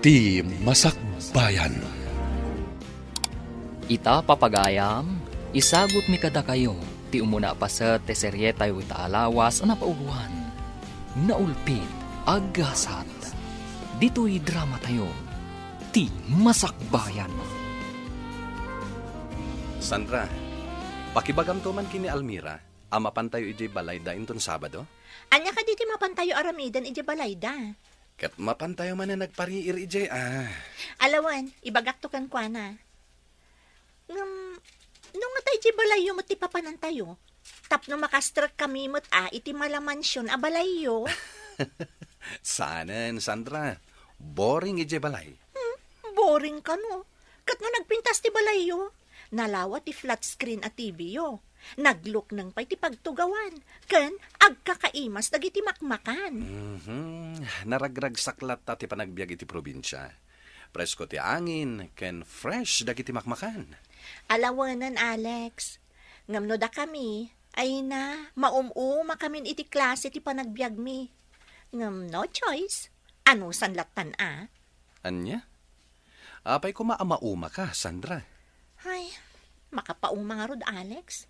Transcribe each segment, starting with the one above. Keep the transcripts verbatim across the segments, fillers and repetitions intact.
Ti Masakbayan. Ita, papagayam, isagutmi kadakayo ti umuna a paset ti serietayo ita a lawas a napauloan, Naulpit a Gasat. Ditoy dramatayo, Ti Masakbayan. Sandra, pakibagamto man ken ni Almira a mapantayo idiay balayda inton Sabado? Ania kadi ti mapantayo aramiden idiay balayda? Ket mapantayo manen agpariir idiay, a. Ala wen, ibagakto kenkuana. Ngem, no ngata idiay balayyo met ti papanantayo, tapno makastrekkami met a iti malamansion a balayyo. Saanen, Sandra. Boring idiay balay. Hmm, boring kano. Ket no nagpintas ti balayyo, nalawa ti flat screen a T V yo. Naglukneng pay ti pagtugawan, ken agkakaimas dagiti makmakan. Mhm. Naragragsak latta ti panagbiag iti probinsia. Presko ti angin, ken fresh dagiti makmakan. Ala wen, Alex. Ngem no dakami, ay na, maum-umakamin iti klase ti panagbiagmi. Ngem no choice, anusan lattan a? Ania? Apay koma a maumaka, Sandra? Ay, makapauma ngarud, Alex.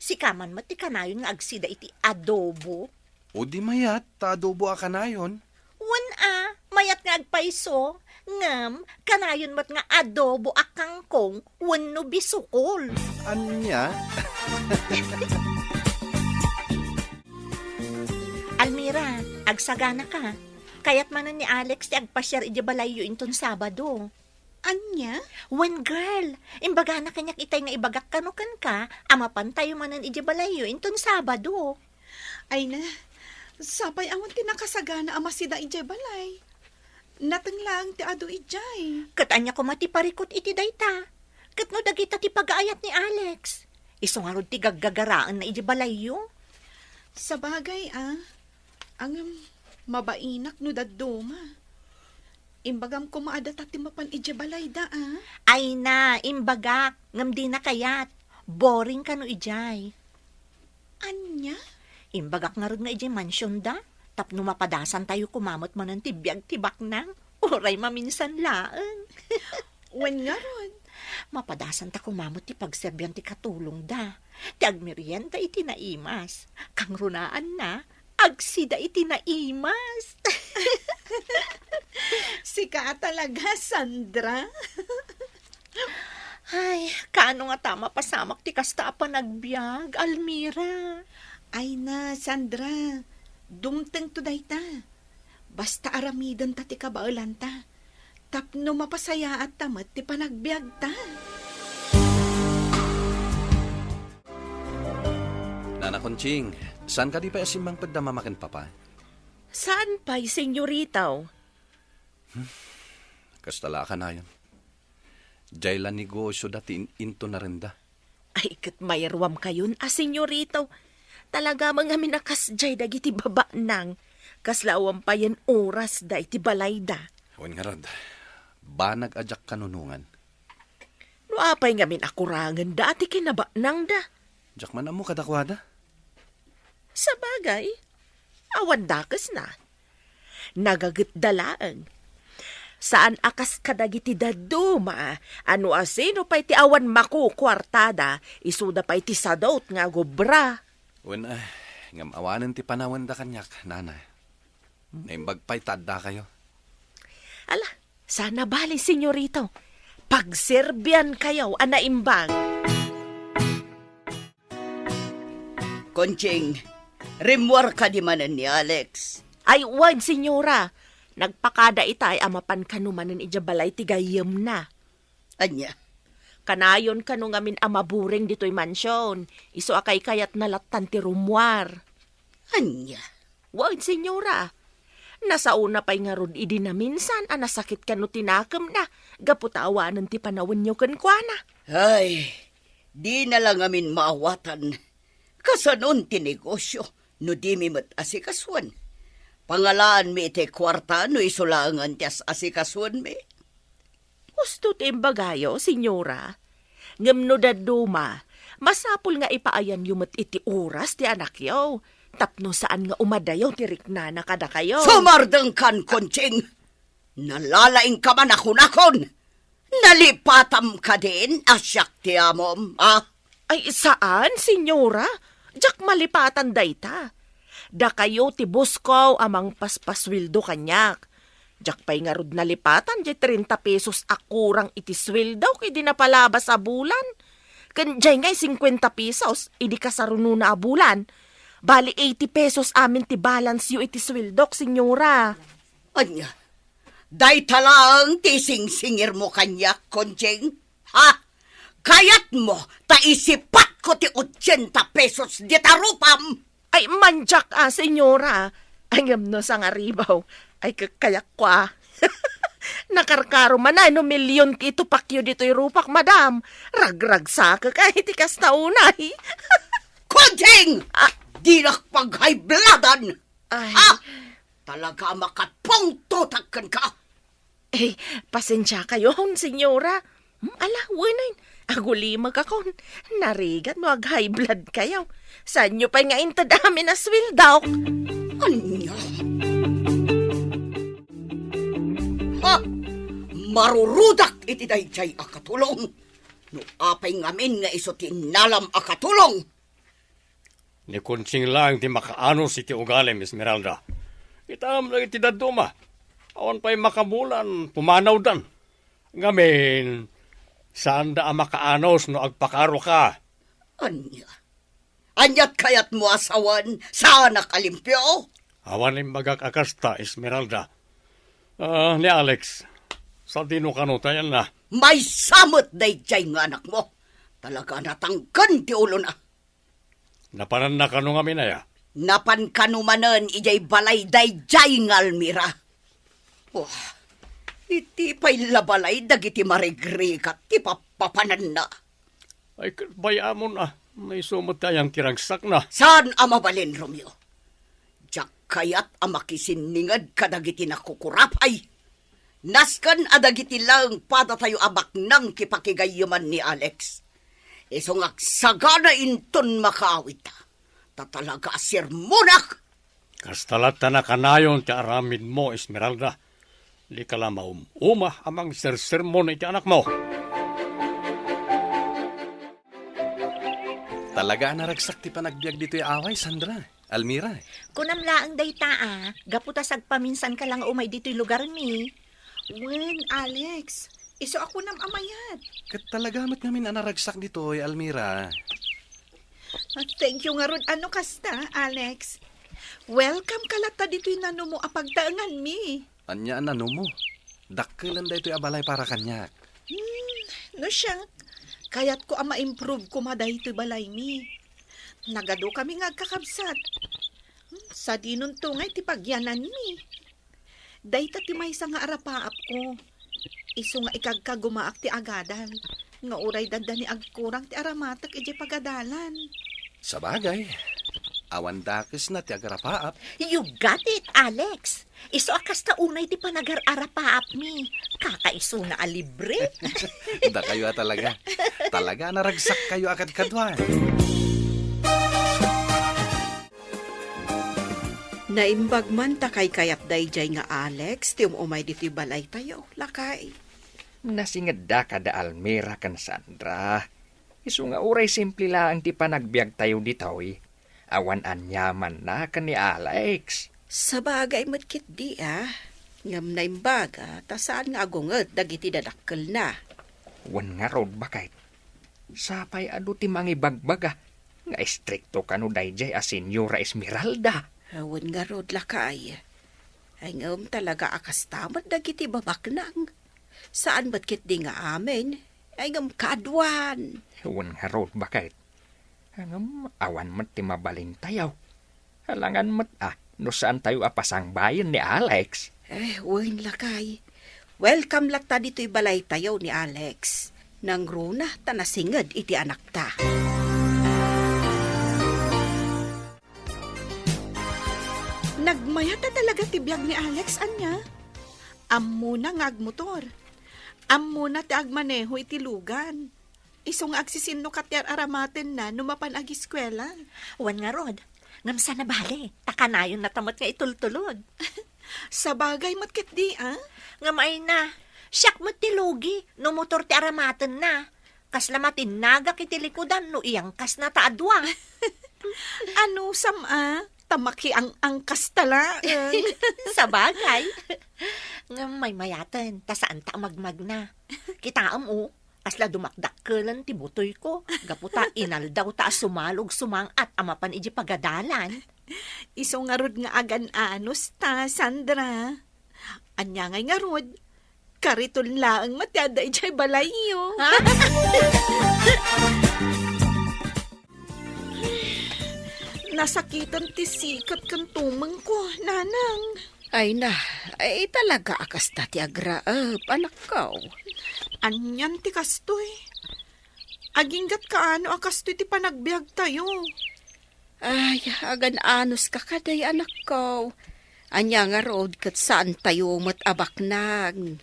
Sika man met ti kanayon nga agsida iti adobo. O di mayat, ta adobo a kanayon. Wen a, mayat nga agpayso, ngem kanayon met nga adobo a kangkong wenno bisukol. Ania? Almira, agsaganaka. Kayat manen ni Alex ti agpasiar idiay balayyo inton Sabado. Ania? Wen, girl, imbagana kaniak itay nga ibagak kano kenka a mapantayo manen idiay balayyo inton Sabado. Ay na, sapay awan ti nakasagana a masida idiay balay. Nateng laeng ti adu idiay. Ket ania koma ti parikut iti dayta? Ket no dagita ti pagaayat ni Alex, isu ngarud ti gaggagaraenna idiay balayyo? Sabagay, a. Ngem, mabainak no dadduma. Imbagam koma a data ti mapan idiay balayda, a. Ay na, imbagak, ngem dina kayat. Boring kano idiay. Ania? Imbagak ngarud nga idiay mansionda, tapno mapadasantayo koma met manen ti biag ti baknang, uray maminsan laeng. Wen ngarud. Mapadasanta koma met ti pagserbian ti katulongda, ti agmerienda iti naimas. Kangrunaanna, agsida iti naimas. Sika a talaga, Sandra. Ay, kaano ngata mapasamak ti kasta a panagbiag, Almira? Ay na, Sandra, dumtengto dayta. Basta aramidenta ti kabaelanta, tapno mapasayaatta met ti panagbiagta. Nana Conching, saan kadi pay a simmangpetda Mama ken Papa? Saan pay, senyorita? Kasta la a kanayon. Diay la negosioda ti in-, intunarenda. Ay, ket mayruamkayon a, senyorita. Talaga man ngamin a kasdiay dagiti babaknang. Kasla awan payen orasda iti balayda. Wen ngarud, banag a diak kanunongan. No apay ngamin a kurangenda ti kinabaknangda? Diak man ammo kadakuada. Sabagay, awan dakesna. Nagagetda laeng. Saan a kas kadagiti dadduma a no asino pay ti awan makukuartada, isuda pay ti sadut nga agobra. Wen, ay, ngem awanen ti panawenda kaniak, Nana. Naimbag pay ta addakayo. Ala, sana bale, senyorita. Pagserbiankayo a naimbag. Conching, rimmuar kadi manen ni Alex? Ay, wen, senyora. Nagpakada itay a mapan kano manen idiay balay ti gayyemna. Ania? Kanayon kano ngamin a maburing ditoy mansion, isu a kaykayatna lattan ti rummuar. Ania? Wen, senyora. Nasaona pay ngarud idi naminsan a nasakit kano ti nakemna gapu ta awanen ti panawenyo kenkuana. Ay, dina la ngamin maawatan. Kasanon ti negosio no dimi met asikasuen? Pangalaanmi itay kuarta no isu laengen ti as-asikasuenmi. Husto ti imbagayo, senyora. Ngem no dadduma, masapul nga ipaayanyo met iti oras ti anakyo, tapno saan nga umadayo ti riknana kadakayo. Sumardengkan, Conching! Nalalaingka man a kunakon. Nalipatam kadin a siak ti amom, a? Ay, saan, senyora. Diak malipatan dayta. Dakayo ti boss ko a mangpaspasueldo kaniak. Diak pay ngarud nalipatan diay trenta pesos a kurang iti sueldok idi napalabas a bulan. Ken diay ngay singkuenta pesos idi kasarunona a bulan. Bali, eighty pesos amin ti balance yo iti sueldok, senyora. Ania, dayta laeng ti singsingirmo kaniak, Conching? Ha? Kayatmo ta isipatko ti ochenta pesos dita rupam? Ay, mandiak a, senyora. Ay, ngem no sangaribaw, ay, kakayatko a. Nakarkaro man a no milyon ti itupakyo ditoy rupak, madam. Ragragsakek ay ti kasta unay. Conching! Ah. Dinak pag-high bloodan! Ay. Ah! Talaga a makapungtotak kenka. Eh, pasensiakayon, senyora. Hmm, ala, wen, agulimekakon. Narigat no ag-high blood kayo. Saanyo pay nga inted amin a sueldok? Ania? Ha? Marurudak iti daydiay a katulong. No apay ngamin nga isu ti innalam a katulong? Ni Conching laeng ti makaanos iti ugalim, Esmeralda. Kitam dagiti dadduma. Awan pay makabulan, pumanawdan. Ngamin, saanda a makaanos no agpakaroka. Ania? Aniat kayatmo a sawen, saanak a limpio? Awan imbagak a kasta, Esmeralda. Ah, ni Alex, sadino kano tayanna? Maysa met daydiay nga anakmo. Talaga a natangken ti ulona. Napananna kano ngamin aya? Napan kano manen idiay balay daydiay nga Almira. Wah, iti pay la balay dagiti marigrigat ti pappapananna. Ay, ket bay-amon a, maysa met ti ayan ti ragsakna. Saan a mabalin, Romeo? Diak kayat a makisinninged kadagiti nakukurapay. Nasken a dagiti laeng padatayo a baknang ti pakigayyeman ni Alex. Isu nga agsagana inton makaawidta. Ta talaga a sermonak! Kasta latta nakanayon ti aramidmo, Esmeralda. Dika la maum-uma a mangsersermon iti anakmo. Talaga a naragsak ti panagbiag ditoy away, Sandra. Almira. Kunam laeng dayta a, gapu ta sagpaminsanka la nga umay ditoy lugarmi. Wen, Alex, isu a kunam a mayat. Ket talaga met ngamin a naragsak ditoy, Almira. Ah, thank you ngarud a no kasta, Alex. Welcome ka latta ditoy nanumo a pagtaenganmi. Ania a nanumo? Dakkel daytoy a balay para kaniak. Hmm, no siak, kayatko a ma-improve koma daytoy balaymi. Nagadukami nga agkakabsat. Hmm, sadinonto ngay ti pagyananmi. Dayta ti maysa nga arapaapko. Isu nga ikagkagumaak ti agadal, nga uray dadda ni agkurang ti aramatek idiay pagadalan. Sabagay, awan dakesna ti agarapaap. You got it, Alex. Isu a kasta unay ti panagar-arapaapmi. Kakaisuna a libre. Dakayo a talaga. Talaga a naragsakkayo a kadkaduan. Naimbag man ta kaykayat daydiay nga Alex ti um-umay ditoy balaytayo, lakay. Nasingedda kada Almira ken Sandra. Isu nga uray simple laeng ti panagbiagtayo ditoy, awan aniamanna ken ni Alex. Sabagay met ketdi a, ngem naimbaga ta saan nga agunged dagiti dadakkelna. Wen ngarud, baket. Sapay adu ti mangibagbaga nga istrikto kano daydiay a Senyora Esmeralda. Wen ngarud, lakay. Ay, ngem talaga a kasta met dagiti babaknang. Saan met ketdi nga amin. Ay, ngem kaduan. Wen ngarud, baket. Ngem awan met ti mabalintayo. Alangan met a no saantayo a pasangbayen ni Alex. Eh, wen, lakay. Welcome latta ditoy balaytayo ni Alex. Nangruna ta nasinged iti anakta. Nagmayat a talaga ti biag ni Alex, ania? Ammona nga agmotor. Ammona ti agmaneho iti lugan. Isu nga agsisinnukat ti ar-aramatenna no mapan agiskuela. Wen ngarud, ngem saan a bale, ta kanayonna ta met nga itultulod. Sabagay met ketdi, a? Ngem ay na, siak met ti lugi no motor ti aramatenna. Kasla matinnagak iti likudan no iyangkasna ta a dua. Anusam a, ta makiang-angkasta laeng. Sabagay. Ngem maymayaten, ta saanta a magmagna. Kitaem, o, kasla dumakdakkelen ti butoyko. Gapu ta inaldaw ta a sumalog sumang-at a mapan iti pagadalan. Isu ngarud nga agan-anusta, Sandra. Ania ngay ngarud? Kariton laeng met ti adda idiay balayyo. Ha? Nasakitan ti sikat ken tumengko, Nanang. Ay na, ay talaga a kasta ti agraep, anakko. Anian ti kastoy? Aginggat kaano a kastoy ti panagbiagtayo? Ay, agan-anuska kadi, anakko. Ania ngarud ket saantayo met a baknang.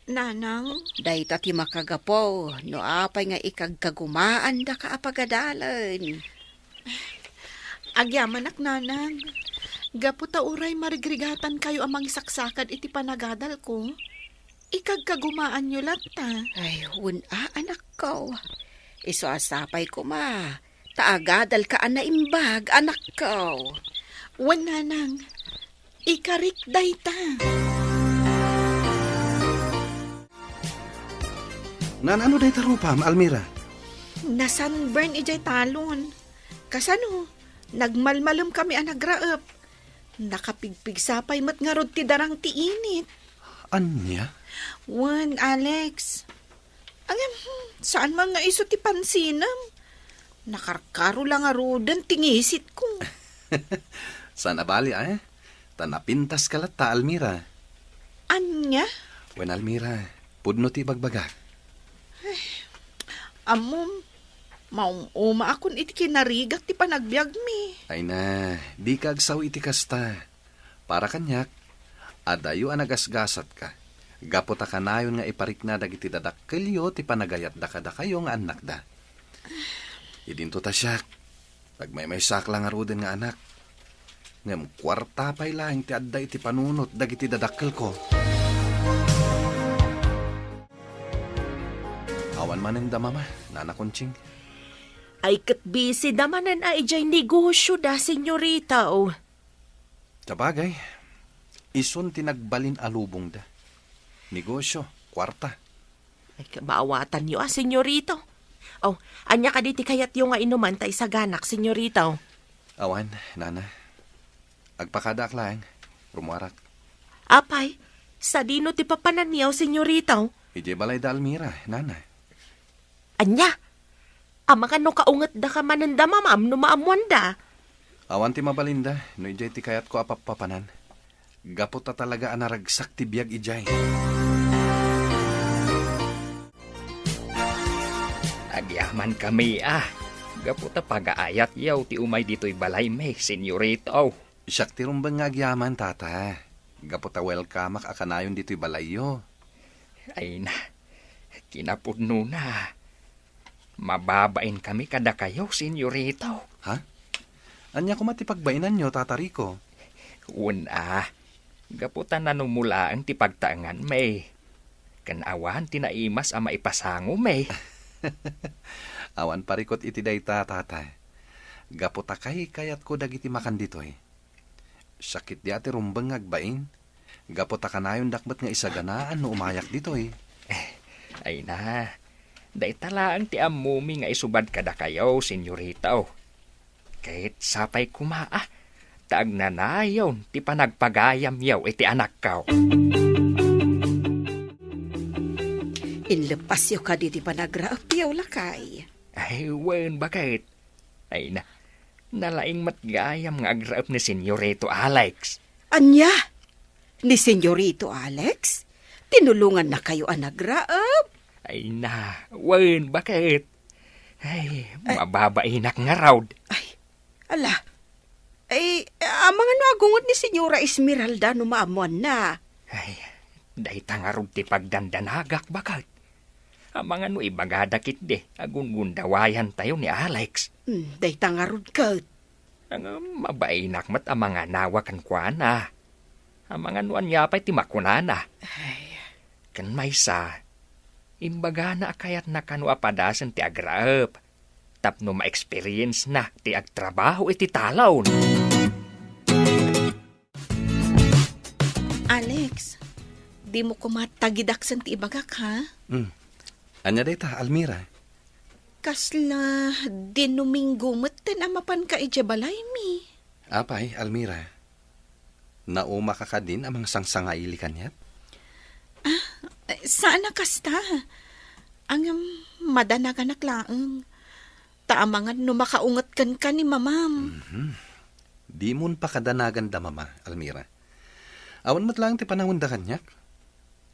Nanang? Dayta ti makagapu no apay nga ikagkagumaandaka a pagadalen. Agyamanak, Nanang. Gapu ta uray marigrigatankayo a mangisaksakad iti panagadalko, ikagkagumaanyo latta. Ay, wen a, anakko. Isu a sapay koma ta agadalka a naimbag, anakko. Wen, Nanang. Ikarik dayta. Naan-ano dayta rupam, Almira? Na-sunburn idiay talon. Kasano? Nagmalmalem kami a nagraep. Nakapigpigsa pay met ngarud ti darang ti init. Ania? Wen, Alex. Ngem, hmm, saan man nga isu ti pansinem. Nakarkaro la ngaruden ti ngisitko. Saan a bali, eh? Ta napintaska latta, Almira. Ania? Wen, Almira, pudno ti ibagbagak. Ammom, maum-umaakon iti kinarigak ti panagbiagmi. Ay na, dika agsao iti kasta. Para kaniak, adayo a nagasgasatka, gapu ta kanayon nga iparikna dagiti dadakkelyo ti panagayatda kadakayo nga annakda. Idinto ta siak, nagmaymaysaak la ngaruden nga anak. Ngem kuarta pay laeng ti adda iti panunot dagiti dadakkelko. Awan manen da, Mama, Nana Conching. Ay ket busy da manen a idiay negosyo da, senyorita, o. Sabagay, isun ti nagbalin a lubongda. Negosyo, kuarta. Ay, kabaawatanyo a, senyorita. O, ania kadi ti kayatyo nga inuman ta isaganak, senyorita? Awan, Nana. Agpakadaak laeng. Rumuarak. Apay, sadino ti papananyo, senyorita? Idiay balay da Almira, Nana. Ania? Amangan no kaungetdaka manen da, Mama, no maammoanda. Awan ti mabalinda no idiay ti kayatko a pappapanan. Gapu ta talaga a naragsak ti biag idiay. Agyamankami a, gapu ta pagaayatyo ti umay ditoy balaymi, senyorita. Siak ti rumbeng nga agyaman, Tata. Gapu ta welcomeak a kanayon ditoy balayyo. Ay na, kinapudnona. Mababainkami kadakayo, senyorita. Ha? Ania koma ti pagbainanyo, Tata Rico? Wen a, gapu ta nanumolaen ti pagtaenganmi. Ken awan ti naimas a maipasangomi. Awan parikut iti dayta, Tata. Gapu ta kaykayatko dagiti makan ditoy. Sakit di a ti rumbeng nga agbain. Gapu ta kanayondak met nga isaganaan no umayak ditoy. Eh, ay na. Dayta laeng ti ammomi nga isubad kadakayo, senyorita. Ket sapay koma a, ta agnanayon ti panagpagayamyo iti anakko. Inleppasyo kadi ti panagraepyo, lakay? Ay, wen, baket. Ay na, nalaing met gayam nga agraep ni Senyorito Alex. Ania? Ni Senyorito Alex? Tinulongannakayo a nagraep? Ay na, wen, baket? Ay, eh, mababainak ngarud. Ay, ala. Ay, amangan no agungot ni Senyora Esmeralda no maammoanna. Ay, dayta ngarud ti pagdandanagak, baket. Amangan no ibagada ketdi a gungundawayantayo ni Alex. Hmm, dayta ngarud ket. Ngem mabainak met a manganawa kenkuana. Amangan no ania pay ti makunana. Ay. Ken maysa, imbagana a kayatna kano a padasen ti agraep tapno ma-experience-na ti agtrabaho iti talon. Alex, dimo koma tagidaksen ti ibagak, ha? Hmm. Ania dayta, Almira? Kasla dinuminggo metten a mapanka idiay balaymi. Apay, Almira? Naumaka kadin a mangsangsangaili kaniak? Ah, saan a kasta. Ngem madanaganak laeng. Ta amangan no makaunget kenka ni mamam. Mhm. Dimon pakadanaganda, Mama, Almira. Awan met laeng ti panawenda kaniak.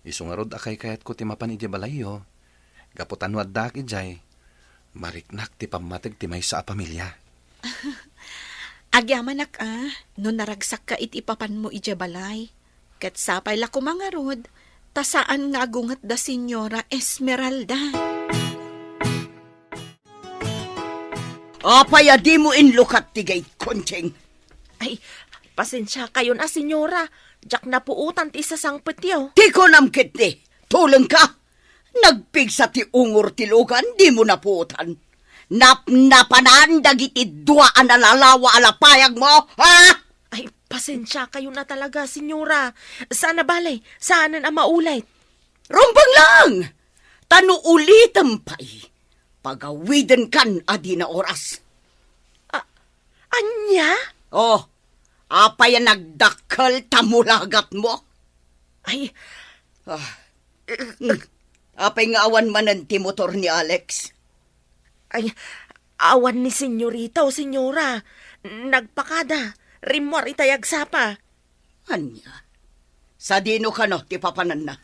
Isu ngarud a kaykayatko ti mapan idiay balayyo. Gapu ta no addaak idiay, mariknak ti pammateg ti maysa a pamilia. Agyamanak a, no naragsakka iti ipapanmo idiay balay. Ket sapay la koma ngarud, ta saan nga agunget da Señora Esmeralda. Apay a dimo inlukat ti gate, Conching? Ay, pasensiakayon a, Señora. Diak napuotan ti isasangpetyo. Ti kunam ketdi, tulengka. Nagpigsa ti ungor ti lugan, dimo napuotan. Napnapanan dagiti dua a nalalawa a lapayagmo, ha? Ay, pasensiakayon a talaga, Señora. Saan a bale, saanen a maulit. Rumbeng lang! Ta no ulitem pay, pagawidenkan a dina oras. A-, ania? Oh, apay a nagdakkel ta mulagatmo? Ay. Ah. Apay nga awan manen ti motor ni Alex? Ay, awan ni Senyorita o Senyora. Nagpakada. Rimmuar itay agsapa. Ania? Sadino kano ti papananna?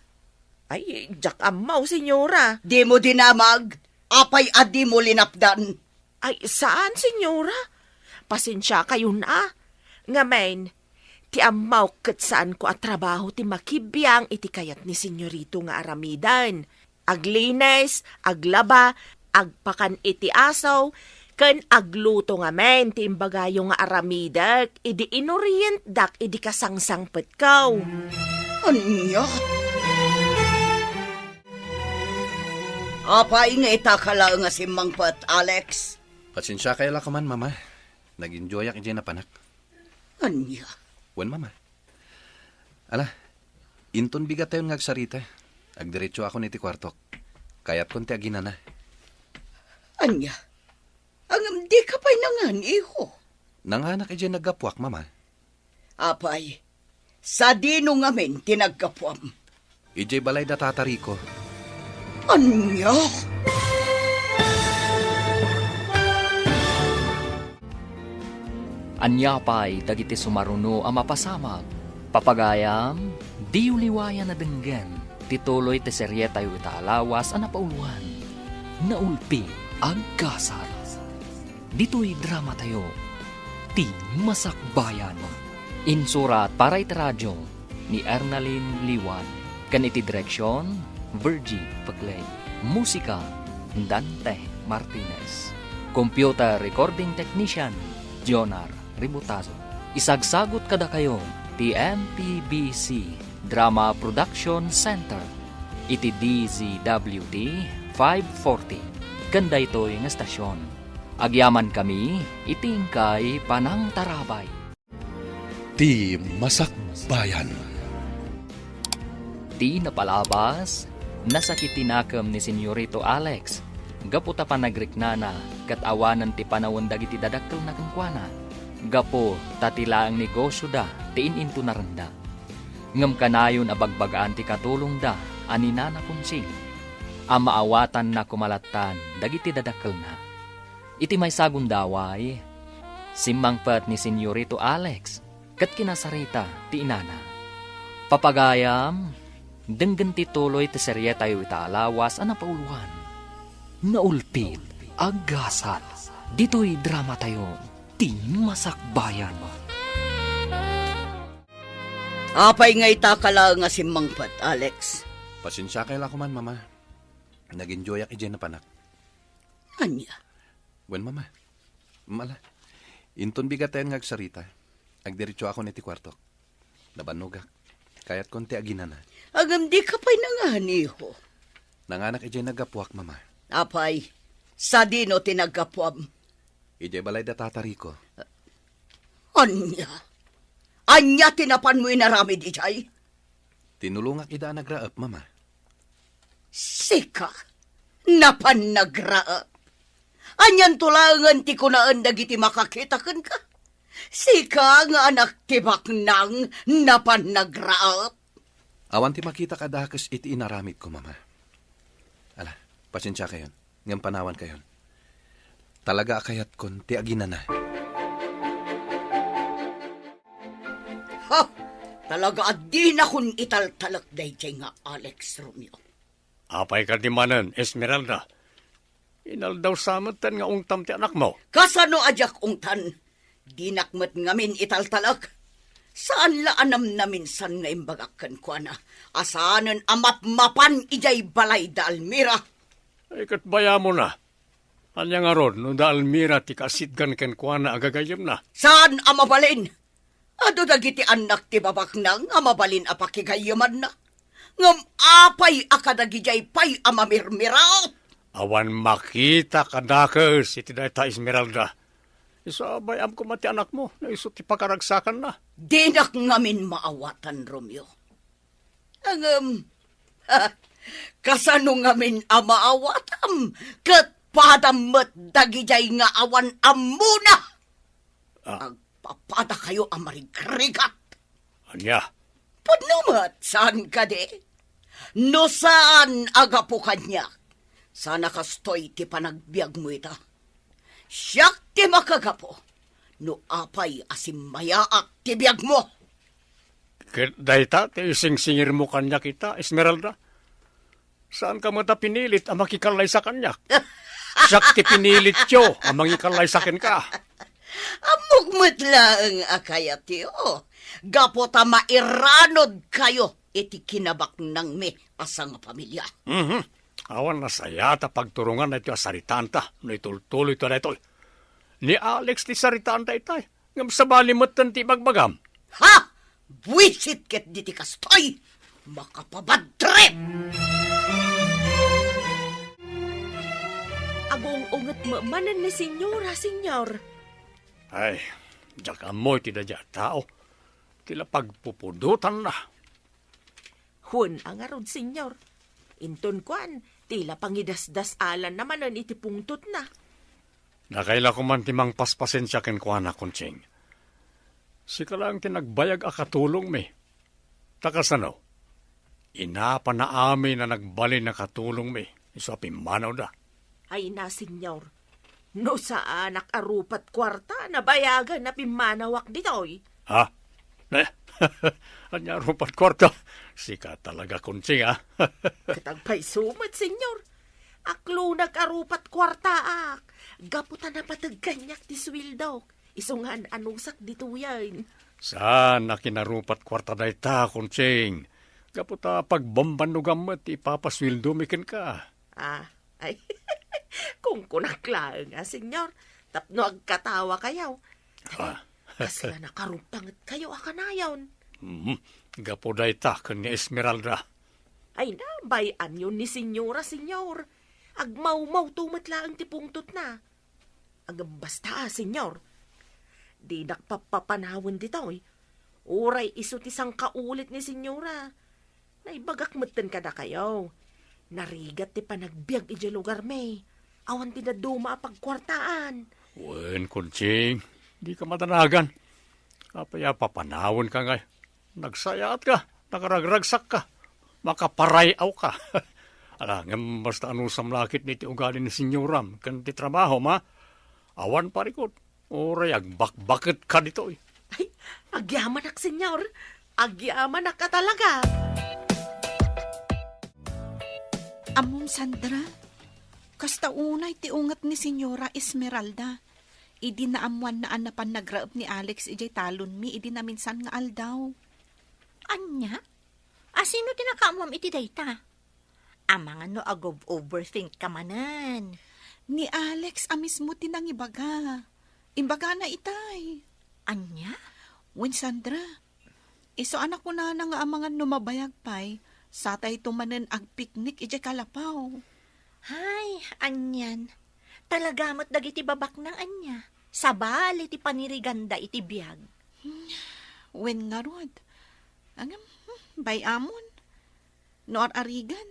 Ay, diak ammo, Senyora. Dimo dinamag? Apay a dimo linapdan? Ay, saan, Senyora. Pasensiakayon a. Ngamin, ti ammok ket saanko a trabaho ti makibiang iti kayat ni Senyorito nga aramiden. Aglinis, aglaba, agpakan iti aso, ken agluto ngamin ti imbagayo nga aramidek idi inorientdak idi kasangsangpetko. Ania? Apay nga itaka laeng a simmangpet, Alex? Pasensiakayo la koman, Mama. Nag-enjoyak idiay napanak. Ania? Wen, Mama. Ala, inton bigatayon nga agsarita, agdiretsoakon iti kuartok. Kayatkon ti aginana. Ania? Ngem dika pay nangan, iho? Nanganak idiay naggapuak, Mama. Apay, sadino ngamin ti naggapuam? Idiay balay da Tata Rico. Ania? Ania pay dagiti sumaruno a mapasamak? Papagayam, diyo liwayan a denggen ti tuloy ti serietayo ita a lawas a napauluan, Naulpi, Agkasat. Ditoy dramatayo, Ti Masakbayan. Insurat para iti radio ni Ernalyn Liwan, ken iti direksion, Virgie Peclay. Musika, Dante Martinez. Computer recording technician, Jonar Ributazo. Isagsagut kadakayo ti M P B C Drama Production Center iti D Z W T five forty ken daytoy nga estasion. Agyamankami iti inkay panangtarabay. Ti Masakbayan. Ti napalabas, nasakit ti nakem ni Senyorito Alex gapu ta panagriknana ket awanen ti panawen dagiti dadakkelna kenkuana, gapu ta ti laeng negosioda ti in-intunarenda. Ngem kanayon a bagbagaan ti katulongda a ni Nana Conching a maawatanna koma lattan dagiti dadakkelna. Iti maysa a gundaway, simmangpet ni Senyorito Alex ket kinasarita ti inana. Papagayam, denggen ti tuloy ti serietayo ita a lawas a napauluan, Naulpit, Aggasat. Ditoy dramatayo, Ti Masakbayan. Apay nga itaka laeng a simmangpet, Alex? Pasensiakay la koman, Mama. Nag-enjoyak idiay napanak. Ania? Wen, Mama. Mala, inton bigatayon nga agsarita, agdiretsoakon iti kuartok. Nabannogak. Kayatkon ti aginana. Ngem dika pay nanganiho. Nanganak idiay naggapuak, Mama. Apay, sadino ti naggapuam? Idiay balay da Tata Rico. Ania? Ania ti napanmo inaramid idiay? Tinulongak ida a nagraep, Mama. Sika? Napan nagraep? Anianto laengen ti kunaen dagiti makakita kenka? Sika nga anak ti baknang napan nagraep? Awan ti makita kadakes iti inaramidko, Mama. Ala, pasensiakayon, ngem panawankayon. Talaga a kayatkon ti aginana. Ha! Talaga a dinakon italtalek daydiay nga Alex, Romeo. Apay kadi manen, Esmeralda? Inaldaw sa metten nga ungtam ti anakmo. Kasano a diak ungtan? Dinak met ngamin italtalek. Saan la a namnaminsan nga imbagak kenkuana a saanen a mapmapan idiay balay da Almira. Ay, ket bayamona. Ania ngarud no da Almira ti kaasitgan kenkuana a gagayyemna? Saan a mabalin? Adu dagiti annak ti babaknang a mabalin a pakigayyemanna. Ngem apay a kadagidiay pay a mamirmiraot? Awan makita kadakes iti dayta, Esmeralda. Isu a bay-am koma ti anakmo no isu ti pakaragsakanna. Dinak ngamin maawatan, Romeo. Ngem, kasano ngamin a maawatam ket padam met dagidiay nga awan ammona? Ah. Agpapadakayo a marigrigat. Ania? Pudno met, saan kadi? No saan a gapu kaniak, saan a kastoy ti panagbiagmo ita. Siak ti makagapu no apay a simmayaak ti biagmo. Ket dayta ti isingsingirmo kaniak ita, Esmeralda? Saanka met a pinilit a makikallaysa kaniak. Siak ti pinilityo a mangikallaysa kenka. Ammok met laeng a kayatyo, gapu ta mairanodkayo iti kinabaknangmi a sangapamilia. Mhm. Awan nasayaat a pagturongan daytoy a saritaanta no itultuloyto daytoy. Ni Alex ti saritaanta itay. Ngem sabali metten ti ibagbagam. Ha! Buisit ket diti kastoy! Makapabadtrip! Agung-unget met manen ni Senyora, Senyor. Ay, diak ammo iti daydiay a tao. Ti la pagpupudotanna. Wen a ngarud, Senyor. Inton kuan, ti la pangidasdas-alanna manen iti pungtotna. Nakay la koman ti mangpaspasensia kenkuana, Conching. Sika laeng ti nagbayag a katulongmi. Ta kasano? Inapana amin a nagbalin a katulongmi, isu a pimmanawda. Ay na, Senyor. No saanak a rupat kuarta, nabayagan a pimmanawak ditoy. Ha? Ne? Ania rupat kuarta? Sika talaga, Conching, ha? Ket agpayso met, Senyor. Aklonag a rupat kuartaak. Gapu ta napateg kaniak ti sueldok. Isu nga an-anusak ditoyen. Saan a kinarupat kuarta dayta, Conching. Gapu ta pagbambannogam met ti ipapasueldomi kenka. Ah, ay. Kunkunak laeng, a, Senyor, tapno agkatawakayo. Ah. Kasla nakaruptangetkayo a kanayon. Mhm. Gapu dayta ken ni Esmeralda. Ay, nabay-anyo ni Senyora, Senyor. Agmawmawto met laeng ti pungtotna. Ngem basta, a, Senyor, dinak pappapanawen ditoy. Uray isu ti sangkaulit ni Senyora. Naibagak metten kadakayo. Narigat ti panagbiag idiay lugarmi. Awan ti dadduma a pagkuartaan. Wen, Conching, dika madanagan. Apay a papanawenka ngay? Nagsayaatka, nakaragragsakka, makaparay-awka. Ala, ngem basta anusam la ketdi ti ugali ni senyoram ken ti trabahom, a? Awan parikut, uray agbakbaketka ditoy. Ay, agyamanak, Senyor. Agyamanak a talaga. Ammom, Sandra, kasta unay ti unget ni Senyora Esmeralda. Idi naammoanna a napan nagraep ni Alex idiay talonmi idi naminsan nga aldaw. Ania? A, sino ti nakaammoam iti dayta? Amangan no ag-overthink ka manen. Ni Alex a mismo ti nangibaga. Imbagana itay. Ania? Wen, Sandra, Isu a nakunana nga amangan no mabayag pay, satayto manen agpiknik idiay kalapaw. Hay, anian. Talaga met dagiti babaknang ania. Sabali ti paniriganda iti biag. Wen ngarud. Ngem, hmm, bay-amon. No ar-arigan,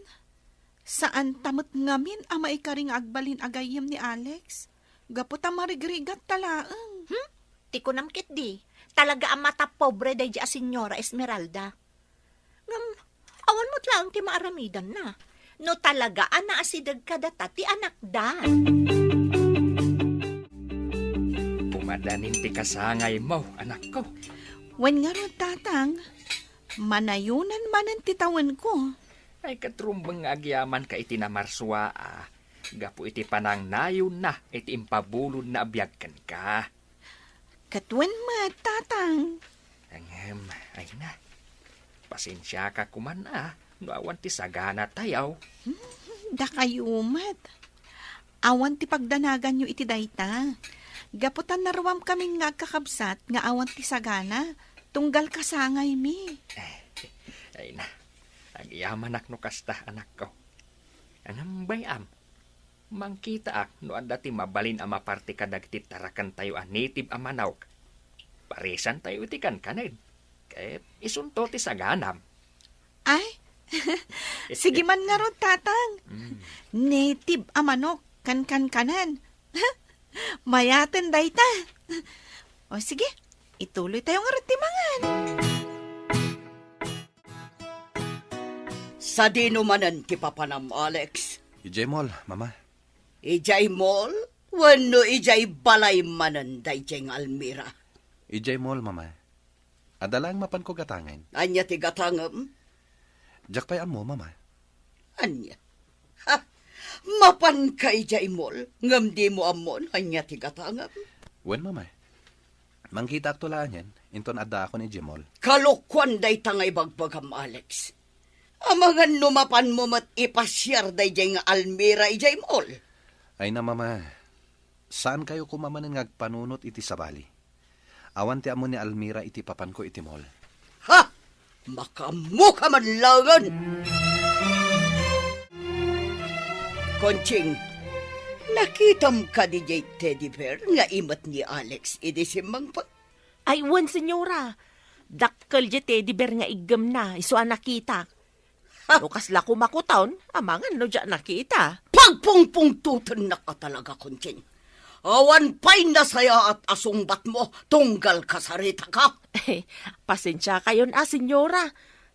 saanta met ngamin a maikari nga agbalin a gayyem ni Alex. Gapu ta marigrigat ta laeng. Hmm? Ti kunam ketdi, talaga a matapobre daydi a Señora Esmeralda. Ngem, awan met laeng ti maaramidanna. No talaga a naasideg kadata ti anakda. Pumadanin ti kasangaymo, anakko. Wen ngarud, Tatang, manayonan manen ti tawenko. Ay, ket rumbeng nga agyamanka iti namarsua a gapu iti panangnayonna iti impabulodna a biag kenka. Ket wen met, Tatang. Ngem, ay na. Pasensiaka koman a no awan ti saganatayo. Hmm, dakayo met. Awan ti pagdanaganyo iti dayta. Gapu ta naruamkamin nga agkakabsat nga awan ti sagana, tunggal kasangaymi. Ay na. Agyamanak no kasta, anakko. Ngem bay-am, mangkitaak no adda ti mabalin a maparti kadagiti tarakentayo a native a manok. Parisantayo iti kankanen. Ket isunto ti saganam. Ay, sige man ngarud, Tatang. Mm. Native a manok, kankankanen. Mayaten dayta. O sige, ituloytayo ngarud ti mangan. Sadino manen ti papanam, Alex? Idiay mall, Mama. Idiay mall? Wenno idiay balay manen daydiay nga Almira? Idiay mall, Mama. Adda laeng mapanko gatangen. Ania ti gatangem? Diak pay ammo, Mama. Ania? Ha? Mapanka idiay mall, ngem dimo ammo no ania ti gatangem? Wen, Mama. Mangkitaakto laengen, inton addaakon idiay mall. Kalokuan dayta nga ibagbagam, Alex. Amangan no mapanmo met ipasiar daydiay nga Almira idiay mall. Ay na, Mama. Saankayo koma manen nga agpanunot iti sabali. Awan ti ammo ni Almira iti papanko iti mall. Ha! Makaammoka man laengen! Conching, nakitam kadi diay teddy bear nga imet ni Alex idi simmangpet? Ay, wen, senyora. Dakkel diay teddy bear nga iggemna, isu a nakitak. Ha? No kasla kumakuton, amangan no diak nakita. Pagpungpungtotennaka talaga, Conching. Awan pay nasayaat a sungbatmo tunggal kasaritaka. Pasensiakayon a, senyora.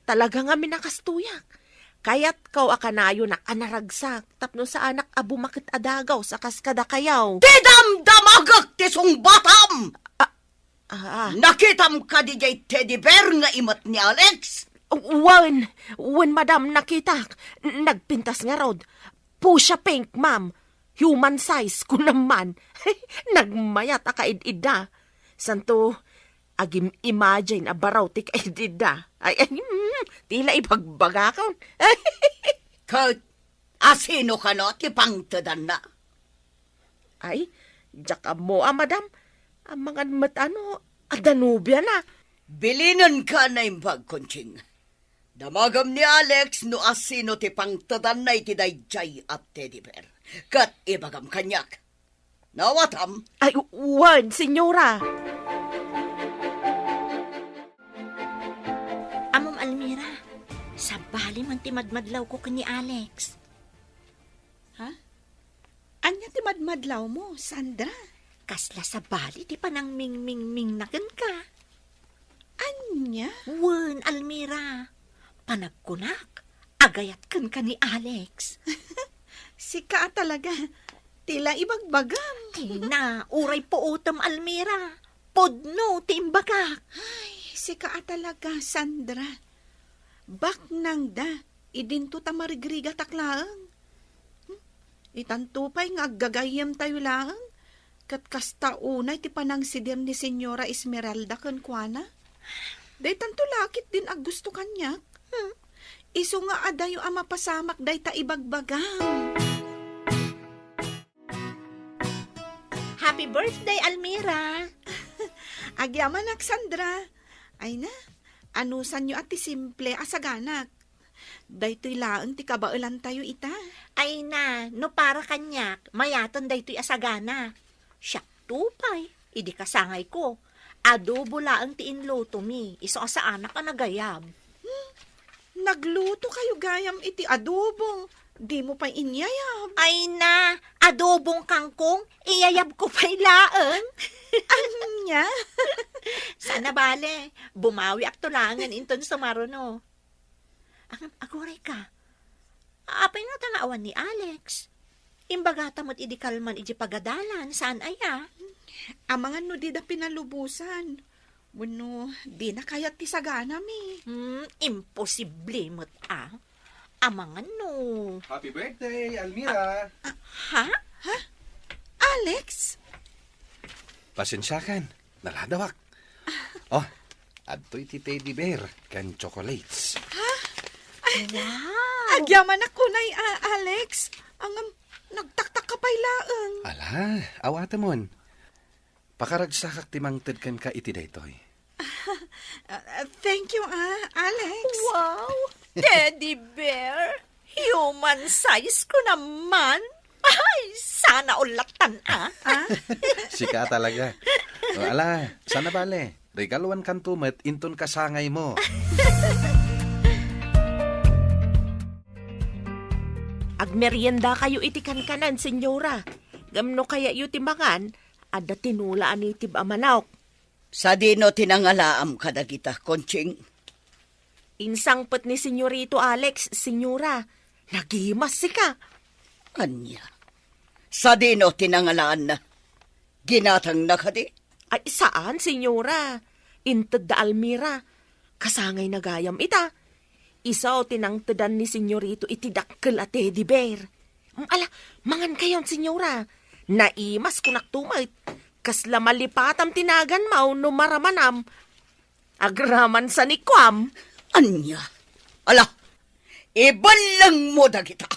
Talaga ngamin a kastoyak. Kayatko a kanayonak a naragsak tapno saanak a bumaket a dagaw sa kas kadakayo. Ti damdamagek ti sungbatam! Ah, Ah. Nakitam kadi diay teddy bear nga imet ni Alex? Wen, wen, madam, nakitak. Nagpintas ngarud. Fuchsia pink, ma'am. Human size, kunam man. Nagmayat a kaid-idda. Santo, agim-imagine a baro ti kaid-idda. Ay, ay, mm, tila ibagbagakon. Ket asino kano ti pangtedanna? Ay, diak ammo a, madam. Amangan met a no, adda nobiana. Bilinenka a naimbag, Conching. Damagem ni Alex no asino ti pangtedanna iti daydiay a teddy bear. Ket ibagam kaniak. Nawatam? Ay, u-, wen, senyora. Ammom, Almira, sabali man ti madmadlawko ken ni Alex. Ha? Ania ti madmadlawmo, Sandra? Kasla sabali ti panangmingmingmingna kenka. Ania? Wen, Almira. Panagkunak, agayat kenka ni Alex. Sika a talaga. Tila ibagbagam. Ay na, uray puotem, Almira. Pudno ti imbagak. Ay, sika a talaga, Sandra. Baknangda, idinto ta marigrigatak laeng. Hmm? Itanto pay nga aggagayyemtayo laeng, ket kasta unay ti panangsidir ni Señora Esmeralda kenkuana. Daytanto la ketdin aggusto kaniak. Hmm? Isu nga adayo a mapasamak dayta ibagbagam. Happy birthday, Almira! Agyamanak, Sandra. Ay na, Anusanyo a ti simple a saganak. Daytoy laeng ti kabaelantayo ita. Ay na, no para kaniak, mayaten daytoy a sagana. Siakto pay, idi kasangayko, adobo laeng ti inlutomi, isu a saanak a nagayab. Hmm, nagluto kayo gayam iti adobo. Dimo pay inyayab. Ay na, adobong kangkong, iyayabko pay laeng. Ania? Saan a bale, bumawiakto laengen inton sumaruno. Ang aguray ka. Apay nga ta nga awan ni Alex? Imbagata met idi kalman iti pagadalan, saan aya? Amangan no dida pinalubosan. Wenno, dina kayat ti saganami. Hmm, imposible met a. Amangan no. Happy birthday, Almira! Ah, ha? Ha? Alex? Pasensiakan, naladawak. Oh, adtoy ti teddy bear ken chocolates. Ha? Ay, wow! Agyamanak unay a, Alex. Ngem, nagtaktak ka pay laeng. Ala, awatemon. Pakaragsakak ti mangted kenka iti daytoy. Ah, thank you, ah, Alex. Wow! Teddy bear! Human size ko naman! Ay, sana all lattan, ah! Ah? Sika talaga. O, ala, saan a bale? Regaluankanto met inton kasangaymo. Agmeriendakayo iti kankanan, senyora. Ngem no kayatyo ti mangan, adda tinola a native a manok. Sadino ti nangalaam kadagita, Conching? Insangpet ni Senyorito Alex, senyora. Nagimas sika. Ania? Sadino ti nangalaanna? Ginatangna kadi? Ay, saan, senyora. Inted da Almira. Kasangayna gayam ita. Isu ti nangtedan ni Senyorito iti dakkel a teddy bear. Mm, ala, mangankayon, senyora. Naimas, kunakto met. Kasla malipatam ti naganmo no maramanam. Agraman sa ni Kuam. Ania? Ala, ibellengmo dagita.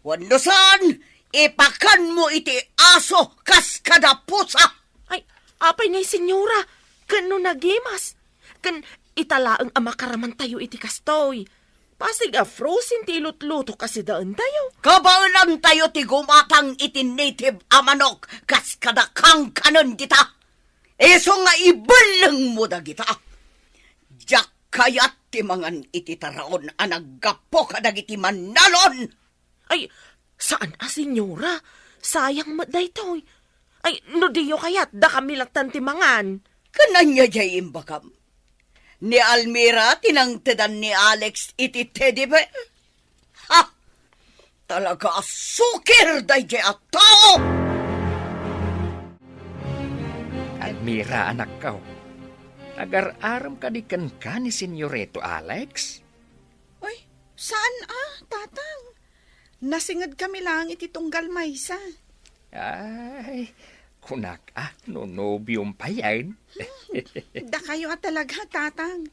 Wenno saan, ipakanmo iti aso kas kada pusa. Ay, apay ngay, senyora? Ken no nagimas? Ken ita laeng a makaramantayo iti kastoy. Pasig a frozen ti ilutluto kas idaentayo. Kabaelantayo ti gumatang iti native a manok kas kada kankanen dita. Isu nga ibellengmo dagita. Diak kayat ti mangan iti taraon a naggapu kadagiti mannalon. Ay, saan a, senyora. Sayang met daytoy. Ay, no diyo kayat, dakami lattan ti mangan. Ken ania diay imbagam? Ni Almira ti nangtedan ni Alex iti teddy bear? Ha! Talaga a sukir daydiay a tao! Almira, anakko, agar-arem kadi kenka ni Senyorito Alex? Ay, saan a, Tatang? Nasinged kami laeng iti tunggal maysa. Ay, kunak a, no nobiom payen. Hmm, dakayo a talaga, Tatang.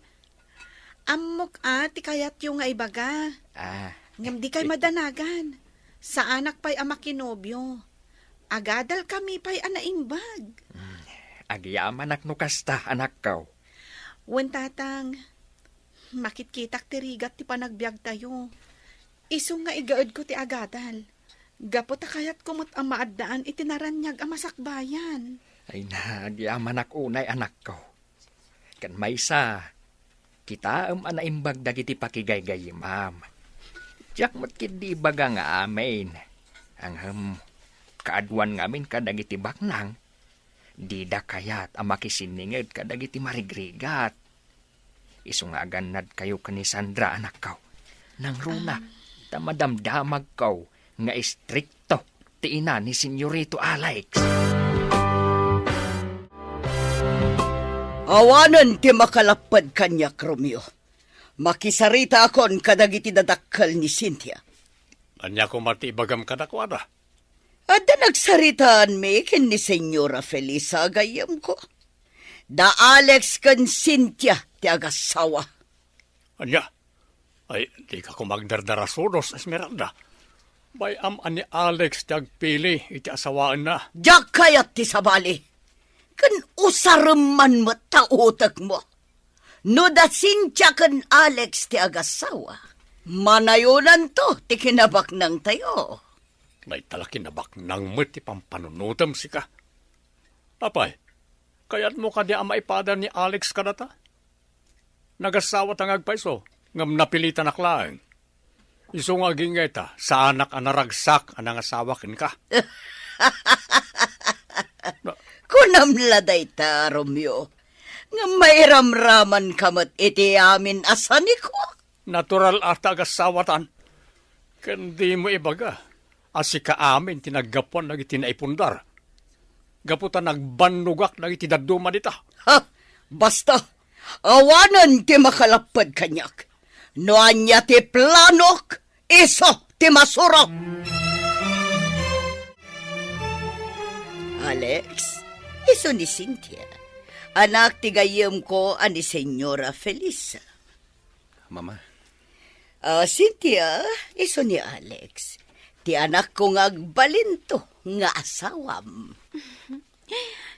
Ammok a ti kayatyo nga ibaga. Ah. Ngem dikay madanagan. Saanak pay a makinobio. Agadal kami pay a naimbag. Hmm. Agyamanak no kasta, anakko. Wen, Tatang, makitkitak ti rigat ti panagbiagtayo. Isu nga igaedko ti agadal. Gapu ta kayatko met a maaddaan iti naraniag a masakbayan. Ay na, agyamanak unay, anakko. Ken maysa, kitaem a naimbag dagiti pakigaygayyemam. Diak met ketdi ibaga nga amin. Ngem, kaaduan ngamin kadagiti baknang, dida kayat a makisinninged kadagiti marigrigat. Isu nga agannadkayo ken ni Sandra, anakko. Nangruna, ah, ta madamdamagko nga istrikto ti ina ni Senyorito Alex. Awanen ti makalapped kaniak, Romeo. Makisaritaakon kadagiti dadakkel ni Cynthia. Ania koma ti ibagam kadakuada? Adda nagsaritaanmi ken ni Senyora Felisa, gayyemko. Da Alex ken Cynthia ti agassawa. Ania? Ay, dika koma agdardarasudos, Esmeralda. Bay-am a ni Alex ti agpili iti asawaenna. Diak kayat ti sabali. Ken usarem man met ta utekmo. No da Cynthia ken Alex ti agasawa, manayonanto ti kinabaknangtayo. Dayta la kinabaknang met ti pampanunotem, sika. Apay, kayatmo kadi a maipada ni Alex kadata? Nagasawata nga agpayso, ngem napilitanak laeng. Isu nga agingga ita, saanak a naragsak a nangasawa kenka. Kunam la dayta, Romeo, nga mairamramanka met iti amin a sanikuak. Natural a ta agasawatan. Ken dimo ibaga a sika amin ti naggapuan dagiti naipundar. Gapu ta nagbannogak dagiti dadduma dita. Ha! Basta, awanen ti makalapped kaniak. No ania ti planok, isu ti masurot. Alex, isu ni Cynthia. Anak ti gayyemko a ni Señora Felisa. Mama. Ah, Cynthia, isu ni Alex. Ti anakko nga agbalinto nga asawam.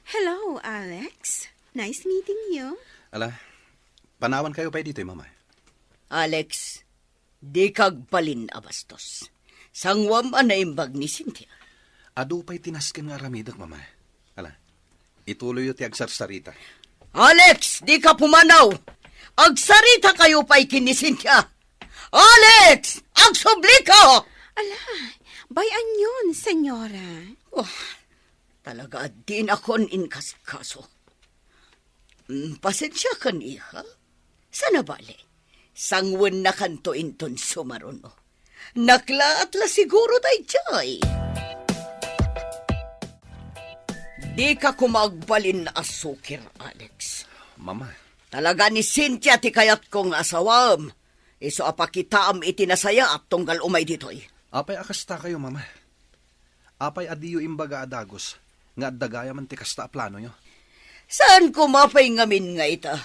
Hello, Alex. Nice meeting you. Ala, panawankayo pay ditoy, Mama. Alex, dika agbalin a bastos. Sanguam a naimbag ni Cynthia. Adu pay ti nasken nga aramidek, Mama. Ala, ituloyyo ti agsarsarita. Alex, dika pumanaw! Agsaritakayo pay ken ni Cynthia! Alex! Agsublika! Ala, bay-anyon, senyora. Oh, talaga a dinakon inkasikaso. Mm, pasensiakan, iha. Saan a bale, sangwennakanto inton sumaruno. Naklaat la siguro daydiay. Dika koma agbalin a sukir, Alex. Mama. Talaga ni Cynthia ti kayatko nga asawaem. Isu a pakitaam iti nasayaat tunggal umay ditoy. Apay a kastakayo, Mama? Apay a diyo imbaga a dagus nga adda gayamen ti kasta a planoyo? Saan koma pay ngamin nga ita?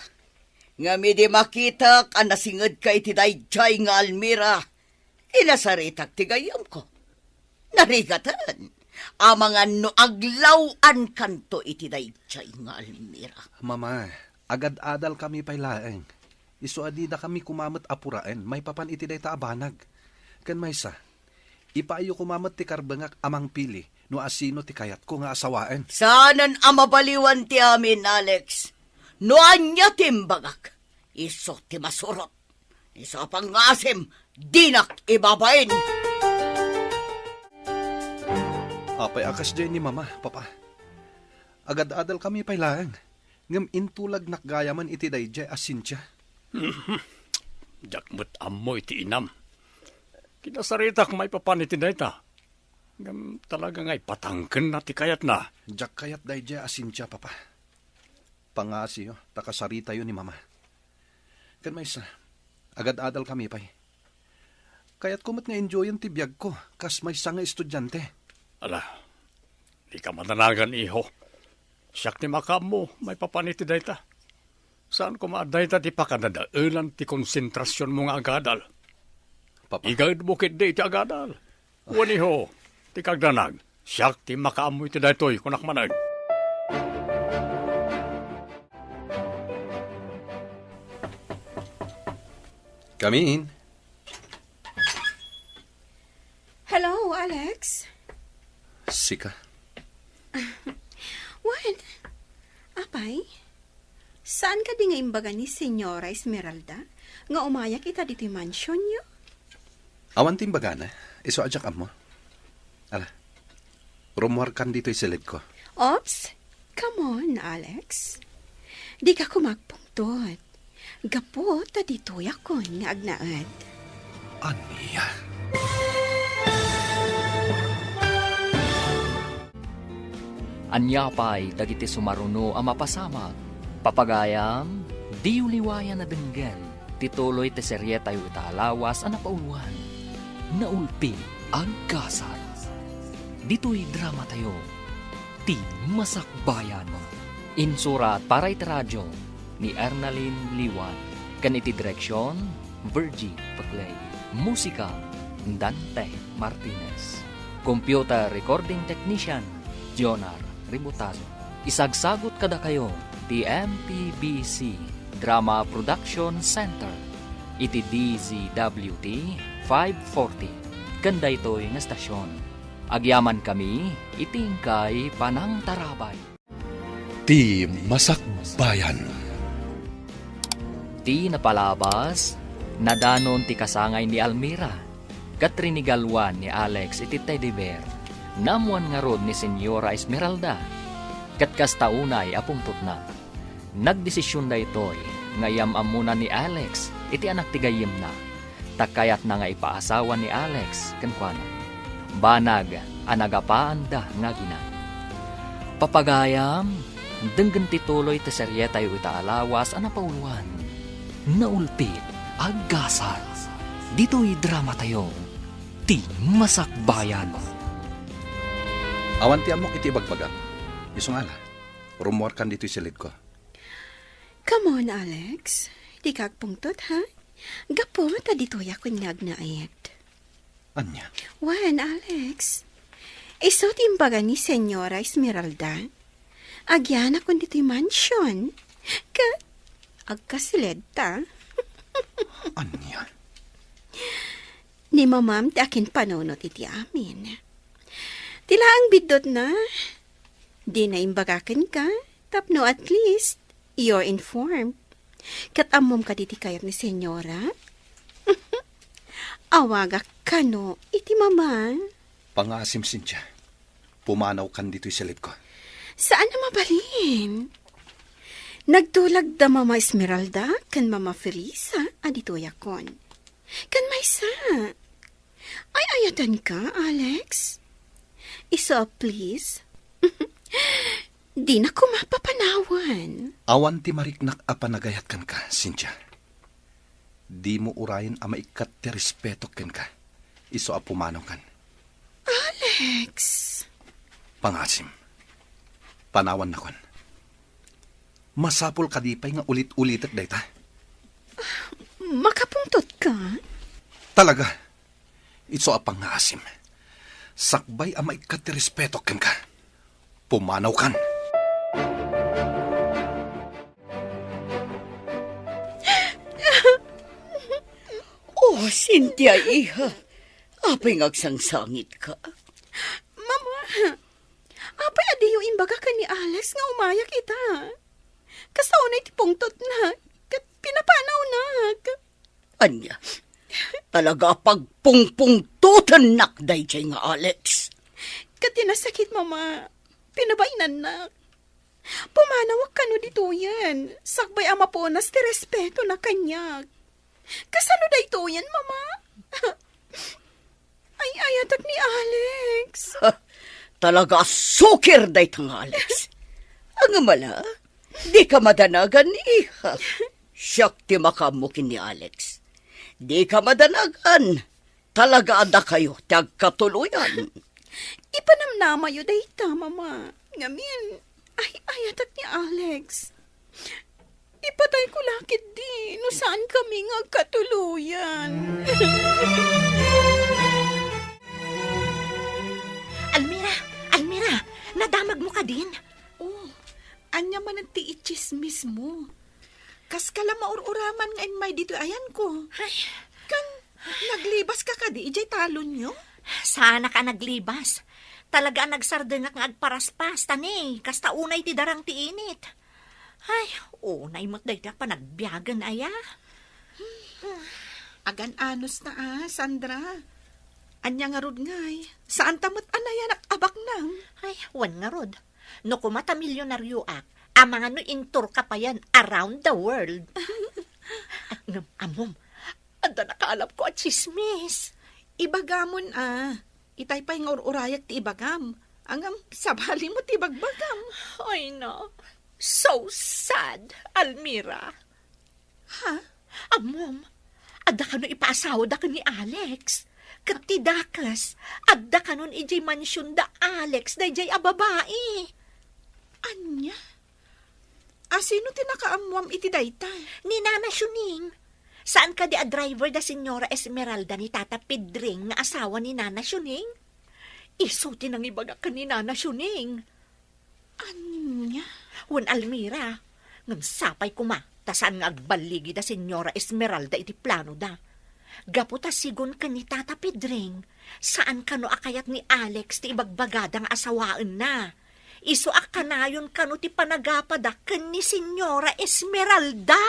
Ngem idi makitak a nasingedka iti daydiay nga almira, kinasaritak ti gayyemko. Narigaten, amangan no aglaw-ankanto iti daydiay nga almira. Mama, agad-adalkami pay laeng. Isu a didakami koma met a puraen maipapan iti dayta a banag. Ken maysa, ipaayyo koma met ti karbengak a mangpili no asino ti kayatko nga asawaen. Saanen a mabaliwan ti amin, Alex. No ania ti imbagak, isu ti masurot. Isu a pangngasim, dinak ibabain. Apay a kasdiay ni Mama, Papa? Agad-adalkami pay laeng, ngem intulagnak gayamen iti daydiay a Cynthia. Diak met ammo iti inam. Kinasaritak maipapan iti dayta. Ngem talaga nga ipatangkenna ti kayatna. Diak kayat daydiay a Cynthia, Papa. Pangngasiyo, ta kasaritayo ni Mama. Ken maysa, agad-adalkami pay. Kayatko met nga enjoyen ti biagko kas maysa nga estudiante. Ala, dika madanagan, iho. Siak ti makaammo maipapan iti dayta. Saan koma a dayta ti pakadadaelan ti konsentrasionmo nga agadal. Papa. Igaedmo ketdi iti agadal. Wen, iho, ti kagdanag, siak ti makaammo iti daytoy, kunak manen. Come in. Hello, Alex. Sika. Wen, apay? Saan kadi nga imbaga ni Señora Esmeralda nga umayak ita ditoy mansionyo? Awan ti imbagana, isu a diak ammo. Ala, rumuarkan ditoy siled ko. Oops, come on, Alex. Dika koma agpungtot. Gapu ta ditoyakon nga agnaed. Ania? Ania pay dagiti sumaruno a mapasamak? Papagayam, diyo liwayan a denggen ti tuloy ti serietayo ita a lawas a napauluan, Naulpi Agkasat. Ditoy dramatayo, Ti Masakbayan. Insurat para iti radio ni Ernalyn Liwan, ken iti direksion, Virgie Paclay. Musika, Dante Martinez. Computer recording technician, Jonar Ributazo. Isagsagut kadakayo ti M P B C Drama Production Center iti D Z W T five forty ken daytoy nga stasyon. Agyamankami iti inkay panangtarabay. Ti Masakbayan. Ti napalabas, nadanon ti kasangay ni Almira, ket rinigaluan ni Alex iti teddy bear. Naammuan ngarud ni Señora Esmeralda, ket kasta unay a pungtotna. Nagdesision daytoy nga iyam-ammona ni Alex iti anak ti gayyemna, ta kayatna nga ipaasawa ni Alex kenkuana. Banag a nagapaanda nga aginan. Papagayam, denggen ti tuloy ti serietayo ita a lawas a napauluan, Naulpit a Gasat. Ditoy dramatayo, Ti Masakbayan. Awan ti ammok iti ibagbagam. Isu nga ala, rummuarkan ditoy silidko. Come on, Alex. Dika agpungtot, ha? Gapu ta ditoyakon nga agnaed. Ania? Wen, Alex. Isu ti imbaga ni Señora Esmeralda. Agyanakon ditoy mansion. Ket agkasiledta. Ania? Ni mamam ti akinpanunot iti amin. Ti laeng biddutna, dina imbaga kenka, tapno at least, you're informed. Ket ammom kadi ti kayat ni Señora? Awagak kano iti mama. Pangaasim, Cynthia. Pumanawkan ditoy silidko. Saan a mabalin? Nagtulag da Mama Esmeralda ken Mama Felisa a ditoyakon. Ken maysa, ay-ayatenka, Alex? Isu a please. Dina koma papanawan. Awan ti mariknak a panagayat kenka, Cynthia. Dimo urayen a maikkat ti respetok kenka. Isu a pumanawkan. Alex! Pangaasim. Panawannakon. Masapul kadi pay nga ulit-ulitek dayta? Makapungtotka? Talaga. Isu a pangaasim. Sakbay a maikkat ti respetok kenka. Pumanawkan. Oh, Cynthia, iha. Apay nga agsangsangitka? Mama, apay a diyo imbaga ken ni Alex nga umayak ita? Kasta unay ti pungtotna, ket pinapanawnak. Ania? Talaga a pagpungpungtotennak daydiay nga Alex. Ket ti nasakit, Mama, pinabainannak. Pumanawak kano ditoyen, sakbay a mapunas ti respetona kaniak. Kasano daytoyen, Mama? Ay-ayatek ni Alex. Ha, talaga a sukir dayta nga Alex. Ngem ala, dika madanagan, iha. Siak ti makaammo ken ni Alex. Dika madanagan. Talaga a dakayo ti agkatuloyan. Ipanamnamayo dayta, Mama. Ngamin, ay-ayatek ni Alex. Ipatayko la ketdi no saankami nga agkatuloyan. Almira! Almira! Nadamagmo kadin? Oh, ania manen ti itsismismo? Kaska la maur-uraman nga immay ditoy ayanko. Ay. Kan, naglebaska kadi idiay talonyo? Saanak a naglebas. Talaga a nagsardengak nga agparaspas, ta ne, kasta unay ti darang ti init. Ay, unay met daytoy a panagbiagen aya. Agan-anos ta a, Sandra. Ania ngarud ngay, saanta met a nayanak a baknang? Ay, wen ngarud. No koma ta milyonarioak, amangan no intourka payen around the world. Ngem, ammom, adda nakaalapko a tsismis. Ibagamon a, itay pay nga ur-urayak ti ibagam. Ngem, sabalimo ti ibagbagam. Ay, na. So sad, Almira. Ha? Ammom, adda kano ipaasawada ken ni Alex. Ket ti dakes, adda kanon idiay mansion da Alex daydiay a babai. Ania? A, sino ti nakaammuam iti dayta? Ni Nana Shuning. Saan kadi a driver da Señora Esmeralda ni Tata Pedring nga asawa ni Nana Shuning? Isu ti nangibaga ken ni Nana Shuning. Ania? Wen, Almira, ngem sapay koma, Ta saan nga agballigi da Señora Esmeralda iti planoda. Gapu ta sigun ken ni Tata Pedring, saan kano a kayat ni Alex ti ibagbagada nga asawaenna. Isu a kanayon kano ti panagapada ken ni Señora Esmeralda.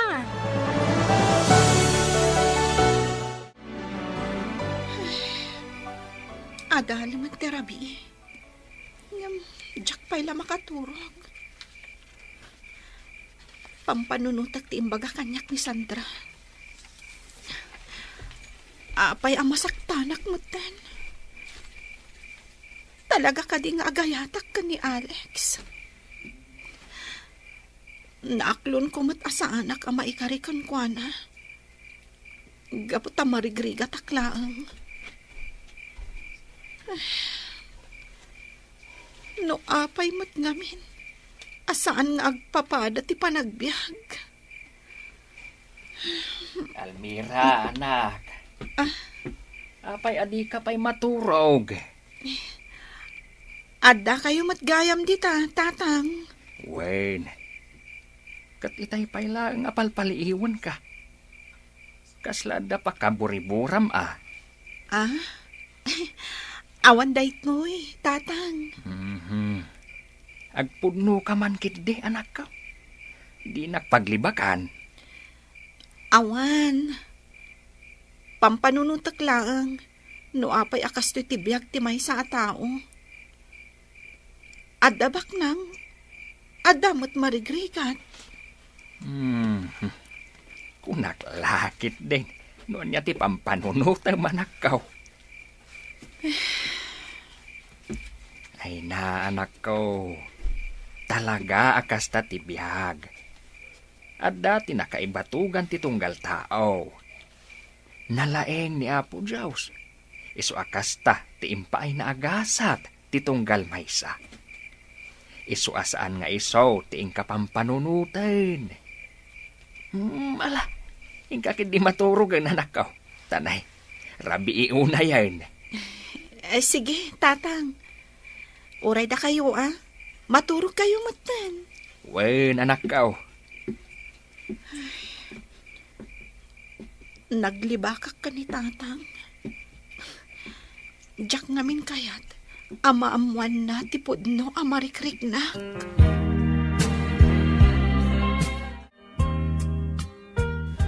Adalem ti rabii. Ngem, diak pay la makaturog. Pampanunotek ti imbaga kaniak ni Sandra. Apay a masaktanak metten? Talaga kadi nga agayatak ken ni Alex? Naaklonko met a saanak a maikari kenkuana. Gapu ta marigrigatak laeng. No apay met ngamin a saan nga agpapada ti panagbiag. Almira, anak. Ah? Apay a dika pay maturog? Addakayo met gayam dita, Tatang. Wen, ket itay pay laeng a palpaliiwenka. Kasla adda pakaburiburam a? Ah? Awan daytoy, Tatang. Mhm. Agpudnoka man ketdi, anakko. Dinak paglibakan. Awan. Pampanunotek laeng no apay a kastoy ti biag ti maysa a tao. Adda baknang, adda met marigrigat. Hmm. Kunak la ketdin no ania ti pampanunotem, anakko. Ay na, anakko. Talaga a kasta ti biag. Adda ti nakaibatugan ti tunggal tao. Nalaing ni Apo Dios. Isu a kasta ti impaayna a gasat ti tunggal maysa. Isu a saan nga isu ti inka pampanunoten. Hmm, ala, inka ketdi maturogen, anakko. Tanay, rabii unayen. Eh, sige, Tatang. Uray dakayo, a. Maturogkayo metten. Wen, anakko. Naglibakak ken ni Tatang. Diak ngamin kayat a maammoanna ti pudno a marikriknak.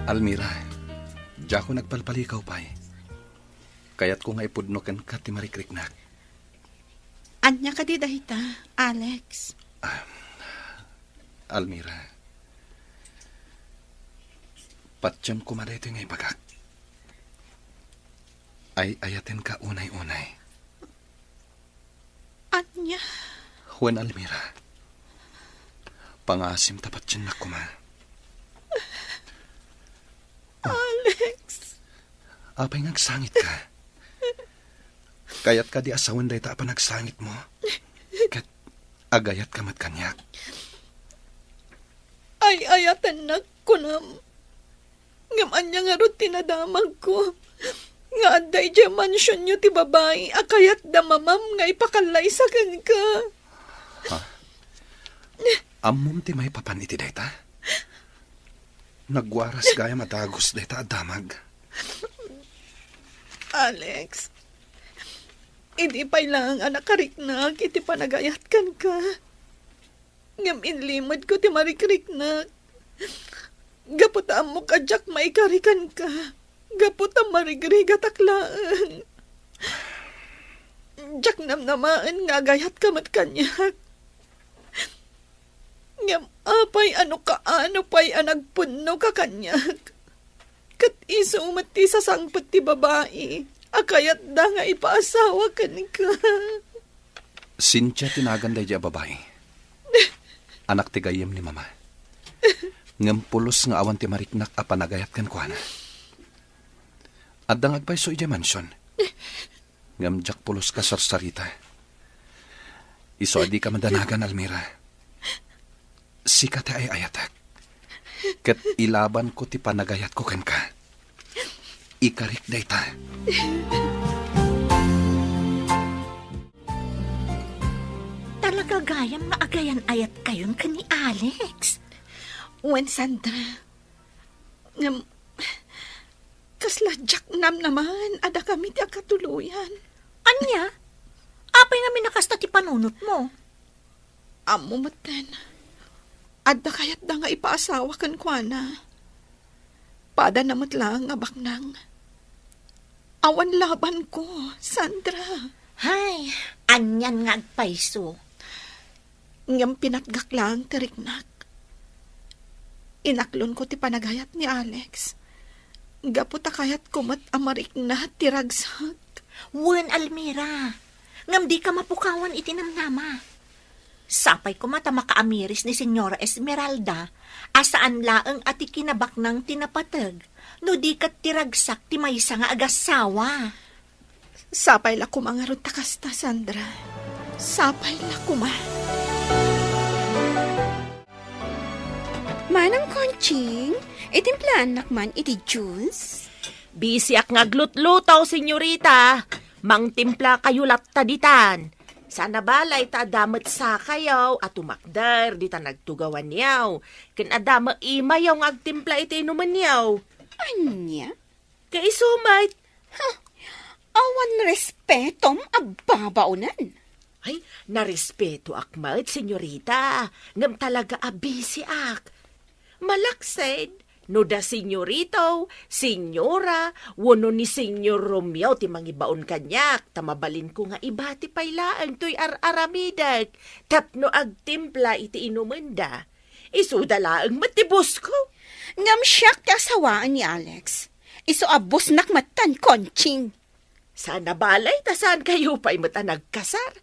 Almira, diakon agpalpalikaw pay. Kayatko nga ipudno kenka ti marikriknak. Ania kadi dayta, Alex? Ah, Almira, patiem koma daytoy nga ibagak. Ay-ayatenka unay-unay. Ania? Wen, Almira, pangaasim ta patiennak koma. Alex! Apay nga agsangitka? Kayat kadi a sawen dayta a panagsangitmo? Ket agayatka met kaniak? Ay-ayatennak, kunam. Ngem ania ngarud ti nadamagko nga adda idiay mansionyo ti babai a kayatda mamam nga ipakallaysa kenka? Ha? Ammom ti maipapan iti dayta? Nagwaras gayam a dagus dayta a damag. Alex, idi pay laeng a nakariknak iti panagayat kenka, ngem inlimedko ti marikriknak. Gapu ta ammok a diak maikari kenka, gapu ta marigrigatak laeng. Diak namnamaen nga agayatka met kaniak. Ngem apay a no kaano pay a nagpudnoka kaniak? Ket isu met ti sasangpet ti babai a kayatda nga ipaasawa kenka. Cynthia ti nagan daydiay a babai. Anak ti gayyem ni Mama. Ngem pulos nga awan ti mariknak a panagayat kenkuana. Adda nga agpayso idiay mansion. Ngem diak pulos kasarsarita. Isu a dika madanagan, Almira. Sika ti ay-ayatek. Ket ilabanko ti panagayatko kenka. Ikarik dayta. Talaga gayam nga agayan-ayatkayon ken ni Alex. Wen, Sandra, Ngem, kasla diak namnaman a dakami ti agkatuloyan. Ania? Apay ngamin a kasta ti panunotmo? Ammo metten, adda kayatda nga ipaasawa kenkuana. Padana met laeng a baknang. Awan labanko, Sandra. Hay, anian nga agpayso. Ngem pinatgak laeng ti riknak. Inaklonko ti panagayat ni Alex. Gapu ta kayatko met a marikna ti ragsak. Wen, Almira. Ngem dika mapukawan iti namnama. Sapay koma ta makaamiris ni Señora Esmeralda a saan laeng a ti kinabaknang ti napateg, no di ket ti ragsak ti maysa nga agassawa. Sapay la koma ngarud ta kasta, Sandra. Sapay la koma. Manang Conching, itimplaannak man iti juice? Bisiak nga aglutluto, senyorita. Mangtimplakayo latta ditan. Sana balay ta adda met sakayo a tumakder ditan agtugawanyo, ken adda met imayo nga agtimpla iti inumenyo. Ania? Kaiso met. Huh. Awan respetom a babaonen. Ay, narespetoak met, senyorita. Ngem talaga a bisiak. Malaksid, no da senyorito, senyora, wenno ni Senyor Romeo ti mangibaon kaniak, ta mabalinko nga ibati pay laeng toy ar-aramidek tapno agtimpla iti inumenda. Isuda laeng met ti boss ko. Ngem siak ti asawaen ni Alex. Isu a bossnak metten, Conching. Sana balay ta saankayo pay met a nagkasar.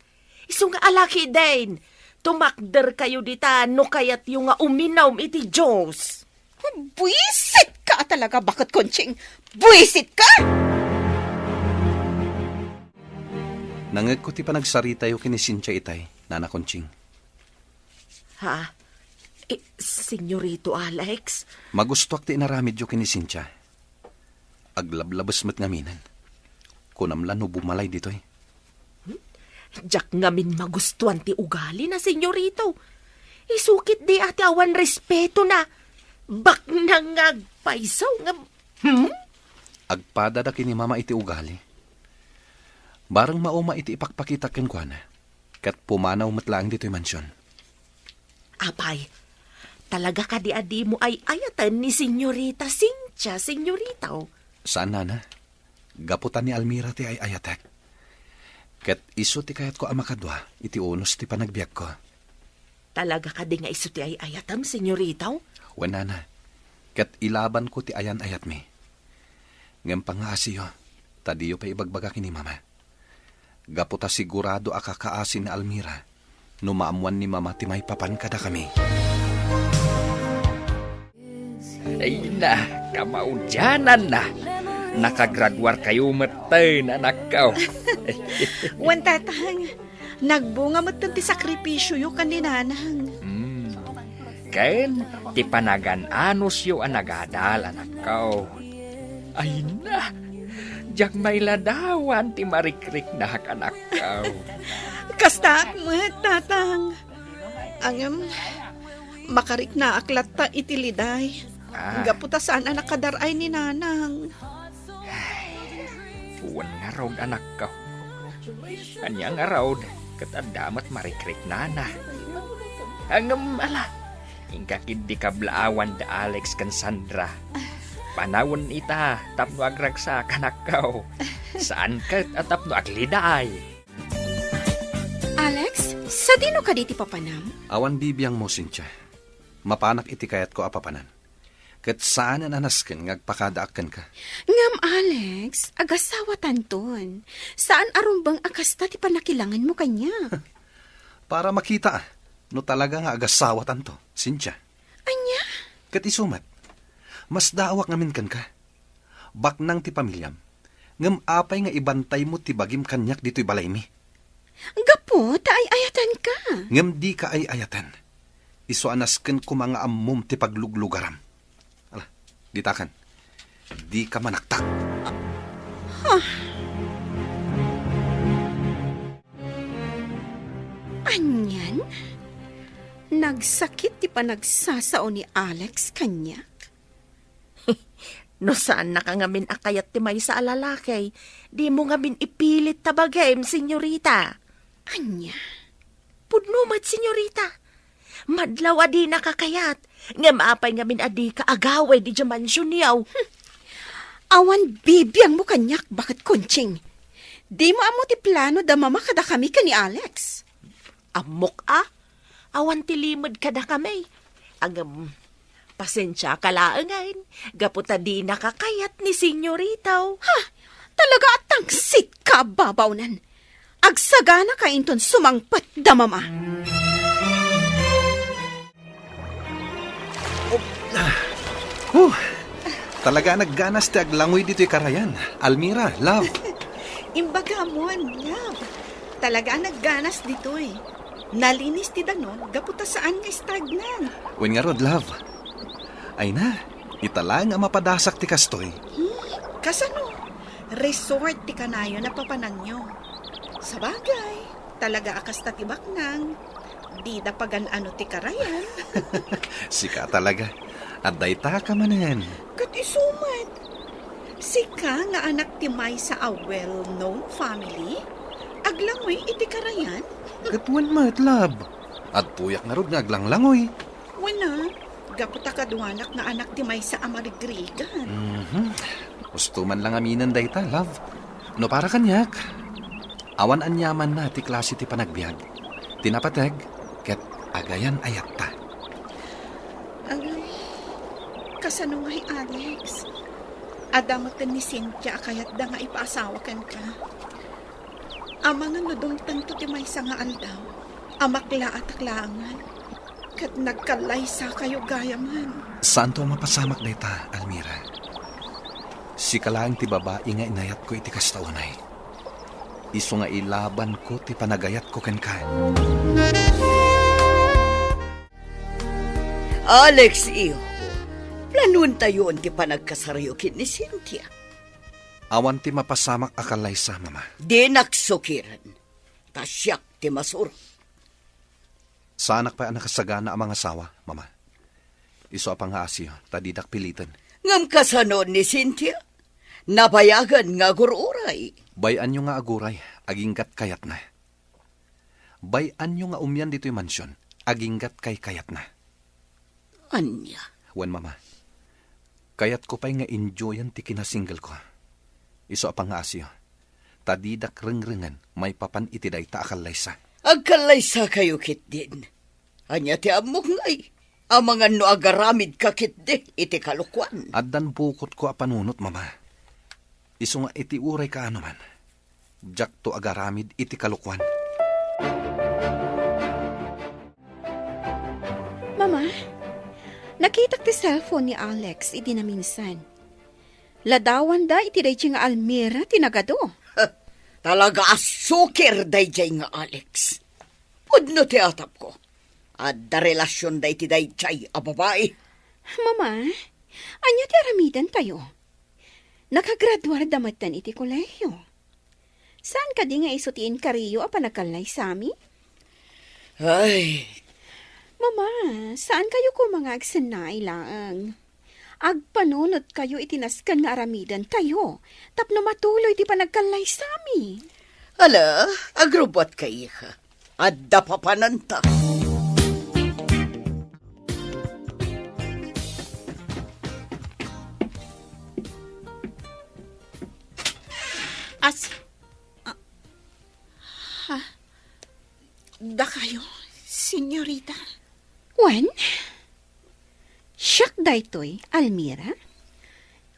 Isu nga alakiden, tumakderkayo dita no kayatyo nga uminum iti juice. Buisitka a talaga, baket Conching! Buisitka! Nangngegko ti panagsaritayo ken ni Cynthia itay, Nana Conching. Ha? Eh, Senyorito Alex? Magustuak ti inaramidyo ken ni Cynthia. Aglablabes met ngaminen. Kunam la no bumalay ditoy. Hmm? Diak ngamin magustuan ti ugalina, senyorito. Isu ketdi a ti awan respetona. Baknang nga agpayso nga, hmm? Agpadada ken ni Mama iti ugali. Bareng mauma iti ipakpakitak kenkuana. Ket pumanaw met laeng ditoy mansion. Apay, talaga kadi a dimo ay-ayaten ni Senyorita Cynthia, senyorito? Saan, Nana. Gapu ta ni Almira ti ay-ayatek. Ket isu ti kayatko a makadua iti unos ti panagbiagko. Talaga kadi nga isu ti ay-ayatem, senyorito? Wen, Nana. Ket ilabanko ti ayan-ayatmi. Ngem pangngaasiyo, ta diyo pay ibagbaga ken ni Mama. Gapu ta sigurado a kakaasi ni Almira no maammoan ni Mama ti maipapan kadakami. Ay na, kamaudiananna. Nakagraduarkayo metten, anakko. Wen, Tatang, nagbunga metten ti sakripisioyo ken ni Nanang. Hmm. Ken ti panagan-anosyo a nagadal, anakko. Ay na, diak mailadawan ti marikriknak, anakko. Kastaak met, Tatang. Ngem, makariknaak latta iti liday. Ah. Gapu ta saan a nakadar-ay ni Nanang. Ay, wen ngarud, anakko. Ania ngarud, ket adda met marikriknana. Ngem ala, inka ketdi kablaawan da Alex ken Sandra. Panawen ita tapno agragsak, anakko. Saan ket a tapno agliday. Alex, sadino kadi ti papanam? Awan bibiangmo, Cynthia. Mapanak iti kayatko a papanan. Ket saanen a nasken nga agpakadaak kenka. Ngem, Alex, agasawatanton. Saan a rumbeng a kasta ti pannakilangenmo kaniak. Para makita no talaga nga agasawatanto, Cynthia. Ania? Ket isu met, masdaawak ngamin kenka. Baknang ti pamiliam. Ngem apay nga ibantaymo ti bagim kaniak ditoy balaymi? Gapu ta ay-ayatenka. Ngem dika ay-ayaten. Isu a nasken koma nga ammom ti pagluglugaram. Ala, ditakan. Dika manaktak. Huh. Anian? Nagsakit ti panagsasao ni Alex kaniak? No saannaka ngamin a kayat ti maysa a lalaki, dimo ngamin ipilit ta bagim, senyorita. Ania? Pudno met, senyorita. Madlaw a dinaka kayat, ngem apay ngamin a dika agawid idiay mansionyo? Awan bibiangmo kaniak, baket Conching. Dimo ammo ti plano da Mama kadakami ken ni Alex. Ammok a, awan ti limed kadakami. Ngem, pasensiaka laengen, gapu ta dinaka kayat ni senyorita. Ha? Talaga a tangsit ka a babawnan. Agsaganaka inton sumangpet da Mama. Huh, talaga a nagganas ti aglangoy ditoy karayan. Almira, love. Imbagamon, love. Talaga a nagganas ditoy. Nalinis ti danum gapu ta saan nga stagnan. Wen ngarud, love. Ay na, ita laeng a mapadasak ti kastoy. Hmm, kasano? Resort ti kanayon a papananyo. Sabagay, talaga a kasta ti baknang. Dida pagan-ano ti karayan. Sika talaga. Adda ita ka manen. Ket isu met. Sika nga anak ti maysa a well-known family? Aglangoy iti karayan? Ket wen met, love. Adtoyak ngarud nga aglanglangoy. Wen a, gapu ta kaduanak nga anak ti maysa a marigrigan. Mhm. Usto man lang aminen dayta, love. No para kaniak, awan aniamanna ti klase ti panagbiag. Ti napateg, ket agayan-ayatta. Agay, kasano ngay, Alex? Adda metten ni Cynthia a kayatda nga ipaasawa kenka. Amangan no dumtengto ti maysa nga aldaw, a maklaatak laengen, ket nagkallaysakayo gayamen. Saanto a mapasamak dayta, Almira. Sika laeng ti babai nga inayatko iti kasta unay. Isu nga ilabanko ti panagayatko kenka. Alex, iho, planuentayon ti panagkasaryo ken ni Cynthia. Awan ti mapasamak a kallaysa, Mama. Dinak sukiren, ta siak ti masuro. Saanak pay a nakasagana a mangasawa, Mama. Isu a pangngaasiyo, ta didak piliten. Ngem kasano ni Cynthia? Nabayagen nga agur-uray. Bay-anyo nga aguray, aginggat kayatna. Bay-anyo nga umian ditoy mansion, aginggat kaykayatna. Ania? Wen, Mama. Kayatko pay nga enjoyan ti kinasinggelko. Isu a pangngaasiyo, ta didak rengrengen maipapan iti dayta a kallaysa. Agkallaysakayo ketdin. Ania ti ammok ngay? Amangan no agaramidka ketdi iti kalokuan. Addan bukotko a panunot, Mama. Isu nga iti uray kaano man, diakto agaramid iti kalokuan. Mama, nakitak ti cellphone ni Alex idi naminsan. Ladawanda iti daydi nga Almira ti nagadu. Talaga a sukir daydi nga Alex. Pudno ti atapko. Adda relasionda iti daydi a babai. Mama, ania ti aramidentayo? Nakagraduarda metten iti kolehiyo. Saan kadi nga isu ti inkariyo a panagkallaysami? Ay. Mama, saan kayo koma nga agsennaay laeng? Agpanunot kayo iti nasken nga aramiden tayo tapno matuloy ti panagkallaysami. Ala, agrubbuat ka, iha. Adda papananta. As... ah, ha? Dakayo, senyorita? Wen, siak daytoy, Almira.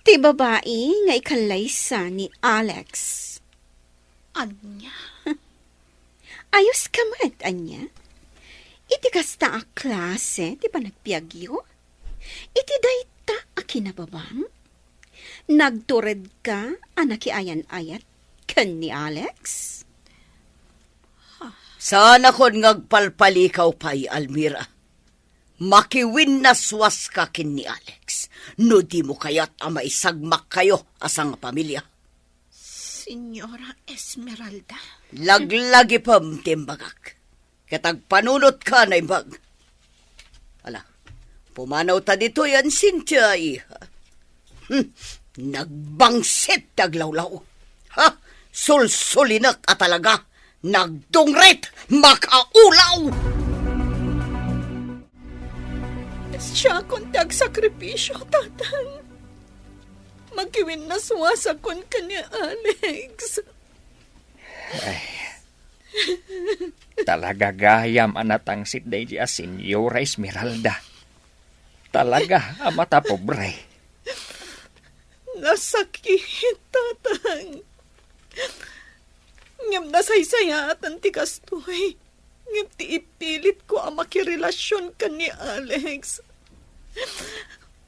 Ti babai nga ikallaysa ni Alex. Ania? Ayos ka met, ania? Iti kasta a klase ti panagbiagyo? Iti dayta a kinababam? Nagtured ka a nakiayan-ayat ken ni Alex? Saanakon nga agpalpalikaw pay, Almira. Makiwinnaswas ka ken ni Alex no dimo kayat a maisagmak kayo a sangapamilia. Señora Esmeralda? Laglagipem ti imbagak. Ket agpanunot ka, naimbag. Ala, pumanaw ta ditoy, Cynthia, iha. Hmm, nagbangsit ti aglawlaw. Ha? Sulsulinek a talaga. Nagdungrit, makaulaw! Siakon ti agsakripisio, Tatang. Makiwinnaswasakon ken ni Alex. Ay, talaga gayam a natangsit daydi a Senyora Esmeralda. Talaga a matapobre. Nasakit, Tatang. Ngem nasaysayaaten ti kastoy. Ngem ti ipilitko a makirelasion ken ni Alex,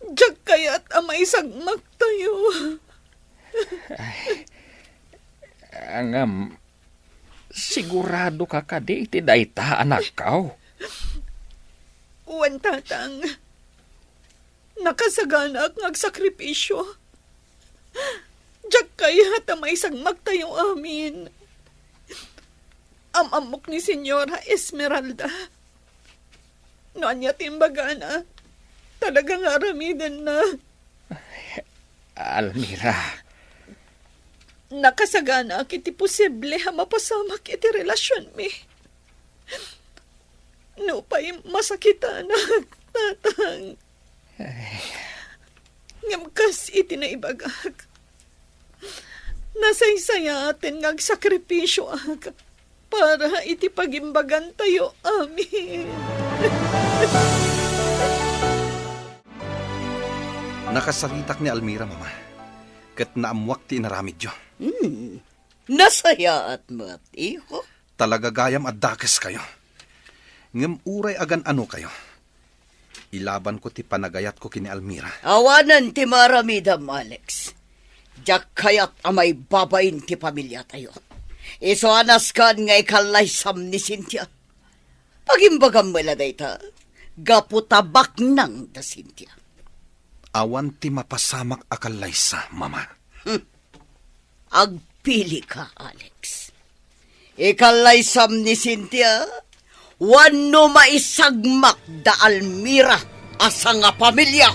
diak kayat a maisagmaktayo. Ay, ngem, sigurado ka kadi iti dayta, anakko? Wen, Tatang. Nakasaganaak nga agsakripisio. Diak kayat a maisagmaktayo amin. Am-ammok ni Senyora Esmeralda. No ania ti imbagana, talaga nga aramidenna. Almira. Nakasaganaak iti posible a mapasamak iti relasionmi. Nupay masakitanak, Tatang. Ay. Ngem kas iti naibagak, nasaysayaaten nga agsakripisioak para iti pagimbagantayo amin. Nakasaritak ni Almira, Mama, ket naammuak ti inaramidyo. Hmm. Nasayaat met, iho. Talaga gayam a dakeskayo. Ngem uray agan-anokayo, ilabanko ti panagayatko ken ni Almira. Awanen ti maaramidem, Alex. Diak kayat a maibabain ti pamiliatayo. Isu a nasken nga ikallaysam ni Cynthia. Pagimbagam met la dayta, gapu ta baknang da Cynthia. Awan ti mapasamak a kallaysa, Mama. Hmm. Agpilika, Alex. Ikallaysam ni Cynthia, wenno maisagmak da Almira a sangapamilia.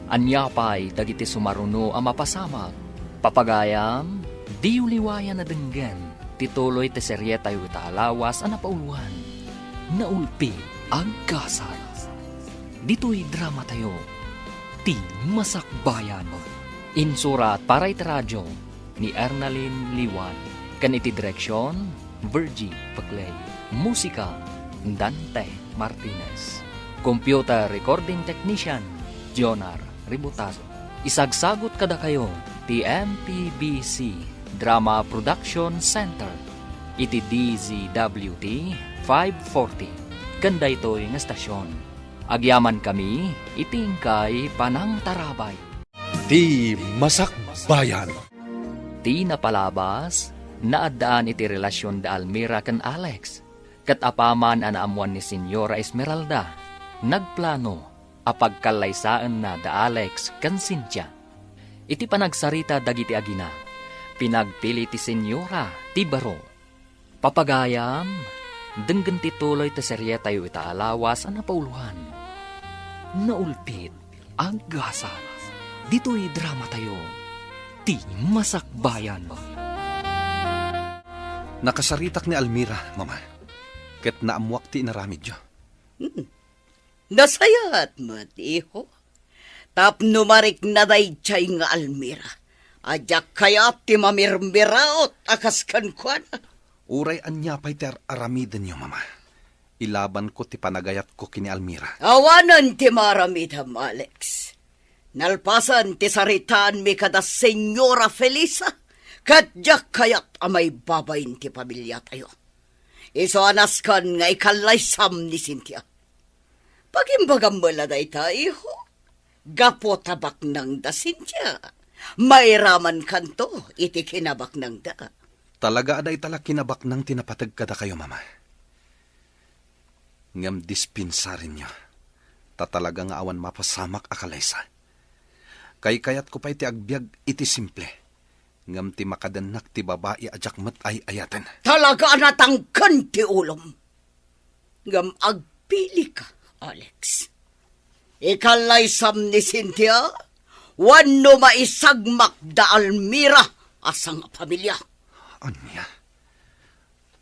Ania pay dagiti sumaruno a mapasamak? Papagayam, diyo liwayan a denggen ti tuloy ti serietayo ita a lawas a napauloan, Naulpi, Aggasat. Ditoy dramatayo, Ti Masakbayan. Insurat para iti radio ni Ernalyn Liwan, ken iti direksion, Virgie Peclay. Musika, Dante Martinez. Computer recording technician, Jonar Ributazo. Isagsagut kadakayo ti M P B C Drama Production Center iti D Z W T five forty ken daytoy nga estasion. Agyamankami iti inkay panangtarabay. Ti Masakbayan. Ti napalabas, naaddaan iti relasion da Almira ken Alex, ket apaman a naammuan ni Senyora Esmeralda, nagplano a pagkallaysaenna da Alex ken Cynthia. Iti panagsarita dagiti agina, pinagpili ti Senyora ti baro. Papagayam, denggen ti tuloy ti serietayo ita a lawas a napauloan, Naulpit, Aggasat. Ditoy dramatayo, Ti Masakbayan. Nakasaritak ni Almira, Mama, ket naammuak ti inaramidyo. Hmm. Nasayaat met, iho. Tapno marikna daydiay nga Almira a diak kayat ti mamirmiraot a kas kenkuana. Uray ania pay ti ar-aramidenyo, Mama, ilabanko ti panagayatko ken ni Almira. Awanen ti maaramidem, Alex. Nalpasen ti saritaanmi kada Senyora Felisa, ket diak kayat a maibabain ti pamiliatayo. Isu a nasken nga ikallaysam ni Cynthia. Pagimbagam met la dayta, iho. Gapu ta baknang da Cynthia, mairamankanto iti kinabaknangda. Talaga a dayta la kinabaknang ti napateg kadakayo, Mama. Ngem dispensarenyo, ta talaga nga awan mapasamak a kalaysa. Kaykayatko pay ti agbiag iti simple, ngem ti makadennak ti babai a diak met ay-ayaten. Talaga a natangken ti ulom. Ngem agpilika, Alex, ikallaysam ni Cynthia wenno maisagmak da Almira a sangafamilia? Ania?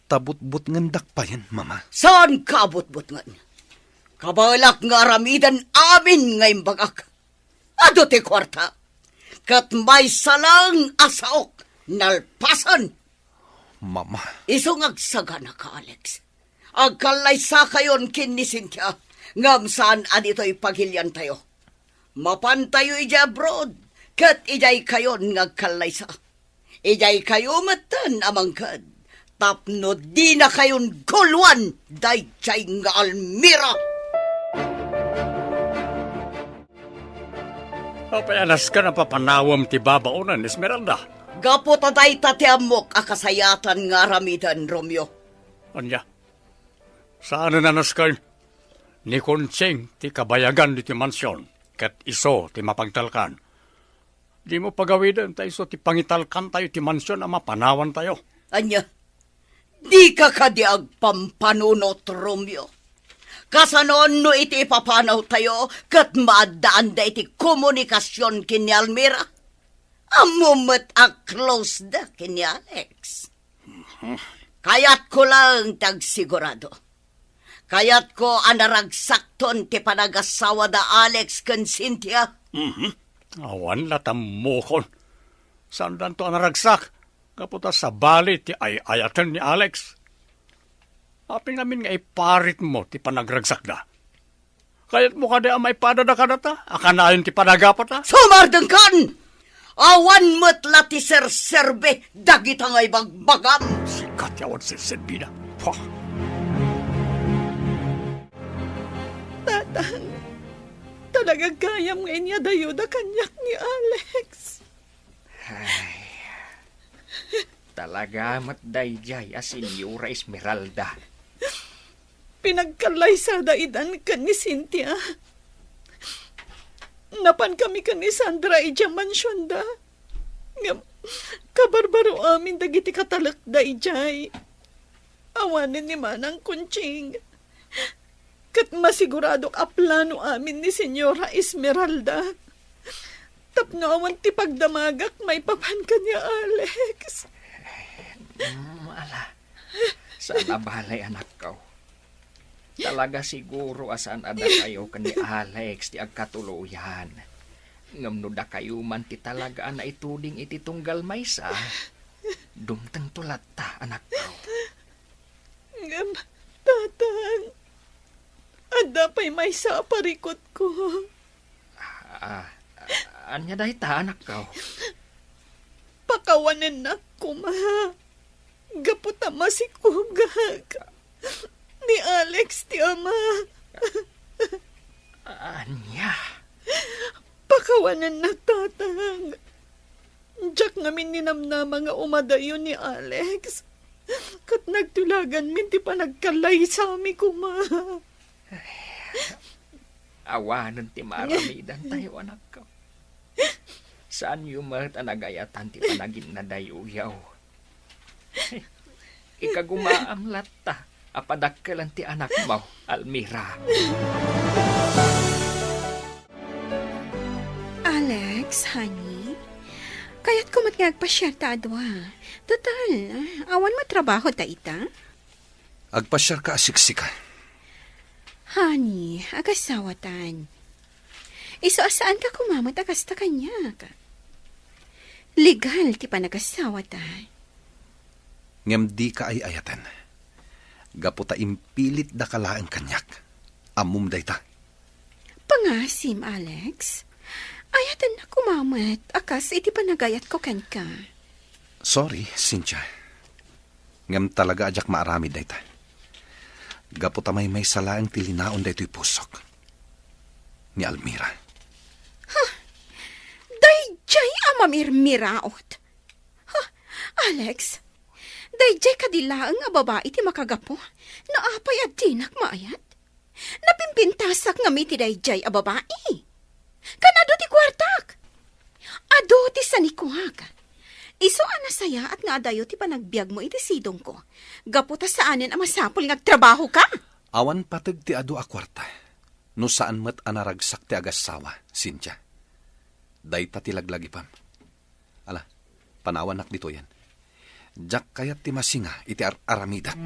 Ta butbutngendak payen, Mama. Saanka a butbutngen. Kabaelak nga aramiden amin nga imbagak. Adu ti kuarta. Ket maysa laeng a saok nalpasen. Mama. Isu nga agsaganaka, Alex. Agkallaysakayon ken ni Cynthia, ngem saan a ditoy pagiliantayo. Mapantayo idiay abroad, ket idiaykayon nga agkallaysa. Idiaykayo metten a mangted, tapno dinakayon guluan daydiay nga Almira. Apay a nasken a papanawem ti babaonen, Esmeralda? Gapu ta dayta ti ammok a kasayaatan nga aramiden, Romeo. Ania? Saanen a nasken? Ni Conching ti kabayagan ditoy mansion, ket isu ti mapagtalkan. Dimo pagawiden ta isu ti pangitalkantayo ti mansion a mapanawantayo. Ania? Dika kadi agpampanunot, Romeo? Kasano no iti ipapanawtayo ket maaddaanda iti komunikasion ken ni Almira? Ammom met a close da ken ni Alex. Kayatko laeng ti agsigurado. Kayatko a naragsakton ti panagasawa da Alex ken Cynthia. Mhm. Awan la tammokon. Saandanto a naragsak, gapu ta sabali ti ay-ayaten ni Alex. Apay ngamin nga iparitmo ti panagragsakda? Kayatmo kadi a maipadada kadata a kanayon ti panagapata? Sumardengkan! Awan met la ti serserbi dagita nga ibagbagam. Sika ti awan serserbina. Pah! Tatang, talaga gayam nga inyadayoda kaniak ni Alex. Ay, talaga met daydiay a Senyora Esmeralda. Pinagkallaysada idan ken ni Cynthia. Napankami ken ni Sandra idiay mansionda. Ngem, kabarbaro amin dagiti katalekda idiay. Awanen ni Manang Conching. Ket masiguradok a plano amin ni Senyora Esmeralda tapno awan ti pagdamagak maipapan ken ni Alex. Mm, ala. Saan a bale, anakko. Talaga siguro a saan a dakayo ken ni Alex ti agkatuloyan. Ngem no dakayo man ti talaga a naituding iti tunggal maysa, dumtengto latta, anakko. Ngem, Tatang, adda pay maysa a parikutko. Ah, ania dayta, anakko? Pakawanennak koma. Gapu ta masikugak. Ni Alex ti ama. Ania? Pakawanennak, Tatang. Diak ngamin ninamnama nga umadayo ni Alex. Ket nagtulaganmin ti panagkallaysami koma. Awanen ti maaramidantayo, anakko. Saanyo met a nagayatan ti panaginnadayoyo. Ikagumaam latta a padakkelen ti anakmo, Almira. Alex, honey, kayatko met nga agpasiarta a dua. Total, awan met trabaho ta ita. Agpasiarka a siksika. Honey, agasawatan. Isu a saanka koma met a kasta kaniak. Legal ti panagasawata. Ngem dika ay-ayaten. Gapu ta impilitdaka laeng kaniak. Ammom dayta. Pangasim, Alex. Ayatennak koma met a kas iti panagayatko kenka. Sorry, Cynthia. Ngem talaga a diak maaramid dayta. Gapu ta maymaysa laeng ti linaon daytoy pusok. Ni Almira. Huh! Daydiay a mamirmiraot. Huh! Alex, daydiay kadi laeng a babai ti makagapu no apay a dinak maayat? Napimpintasak ngamin ti daydiay a babai. Kan adu ti kuartak. Adu ti sanikuak. Isu a nasayaat nga adayo ti panagbiagmo iti sidongko. Gapu ta saanen a masapul nga agtrabahoka. Awan pateg ti adu a kuarta. no saan met a naragsak ti agassawa, Cynthia. Dayta ti laglagipam. Ala, panawannak ditoyen. Diak kayat ti masinga iti ar-aramidek.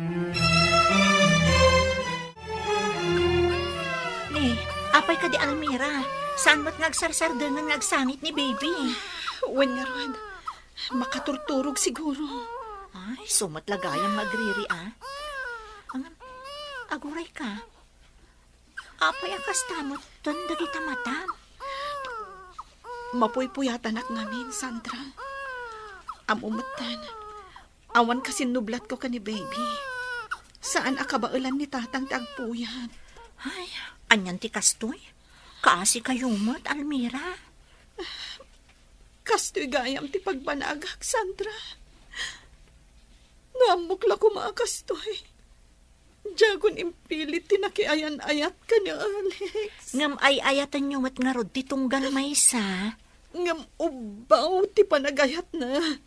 Ni, apay kadi, Almira? Saan met nga agsarsardengen nga agsangit ni baby? Wen ngarud, makaturturog siguro. Ay, isu met la gayam nga agriri, a. Ngem, aguray ka. Apay a kasta metten dagita matam? Mapuypuyatanak ngamin, Sandra. Ammo metten, awan kasinnublatko ken ni baby. Saan a kabaelan ni tatang ti agpuyat. Ay, anian ti kastoy? Kaasi kayo met, Almira. Kastoy gayam ti pagbanagak, Sandra. No ammok la koma a kastoy, diakon impilit ti nakiayan-ayat ken ni Alex. Ngem ay-ayatenyo met ngarud ti tunggal maysa. Ngem ubbaw ti panagayatna.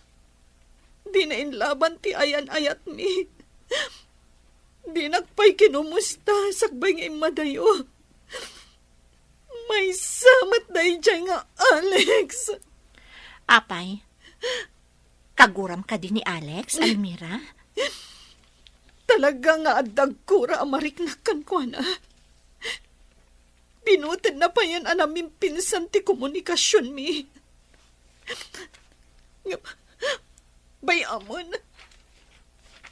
Dina inlaban ti ayan-ayatmi. Dinak pay kinumusta sakbay nga immadayo. Maysa met daydiay nga Alex. Apay, kaguram kadi ni Alex, Almira? Talaga nga adda agkura a mariknak kenkuana. Binutedna payen a namimpinsan ti komunikasionmi. Ngem, bay-amon,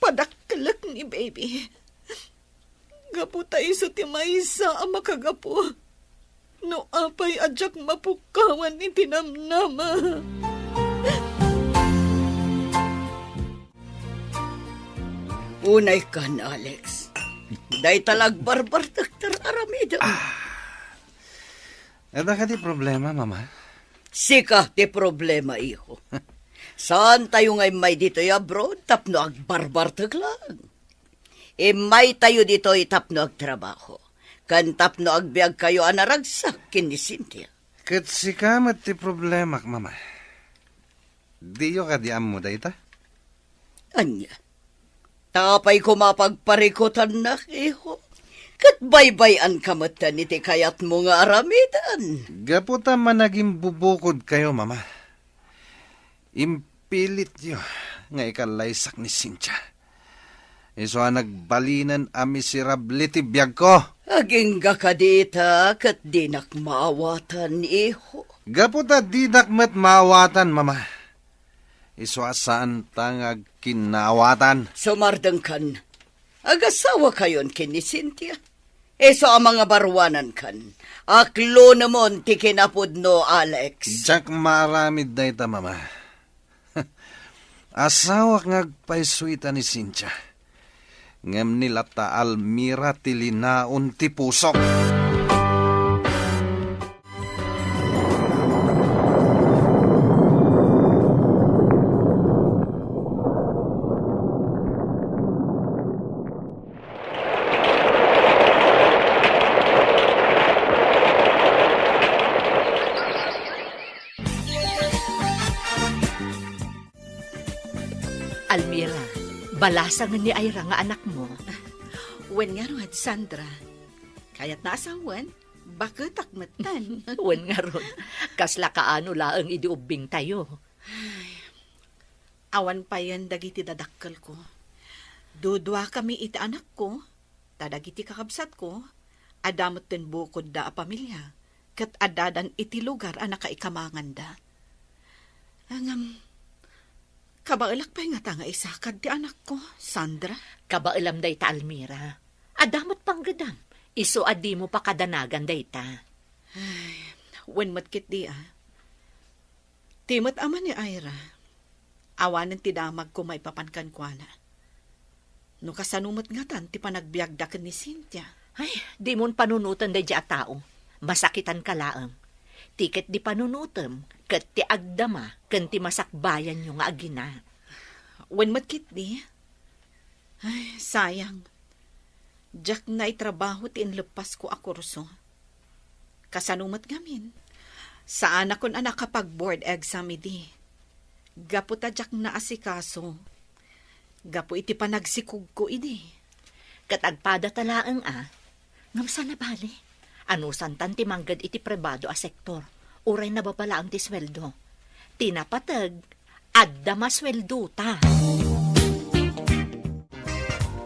padakkelek ni baby. Gapu ta isu ti maysa a makagapu no apay a diak mapukawan iti namnama. Unay kan, Alex. Dayta la agbarbartek ti aramidem. Ah. Adda kadi problema, Mama? Sika ti problema, iho. Saan tayo nga immay ditoy abroad tapno agbarbartek lang. Immay tayo ditoy tapno agtrabaho, ken tapno agbiag kayo a naragsak ken ni Cynthia. Ket sika met ti problemak, Mama. Diyo kadi ammo dayta? Ania? Ta apay koma pagparikutannak, iho? Ket baybay-anka metten iti kayatmo nga aramiden. Gapu ta managimbubukodkayo, Mama. Impilityo nga ikallaysak ni Cynthia. Isu a nagbalinen a miserable ti biagko. Agingga kadi ita ket dinak maawatan, iho. Gapu ta dinak met maawatan, Mama. Isu a saanta nga agkinnaawatan. Sumardengkan. Agasawakayon ken ni Cynthia. Isu a mangabaruanankan. Aklonemon ti kinapudno, Alex. Diak maaramid dayta, Mama. Asawak nga agpayso ita ni Cynthia. Ngem ni latta Almira ti linaon ti pusok. Almira, balasangen ni Ira nga anakmo. Wen ngarud, Sandra. Kayatna a sawen, baketak metten. Wen ngarud, kasla kaano laeng idi ubbingtayo. Ay, awan payen dagiti dadakkelko. Duduakami iti anakko, ta dagiti kakabsatko, adda metten bukodda a pamilia, ket addadan iti lugar a nakaikamanganda. Ngem, kabaelak pay ngata nga isakad ti anakko, Sandra? Kabaelam dayta, Almira. Adda met panggedam, isu a dimo pakadanagan dayta. Ay, wen met ketdi, a. Ti met ama ni Ira, awanen ti damagko maipapan kenkuana. No kasano met ngatan ti panagbiagda ken ni Cynthia? Ay, dimon panunoten daydiay a tao. Masakitanka laeng. Ti ketdi panunotem ket ti agdama ken ti masakbayanyo nga agina. Wen met ketdi. Ay, sayang. Diak naitrabaho ti inleppasko a kurso. Kasano met ngamin? Saanakon a nakapag-board exam idi. Gapu ta diak naasikaso. Gapu iti panagsikogko idi. Ket agpadata laeng a. Ngem saan a bale? Anusantan ti mangged iti pribado a sektor, uray nababa laeng ti sueldo. Ti napateg, adda masueldota.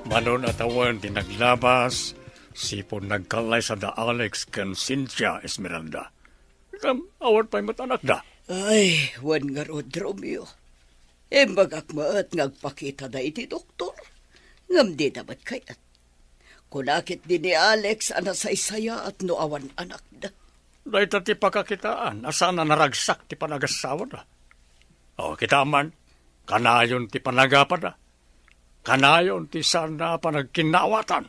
Manon a tawen ti naglabas, sipud nagkallaysada Alex ken Cynthia, Esmeralda. Ngem awan pay met anakda. Ay, wen ngarud, Romeo. Imbagak met nga agpakitada iti doktor. Ngem dida met kayat. Kuna ketdi ni Alex a nasaysayaat no awan anakda. Dayta ti pakakitaan a saan a naragsak ti panagasawana. O, kita man, kanayon ti panagapada. Kanayon ti saan a panagkinnaawatan.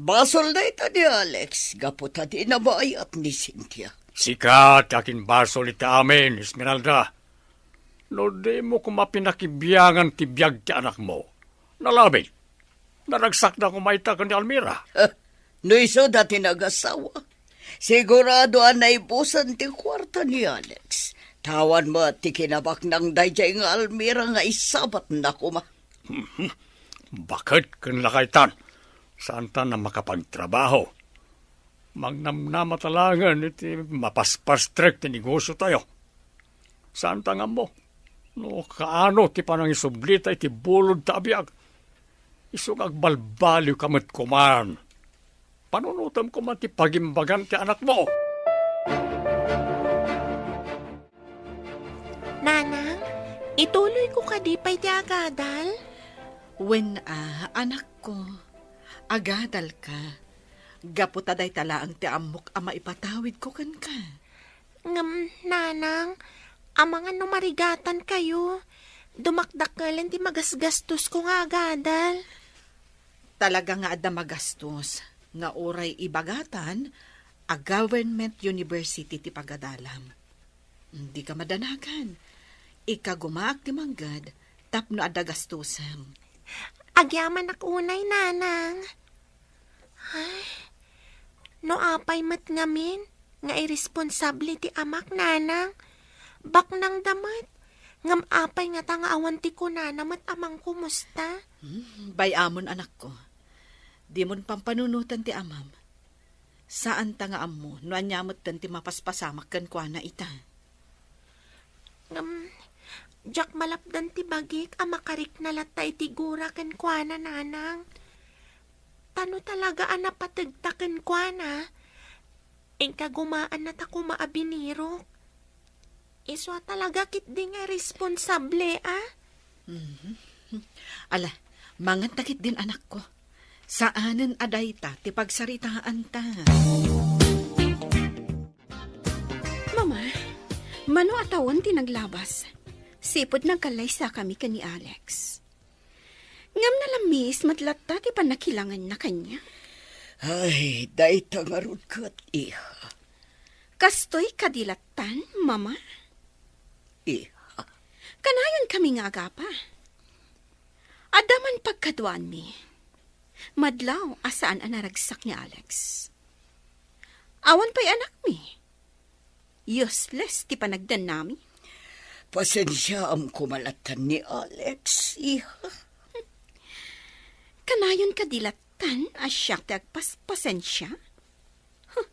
Basol dayta ni Alex gapu ta dina maayat ni Cynthia. Sika ti akinbasol iti amin, Esmeralda. No dimo koma pinakibiangan ti biag ti anakmo, nalabit. Naragsakda koma ita ken ni Almira. No isuda ti nagasawa, sigurado a naibusan ti kuarta ni Alex. Ta awan met ti kinabaknang daydiay nga Almira nga isabatna koma. Baket ken lakaytan, saanta a makapagtrabaho. Mangnamnamata laengen iti mapaspastrek ti negosiotayo. Saanta nga ammo no kaano ti panangisublita iti bulodta a biag. Isu nga agbalbaliwka met koman. Panunotem koma ti pagimbagan ti anakmo. Nanang, ituloyko kadi pay ti agadal? Wen a, anakko, agadalka. Gapu ta dayta laeng ti ammok a maipatawidko kenka. Ngem, Nanang, amangan no marigatankayo, dumakdakkelen ti magasgastosko nga agadal. Talaga nga adda magastos nga uray ibagatan a government university ti pagadalam. Dika madanagan. Ikagumaak ti mangged tapno adda gastosem. Agyamanak unay, Nanang. Ay, no apay met ngamin nga iresponsable ti amak, Nanang. Baknangda met. Ngem apay ngata nga awan ti kunana met a mangkumusta? Hmm, bay-amon, anakko. Dimon pampanunotan ti amam. Saanta nga ammo no ania metten ti mapaspasamak kenkuana ita. Ngem, diak malapdan ti bagik a makarikna latta iti gura kenkuana, Nanang. Ta no talaga a napategta kenkuana, inka gumaanna ta koma a binirok. Isu a talaga ketdi nga responsable, a? Mhm. Ala, manganta ketdin, anakko. Saanen a dayta ti pagsaritaanta. Mama, mano a tawen ti naglabas? Sipud nagkallaysakami ken ni Alex. Ngem nalamis met latta ti pannakilangenna kaniak. Ay, dayta ngarud ket, iha. Kastoy kadi lattan, Mama? Iha. Kanayonkami nga agapa. Adda man pagkaduaanmi. Madlaw a saan a naragsak ni Alex. Awan pay anakmi. Useless ti panagdannami. Pasensiaam koma lattan ni Alex, iha. Kanayon kadi lattan a siak ti agpaspasensia? Huh.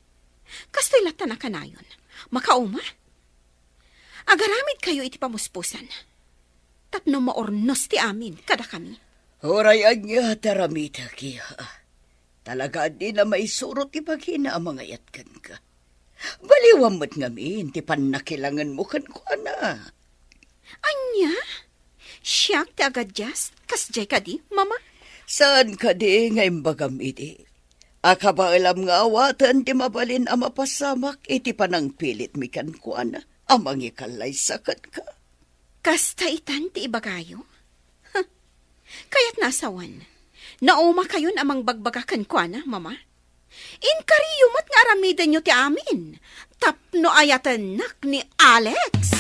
Kastoy lattan a kanayon. Makauma? Agaramidkayo iti pamuspusan. Tapno maurnos ti amin kadakami. Uray ania ti aramidek, iha. Talaga a dina maisuro ti bagina a mangayat kenka. Baliwam met ngamin ti pannakilangenmo kenkuana. Ania? Siak ti agadias? Kasdiay kadi, Mama? Saan kadi nga imbagam idi a kabaelam nga awaten ti mabalin a mapasamak iti panangpilitmi kenkuana a mangikallaysa kenka? Kasta itan ti ibagayo? Huh. Kayatna a sawen, naumakayon a mangbagbaga kenkuana, Mama? Inkariyo met nga aramidenyo ti amin tapno ayatennak ni Alex.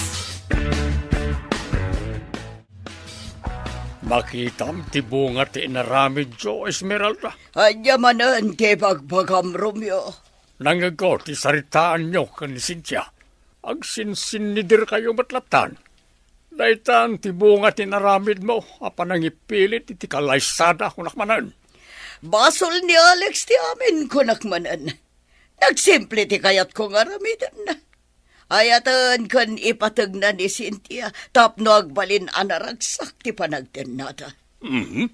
Makitam ti bunga ti inaramidyo, Esmeralda. Ania manen ti ibagbagam, Romeo? Nangngegko ti saritaanyo ken ni Cynthia. Agsinsinnidirkayo met lattan. Daytan ti bunga ti inaramidmo a panangipilit iti kalaysada, kunak manen. Basol ni Alex ti amin, kunak manen. Nagsimple ti kayatko nga aramidenna. Ayaten ken ipategna ni Cynthia tapno agbalin a naragsak ti panagtennada. Mhm.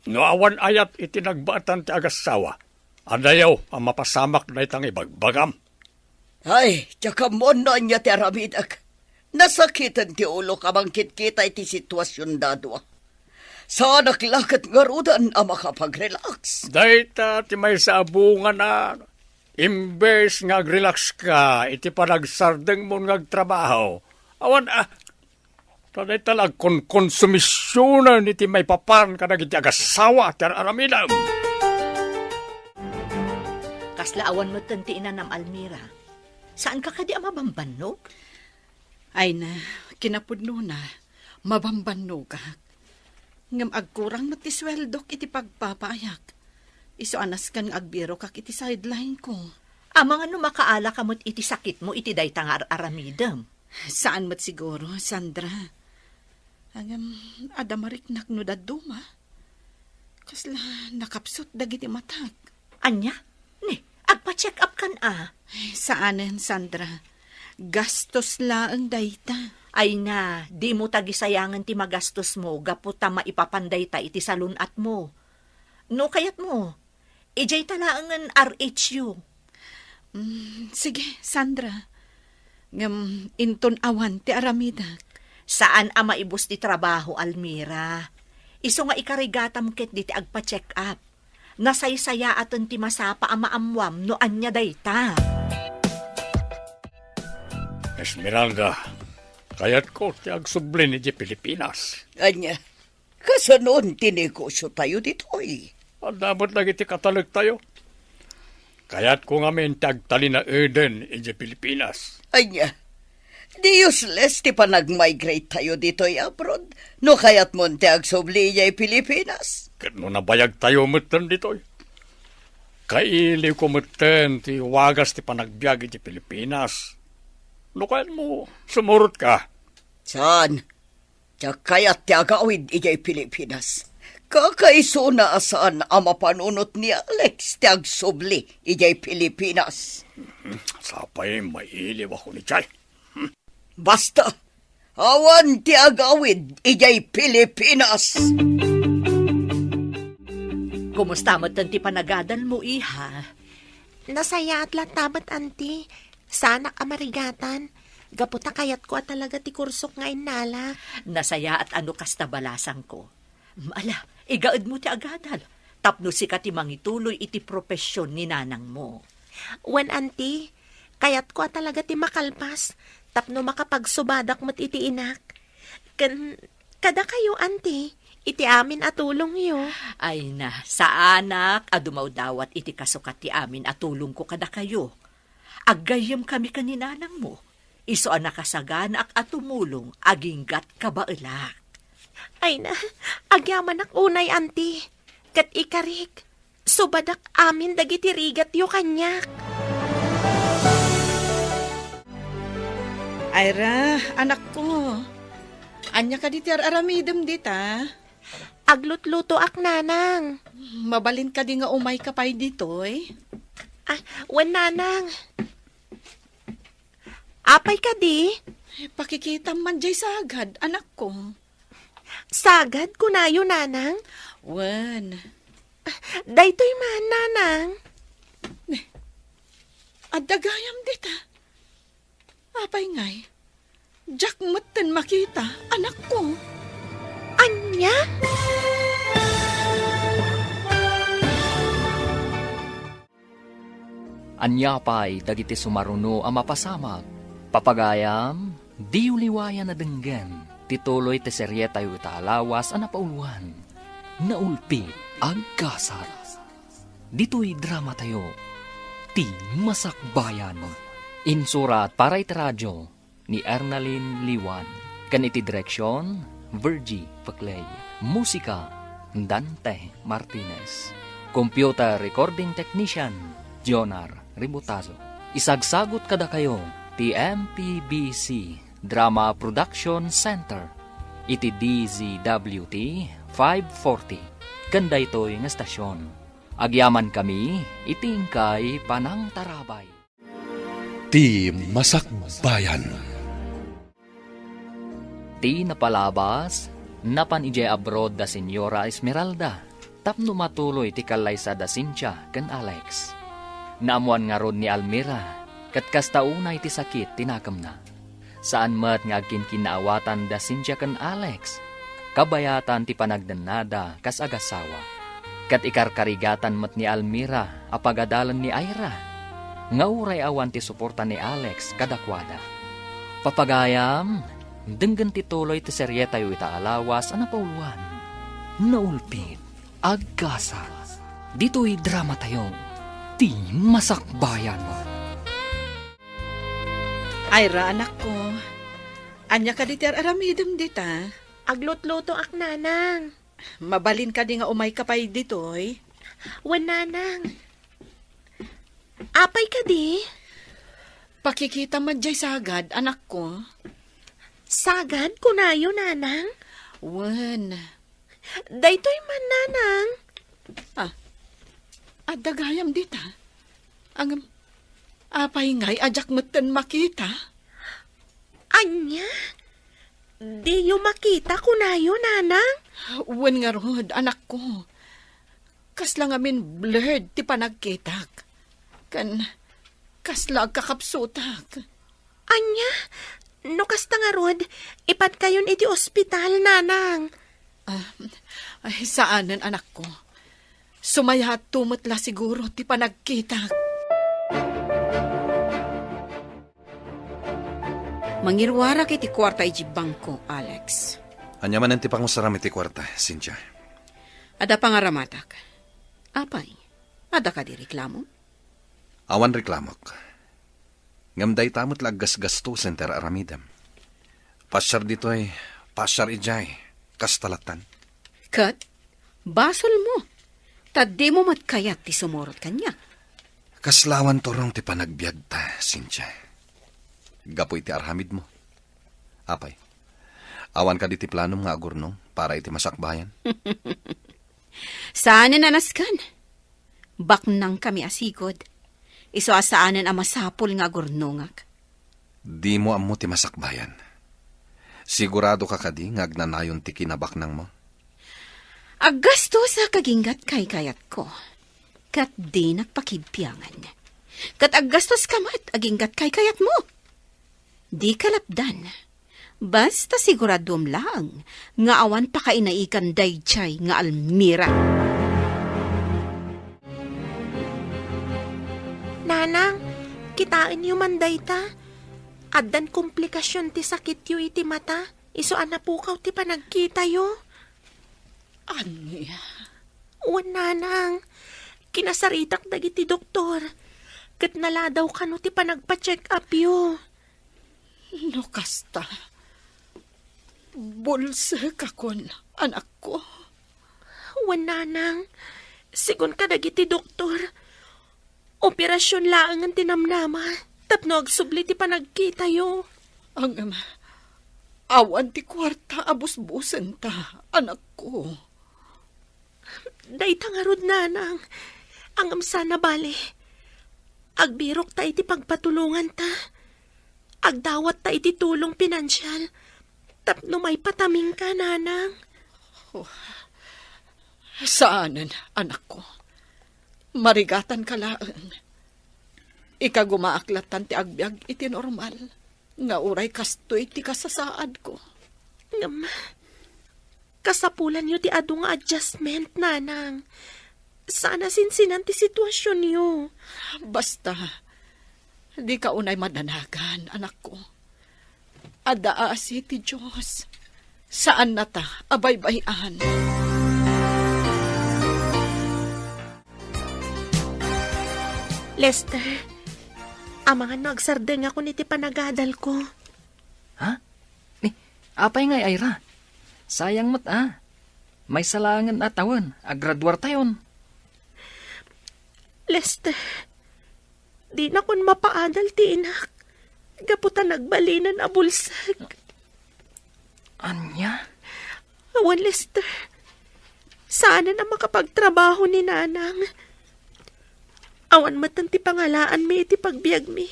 No awan ayat iti nagbaetan ti agassawa, adayo a mapasamak dayta nga ibagbagam. Ay, diak ammo no ania ti aramidek. Nasakiten ti ulok a mangkitkita iti situasionda a dua. Saanak la ket ngaruden a makapag-relax. Dayta ti maysa a bungana. Imbes nga ag-relax ka iti panagsardengmo nga agtrabaho, awan a, ta dayta la agkonkonsumisionen iti maipapan kadagiti agassawa ti ar-aramidem. Kasla awan metten ti inanam, Almira. Saanka kadi a mabambannog? Ay na, kinapudnona, mabambannogak. Ngem agkurang met ti sueldok iti pagpapaayak. Isu a nasken nga agbirokak iti sideline-ko. Amangan no makaalaka met iti sakitmo iti dayta nga ar-aramidem. Saan met siguro, Sandra. Ngem adda mariknak no dadduma. Kasla nakapsut dagiti matak. Ania? Ni, agpa-check up kan a? Ay, saanen, Sandra. Gastos laeng dayta. Ay na, dimo tagisayangen ti magastosmo gapu ta maipapan dayta iti salun-atmo. No kayatmo, idiay ta laengen R H U. Mm, sige, Sandra. Ngem inton awan ti aramidek. Saan a maibus ti trabaho, Almira. Isu nga ikarigatam ket diti agpa-check up. Nasaysayaaten ti masapa a maammuam no ania dayta. Esmeralda, kayatko ti agsubli idiay Pilipinas. Ania? Kasanon ti negosyo tayo ditoy? Adda met dagiti katalektayo. Kayatko ngamin ti agtalinaeden idiay Pilipinas. Ania? Di useless ti panag-migrate tayo ditoy abroad no kayatmon ti agsubli idiay Pilipinas. Ket no nabayag tayo metten ditoy, kailiwko metten ti wagas ti panagbiag idiay Pilipinas. No kayatmo, sumurot ka. Saan? Diak kayat ti agawid idiay Pilipinas. Kakaisuna a saan a mapanunot ni Alex ti agsubli idiay Pilipinas. Sapay mailiwko ni Chay. Basta, awan ti agawid idiay Pilipinas. Kumusta met ti panagadalmo, iha? Nasayaat latta met, Auntie. Saanak a marigatan. Gapu ta kayatko a talaga ti kursok nga innalak. Nasayaat a no kasta, balasangko. Ala, igaedmo ti agadal. Tapno sika ti mangituloy iti profession ni nanangmo. Wen, Auntie, kayatko a talaga ti makalpas tapno makapagsubadak met iti inak. Ken kadakayo, Auntie, iti amin a tulongyo. Ay na, saanak a dumawdawat iti kasukat ti amin a tulongko kadakayo. Aggayyemkami ken ni nanangmo, isu a nakasaganaak a tumulong aginggat kabaelak. Ay na, agyamanak unay, Auntie. Ket ikarik, subadak amin dagiti rigatyo kaniak. Ayra, anakko, ania kadi ti ar-aramidem dita? Aglutlutoak, Nanang. Mabalin kadi nga umayka pay ditoy? Ah, wen, Nanang. Apay kadi? Pakikitam man jay sagad, anakko. Sagad, kunayo, Nanang? Wen. Daytoy man, Nanang. Ne, adda gayam dita. Apay ngay? Diak metten makita, anakko. Ania? Ania pay dagiti sumaruno a mapasamak? Papagayam, diyo liwayan a denggen ti tuloy ti serietayo ita a lawas a napauluan, Naulpit Agkasat. Ditoy dramatayo, Ti Masakbayan. Insurat para iti radio ni Ernalyn Liwan, ken iti direksion, Virgie Peclay. Musika, Dante Martinez. Computer recording technician, Jonar Ributazo. Isagsagut kadakayo ti M P B C Drama Production Center iti D Z W T five forty ken daytoy nga stasyon. Agyamankami iti inkay panangtarabay. Ti Masakbayan. Ti napalabas, napan idiay abroad da Señora Esmeralda tapno matuloy ti kallaysa da Cynthia ken Alex. Naammoan ngarud ni Almira ket kasta unay ti sakit ti nakemna. Saan met nga agkinkinnaawatan da Cynthia ken Alex, kabayatan ti panagdennada kas agasawa. Ket ikarkarigatan met ni Almira a pagadalan ni Ira, nga uray awan ti suporta ni Alex kadakuada. Papagayam, denggen ti tuloy ti serietayo ita a lawas a napauluan, Naulpit, Agkasa. Ditoy dramatayo, Ti Masakbayan. Ira, anakko, ania kadi ti ar-aramidem dita? Aglutlutoak, nanang. Mabalin kadi nga umayka pay ditoy? Wen, nanang. Apay kadi? Pakikita met diay sagad, anakko. Sagad, kunayo, nanang? Wen. Daytoy man, nanang. Ah, adda gayam dita. Ngem, apay ngay a diak metten makita? Ania? Diyo makita, kunayo, nanang? Wen ngarud, anakko. Kasla ngamin blurred ti panagkitak. Ken kasla agkakapsutak. Ania? No kasta ngarud, ipadkayon iti ospital, nanang. Ah, ay, saanen, anakko. Sumayatto met la siguro ti panagkitak. Mangiruarak iti kuarta iti bangko, Alex. Ania manen ti pangusaram iti kuarta, Cynthia? Adda pangaramatak. Apay? Adda kadi reklamo? Awan reklamok. Ngem dayta met la aggasgastosen ti ar-aramidem. Pasiar ditoy, pasiar idiay, kasta lattan. Ket, basolmo, ta dimo met kayat ti sumurot kaniak. Kasla awan turong ti panagbiagta, Cynthia. Gapu iti aramidmo. Apay, awan kadi ti planom nga agurnong para iti masakbayan? Saanen a nasken. Baknangkami a sigud. Isu a saanen a masapul nga agurnongak. Dimo ammo ti masakbayan. Siguradoka kadi nga agnanayon ti kinabaknangmo? Aggastosak aginggat kaykayatko, ket dinak pakibbiangan. Ket aggastoska met aginggat kaykayatmo. Dika lapdan. Basta siguraduem laeng nga awan pakainaikan daydiay nga Almira. Nanang, kitaenyo man dayta. Addan komplikasion ti sakityo iti mata, isu a napukaw ti panagkitayo. Ania? Wen, nanang, kinasaritak dagiti doktor, ket naladaw kano ti panagpa-check-upyo. No kasta, bulsekakon, anakko. Wen, nanang, sigun kadagiti doktor, operasion laengen ti namnama tapno agsubli ti panagkitayo. Ngem, awan ti kuarta a busbusenta, anakko. Dayta ngarud, nanang. Ngem saan a bale. Agbirokta iti pagpatulonganta. Agdawatta iti tulong pinansial tapno maipataminka, nanang. Oh, saanen, anakko. Marigatanka laeng. Ikagumaak lattan ti agbiag iti normal nga uray kastoy ti kasasaadko. Ngem, kasapulanyo ti adu nga adjustment, nanang. Saan a sinsinan ti situasionyo. Basta, dika unay madanagan, anakko. Adda aasi ti Dios. Saannata a baybay-an. Lester, amangan no agsardengakon iti panagadalko. Ha? Ni, apay ngay, Ira? Sayang met a. Maysa laengen a tawen, agraduartayon. Lester, dinakon mapaadal ti inak gapu ta nagbalinen a bulsek. Ania? Awan, Lester. Saanen a makapagtrabaho ni nanang. Awan metten ti pangalaanmi iti pagbiagmi.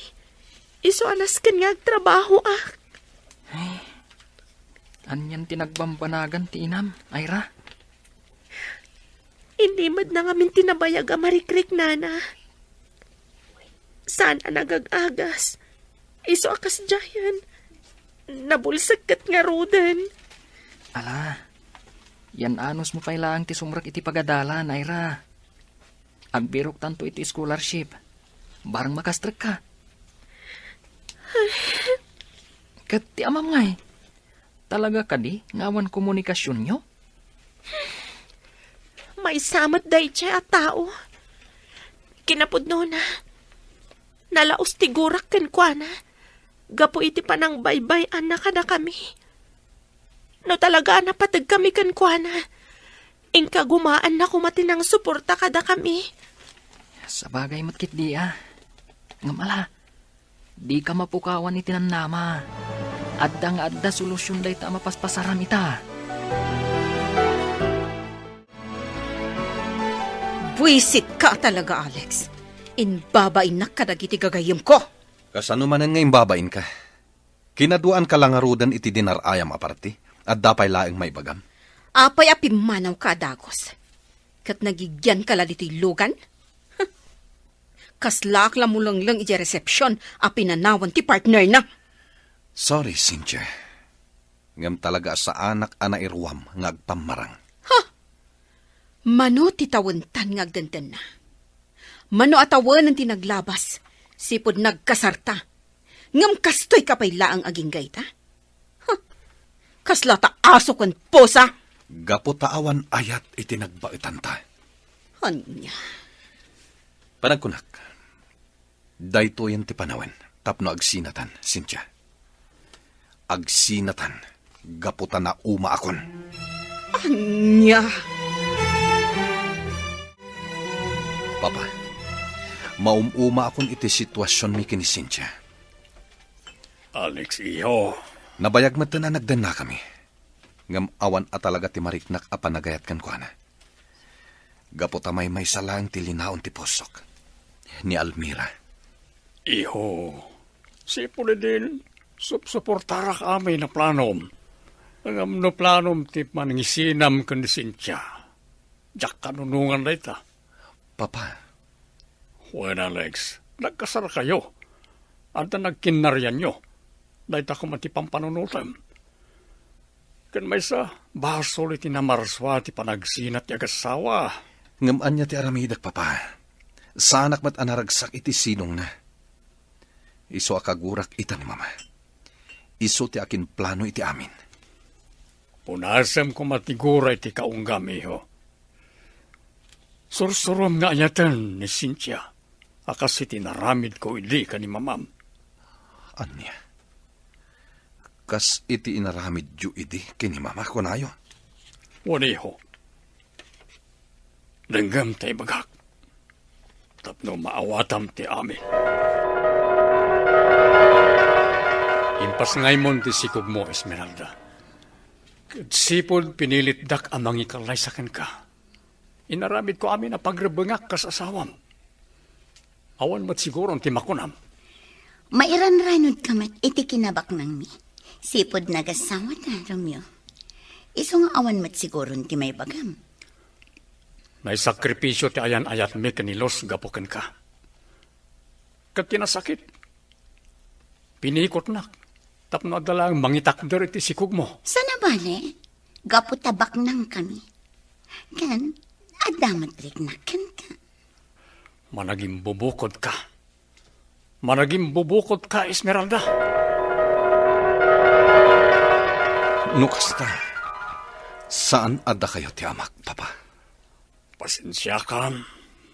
Isu a nasken nga agtrabahoak. Ay, anian ti nagbambanagan ti inam, Ira? Inimed na ngamin ti nabayag a marikriknana. Saan a nagag-agas. Isu a kasdiayan. Nabulsek ket ngaruden. Ala, yan anusmo pay laeng ti sumrek iti pagadalan, Ira. Agbiroktanto iti scholarship. Barang makastrekka. Ket ti amam ngay, talaga kadi nga awan komunikasionyo? Maysa met daydiay a tao. Kinapudnona, nalaus ti gurak kenkuana gapu iti panangbaybay-anna kadakami. No talaga a napategkami kenkuana, inka gumaanna koma ti nangsuporta kadakami. Sabagay met ketdi a. Ngem ala, dika mapukawan iti namnama. Adda nga adda solusion dayta a mapaspasaram ita. Buisitka talaga, Alex. Imbabainnak kadagiti gagayyemko. Kasano manen nga imbabainka? Kinaduaanka la ngaruden iti dinar-ayam a parti? Adda pay laeng maibagam? Apay a pimmanawka a dagus? Ket nagigianka la ditoy lugan? Kaslaak la mulengleng idiay resepsion a pinanawan ti partnerna. Sorry, Cynthia. Ngem talaga a saanak a nairuam nga agpammarang. Ha? Mano ti tawentan nga agdendenna? Mano a tawenen ti naglabas, sipud nagkasarta? Ngem kastoyka pay laeng aginggayta? Huh! Kasla ta aso ken pusa! Gapu ta awan ayat iti nagbaetanta. Ania? Panagkunak, daytoyen ti panawen tapno agsinatan, Cynthia. Agsinatan gapu ta naumaakon. Ania? Papa, maum-umaakon iti situasionmi ken ni Cynthia. Alex, iho. Nabayag met a nagdennakami. Ngem awan a talaga ti mariknak a panagayat kenkuana. Gapu ta maymaysa laeng ti linaon ti pusok ni Almira. Iho, sipud idin, supsuportarak amin a planom. Ngem no planom ti panangisinam ken ni Cynthia, diak kanunongan dayta. Papa. Wen, Alex, nagkasarkayo. Adda nagkinnarianyo. Dayta koma ti pampanunotem. Ken maysa, basol iti namarsua ti panagsinat ti agassawa. Ngem ania ti aramidek, Papa? Saanak met a naragsak iti sidongna. Isu a kagurak ita ni Mama. Isu ti akinplano iti amin. Punasem koma ti gura iti kaunggam, iho. Sursurom nga ayaten ni Cynthia a kas iti naramidko idi ken ni Mamam. Ania? Kas iti inaramidyo idi ken ni Mama, kunayo? Wen, iho. Denggem ta ibagak tapno maawatam ti amin. Impasngaymon ti sikogmo, Esmeralda. Ket sipud pinilitdak a mangikallaysa kenka, inaramidko amin a pagrebbengak kas asawam. Awan met siguron ti makunam. Mairanranudka met iti kinabaknangmi. Sipud nagasawata, Romeo. Isu nga awan met siguron ti maibagam. Naisakripisio ti ayan-ayatmi ken ni Luz gapu kenka. Ket ti nasakit, pinikotnak tapno adda laeng mangitakder iti sikogmo. Saan a bale, gapu ta baknangkami. Ken, adda met riknak kenka. Managimbubukodka. Managimbubukodka, Esmeralda. No kasta, saan a dakayo ti amak, Papa? Pasensiakam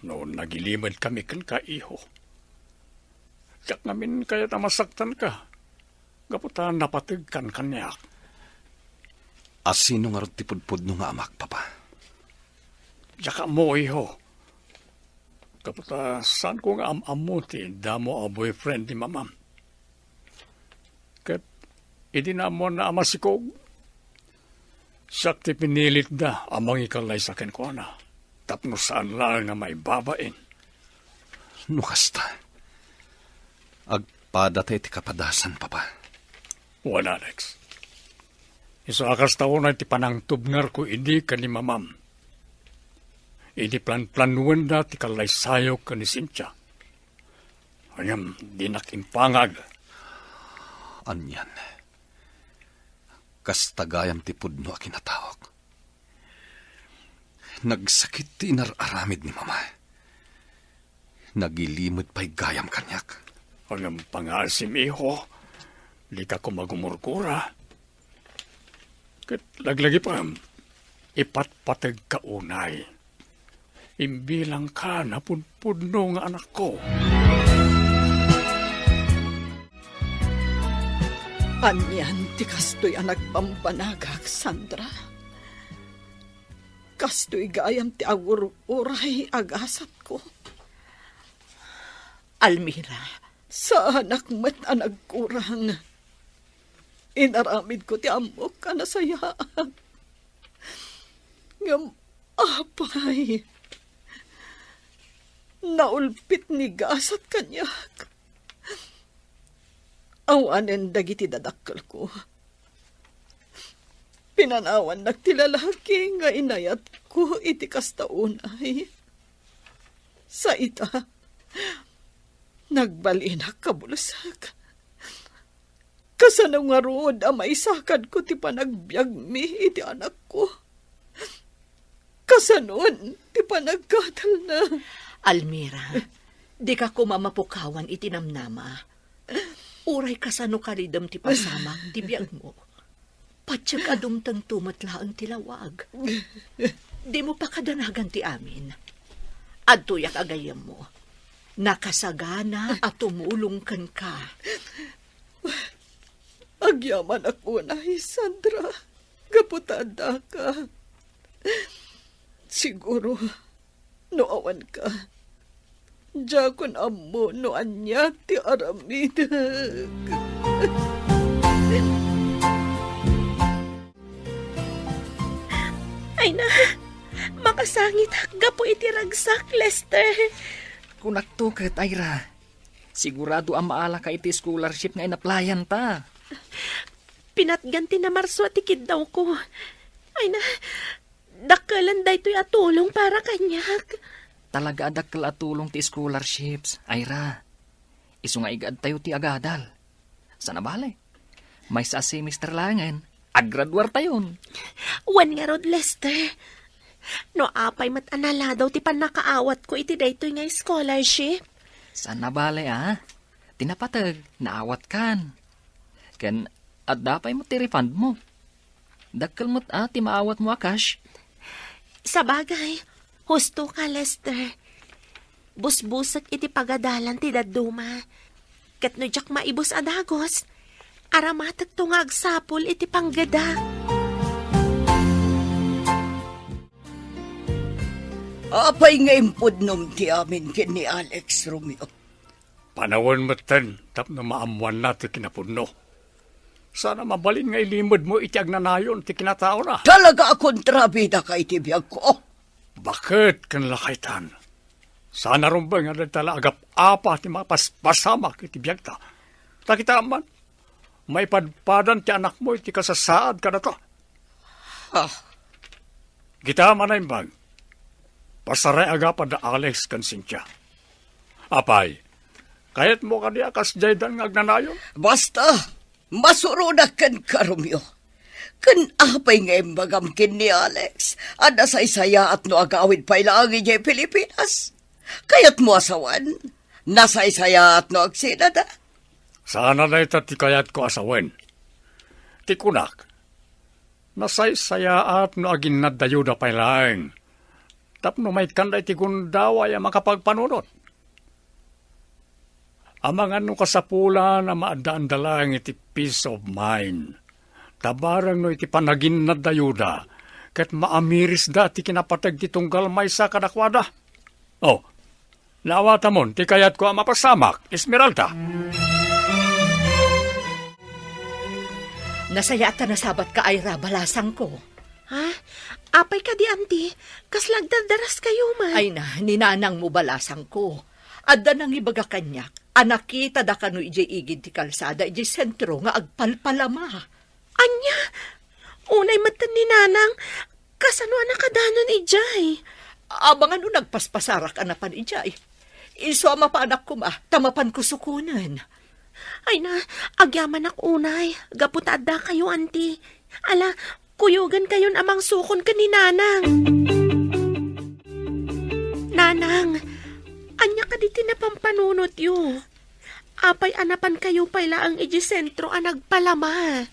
no nagilimedkami kenka, iho. Diak ngamin kayat a masaktanka gapu ta napategkan kaniak. A sino ngarud ti pudpudno nga amak, Papa? Diak ammo, iho. Gapu ta saanko nga am-ammo ti damo a boyfriend ni Mamam. Ket idi naammoanna a masikog, siak ti pinilitda a mangikallaysa kenkuana tapno saan laeng nga maibabain. No kasta, agpadata iti kapadasan, Papa. Wen, Alex. Isu a kasta unay ti panangtubngarko idi ken ni Mamam. Idi planplanuenda ti kallaysayok ken ni Cynthia. Ngem dinak impangag. Anian? Kasta gayam ti pudno a kinataok. Nagsakit ti inar-aramid ni Mama. Nagilimed pay gayam kaniak. Ngem pangaasim, iho. Dika koma gumurgura. Ket laglagipem, ipatpategka unay. Imbilangka napudpudno nga anakko. Anian ti kastoy a nagbambanagak, Sandra? Kastoy gayam ti agur-uray a gasatko. Almira. Saanak met a nagkurang. Inaramidko ti ammok a nasayaat. Ngem apay, naulpit ni gasat kaniak. Awanen dagiti dadakkelko. Pinanawannak ti lalaki nga inayatko iti kasta unay. Sa ita, nagbalinak kabulsek. Kasano ngarud a maisakadko ti panagbiagmi iti anakko? Kasanon ti panagkatelna? Almira, dika koma mapukawan iti namnama. Uray kasano karidem ti pasamak ti biagmo. Patiek a dumtengto met laeng ti lawag. Dimo pakadanagan ti amin. Adtoyak a gayyemmo. Nakasagana a tumulong kenka. Agyamanak unay, Sandra, gapu ta addaka. Siguro, no awanka, diakon ammo no ania ti aramidek. Ay na, makasangitak gapu iti ragsak, Lester. Kunakto ket, Ira. Sigurado a maalaka iti scholarship nga inapplyanta. Pinatgan ti namarsua ti kiddawko. Ay na, dakkelen daytoy a tulong para kaniak. Talaga a dakkel a tulong ti scholarships, Ira. Isu nga igaadtayo ti agadal. Sana bale, maysa a semester laengen, aggraduartayon. Wen ngarud, Lester. No apay met a naladaw ti pannakaawatko iti daytoy nga scholarship. Saan nabale a? Ti napateg, naawatkan. Ken adda pay met ti refund mo. Dakkel met a ti maawatmo a cash. Sabagay, husto ka, Lester. Busbusek iti pagadalan ti dadduma. Ket no diak maibus a dagus, aramatekto nga agsapul iti panggeda. Apay nga impudnom ti amin ken ni Alex, Romeo? Panawen metten tapno maammoanna ti kinapudno. Saan a mabalin nga ilimedmo iti agnanayon ti kinataona. Talaga a kontrabida ka iti biagko. Baket ken lakaytan. Saan a rumbeng a dagita la agap-apa ti mapaspasamak iti biagta. Ta kitaem man, maipadpadan ti anakmo iti kasasaad kadata. Ah. Kitaem a naimbag. Pasaray agapa da Alex ken Cynthia. Apay, kayatmo kadi a kasdiaydan nga agnanayon? Basta, masuronak kenka, Romeo. Ken apay nga imbagam ken ni Alex a nasaysayaat no agawid pay laeng idiay Pilipinas? Kayatmo a sawen? Nasaysayaat no agsinada? Saan a dayta ti kayatko a sawen. Ti kunak, nasaysayaat no aginnadda Yuda pay laeng tapno maikkanda iti gundaway a makapagpanunot. Amangan no kasapulan a maaddaanda laeng iti peace of mind. Ta bareng no iti panaginnadda Yuda, ket maamirisda ti kinapateg ti tunggal maysa kadakuada. Oh, naawatamon ti kayatko a mapasamak, Esmeralda. Nasayaat ta nasabatka, Ira, balasangko. Ha? Apay kadi, Auntie? Kasla agdardaraskayo man? Ay na, ni nanangmo, balasangko. Adda nangibaga kaniak a nakitada kano idiay igid ti kalsada idiay sentro nga agpalpalama. Ania? Unay metten ni Nanang, kasano a nakadanon idiay? Amangan no nagpaspasarak a napan idiay. Isu a mapanak koma, ta mapan kusukonen. Ay na, agyamanak unay, gapu ta adda kayo, anti. Ala, kuyogan kayon a mangsukon ken ni Nanang. Nanang, ania kadi ti napampanunotyo? Apay a napan kayo pay laeng iti sentro a nagpalama?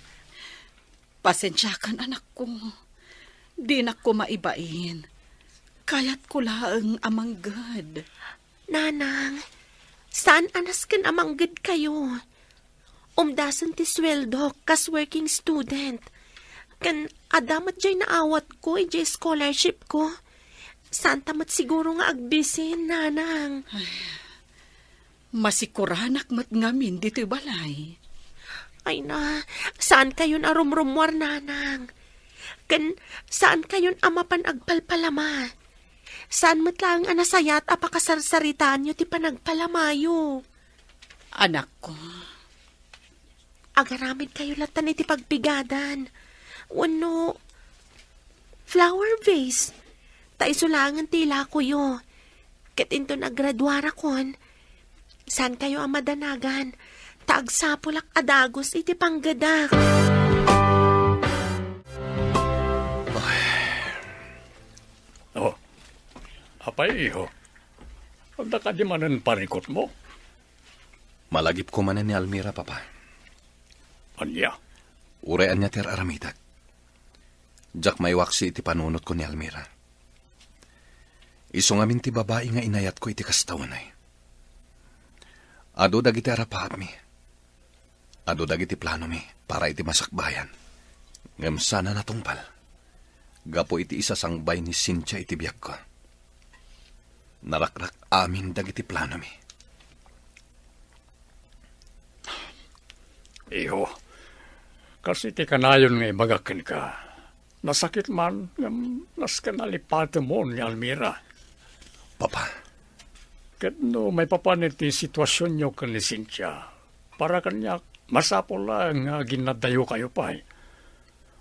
Pasensiakan, anakko. Dinak ko maibain. Kayatko laeng a mangged. Nanang, saan a nasken a mangged kayo? Umdasen ti sueldok kas working student. Ken adda met jay naawatko idiay scholarship ko. Saan ta met siguro nga agbisin, Nanang? Masikuranak met ngamin ditoy balay. Ay na, saan kayon a rumrummuar, Nanang? Ken saan kayon a mapan agpalpalama? Saan met laeng a nasayat a pakasarsaritaanyo ti panagpalamayo? Anakko. Agaramid kayo latan iti pagpigadan. Wenno, flower vase. Ta isu laengen ti ilakoyo. Ket inton agraduarakon, saan kayo a madanagan, ta agsapulak a dagus iti panggedak. Oh, apay, iho? Adda kadi manen parikutmo? Malagipko manen ni Almira, Papa. Ania? Uray ania ti ar-aramidak, diak maiwaksi iti panunotko ni Almira. Isu ngamin ti babai nga inayatko iti kasta unay. Adu dagiti arapaatmi. Adu dagiti planomi para iti masakbayan. Ngem saan a natungpal. Gapu iti isasangbay ni Cynthia iti biagko. Narakrak amin dagiti planomi. Iho, kas iti kanayon nga ibagak kenka, nasakit man ngem nasken a lipatemon ni Almira. Papa. Ket no maipapan iti situasionyo ken ni Cynthia, para kaniak, masapul laeng nga aginnadayokayo pay.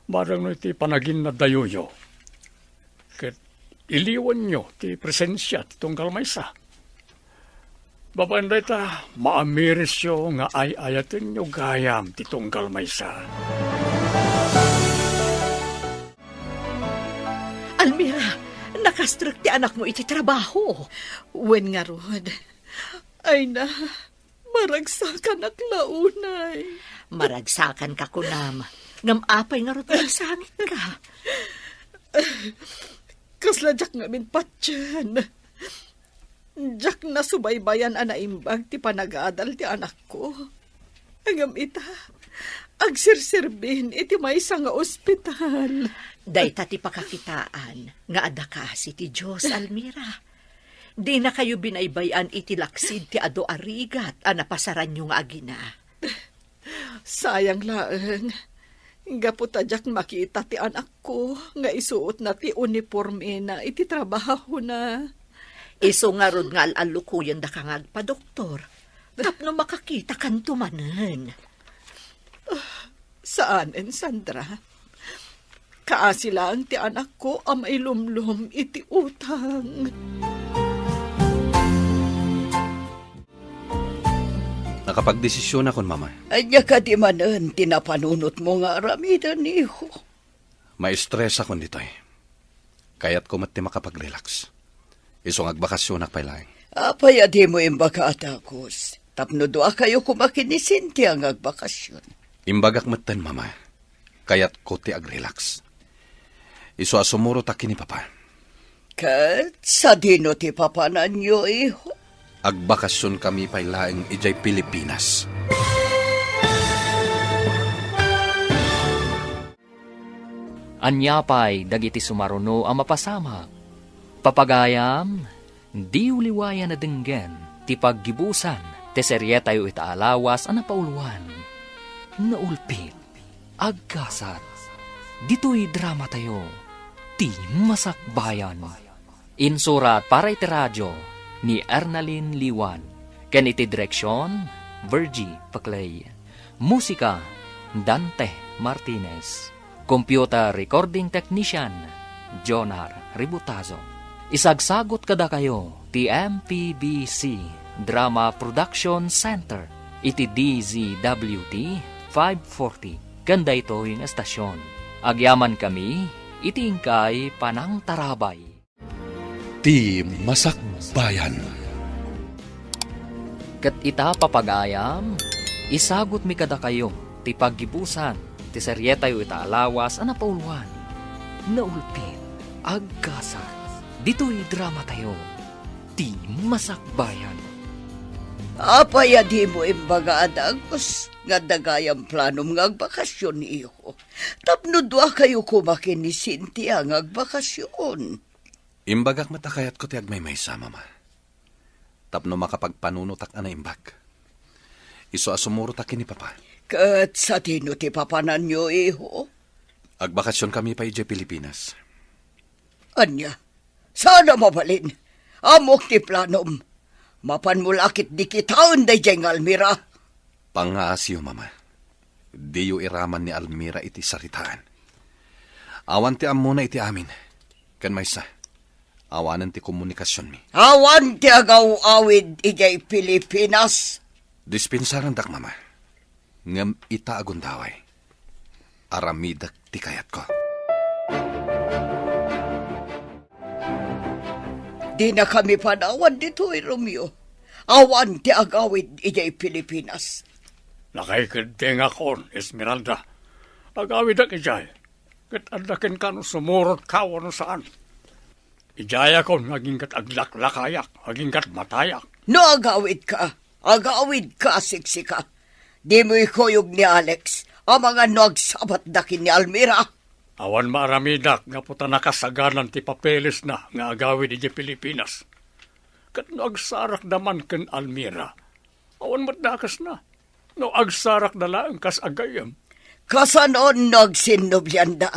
Bareng no iti panaginnadayoyo, ket iliwanyo ti presensia ti tunggal maysa. Babaen dayta, maamirisyo nga ay-ayatenyo gayam ti tunggal maysa. Almira, nakastrek ti anakmo iti trabaho. Wen ngarud. Ay na, maragsakanak la unay. Maragsakanka, kunam. Ngem apay ngarud nga nasangitka? Kasla diak ngamin patien. Diak nasubaybayan a naimbag ti panagadal ti anakko. Ngem ita, agsirserbin iti maysa nga ospital. Dayta ti pakakitaan nga adda kaasi ti Dios, Almira. Dinakayo binaybay-an iti laksid ti adu a rigat a napasaranyo nga agina. Sayang laeng, gapu ta diak makita ti anakko nga isuotna ti unipormena iti trabahona. Isu ngarud nga al-allukoyendaka nga agpadoktor, tapno makakitakanto manen. Saanen, Sandra. Kaasi laeng ti anakko a mailumlom iti utang. Nakapagdesisionakon, Mama. Ania kadi manen ti napanunotmo nga aramiden, iho? Maestresakon ditoy. Kayatko met ti makapag-relax. Isu nga agbakasionak pay laeng. Apay a dimo imbaga a dagus? Tapno duakayo koma ken ni Cynthia nga agbakasion. Imbagak metten, Mama. Kayatko ti ag-relax. Isu a sumurotak ken ni Papa. Ket sadino ti papananyo, iho? Agbakasionkami pay laeng idiay Pilipinas. Ania pay dagiti sumaruno a mapasamak? Papagayam, diyo liwayan a denggen ti paggibusan ti serietayo ita a lawas a napauluan, Naulpit, Agkasat. Ditoy dramatayo, Ti Masakbayan. Insurat para iti radio, ni Ernalyn Liwan, ken iti direksion, Virgie Paclay. Musika, Dante Martinez. Computer recording technician, Jonar Ributazo. Isagsagut kadakayo ti M P B C Drama Production Center iti D Z W T five forty ken daytoy nga estasion. Agyamankami iti inkay panangtarabay. Ti Masakbayan. Ket ita, papagayam, isagutmi kadakayo ti paggibusan ti serietayo ita a lawas a napauluan. Naulpit, agkasar, ditoy dramatayo, Ti Masakbayan. Apay a dimo imbaga a dagus nga adda gayam planom nga agbakasyon, iho? Tapno duakayo koma ken ni Cynthia nga agbakasyon. Imbagak met a kayatko ti agmaymaysa, Mama. Tapno makapagpanunotak a naimbag. Isu a sumurotak ken ni Papa. Ket sadino ti papananyo, iho? Agbakasyonkami pay idiay Pilipinas. Ania? Saan a mabalin? Ammok ti planom. Mapanmo la ketdi kitaen daydiay nga Almira. Pangngaasiyo, Mama. Diyo iraman ni Almira iti saritaan. Awan ti ammona iti amin. Ken maysa, awanen ti komunikasionmi. Awan ti agaw-awid idiay Pilipinas. Dispensarandak, Mama. Ngem ita a gundaway, aramidek ti kayatko. Dinakami panawan ditoy, Romeo. Awan ti agawid idiay Pilipinas. Nakaikeddengakon, Esmeralda. Agawidek idiay. Ket adda kenka no sumurotka wenno saan. Idiayakon nga aginggat aglaklakayak, aginggat matayak. No agawidka, agawidka a siksika. Dimo ikuyog ni Alex, amangan no agsabatda ken ni Almira. Awan maaramidak gapu ta nakasaganan ti papelesna nga agawid idiay Pilipinas. Ket no agsarakda man ken Almira, awan met dakesna. No agsarakda laeng kas agayyem. Kasano no agsinnoblianda?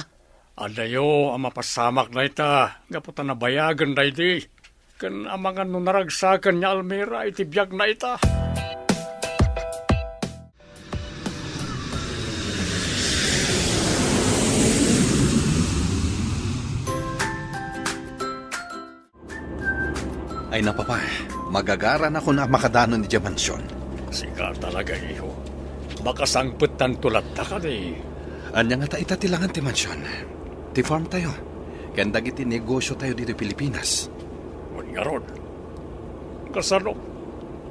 Adayo a mapasamak dayta, gapu ta nabayagen daydi. Ken amangan no naragsaken ni Almira iti biagna ita. Ay, napapa, magagaranakon a makadanon idiay mansion. Sika talaga, iho. Makasangpettanto latta kadi? Ania ngata ita ti langan ti mansion? Ti farm tayo, ken dagiti negosio tayo ditoy Pilipinas. Wen ngarud, kasano?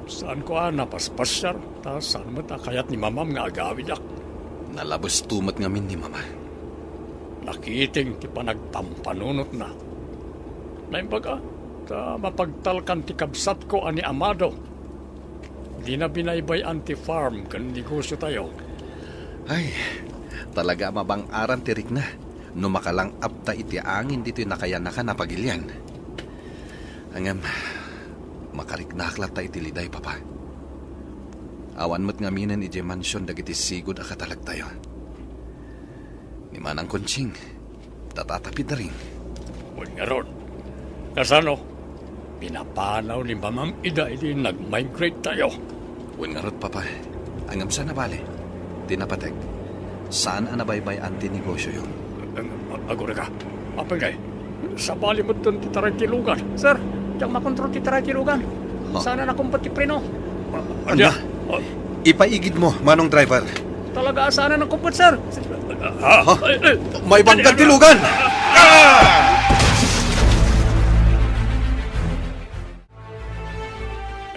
Saanko a napaspasiar, ta saan met a kayat ni Mamam nga agawidak. Nalabesto met ngamin ni Mama. Nakiting ti panagpampanunotna. Naimbag a, ta mapagtalkan ti kabsatko a ni Amado. Dina binaybay-an ti farm ken negosio tayo. Ay, talaga a mabang-aran ti rikna no makalang-apta iti angin ditoy nakayanakan a pagilian. Ngem, makariknaak latta iti liday, Papa. Awan met ngaminen idiay mansion dagiti sigud a katalektayo. Ni Manang Conching, tatatapidaring. Wen ngarud, kasano? Pinapanaw ni Mamam ida idi nag-migrate tayo. Wen ngarud, Papa. Ngem saan a bale. Ti napateg, saan a nabaybay-an ti negosioyo. Ag-, agurayka. Apay ngay, sabali met ti taray ti lugan. Sir, diak makontrol ti taray ti lugan. Ha? Saan a nakumpet ti preno. Ania? Ania? Ipaigid mo, manong driver. Talaga a saan a nakumpet, sir. Ha? Ha? Ay, ay. Maibanggan ti lugan! Ah!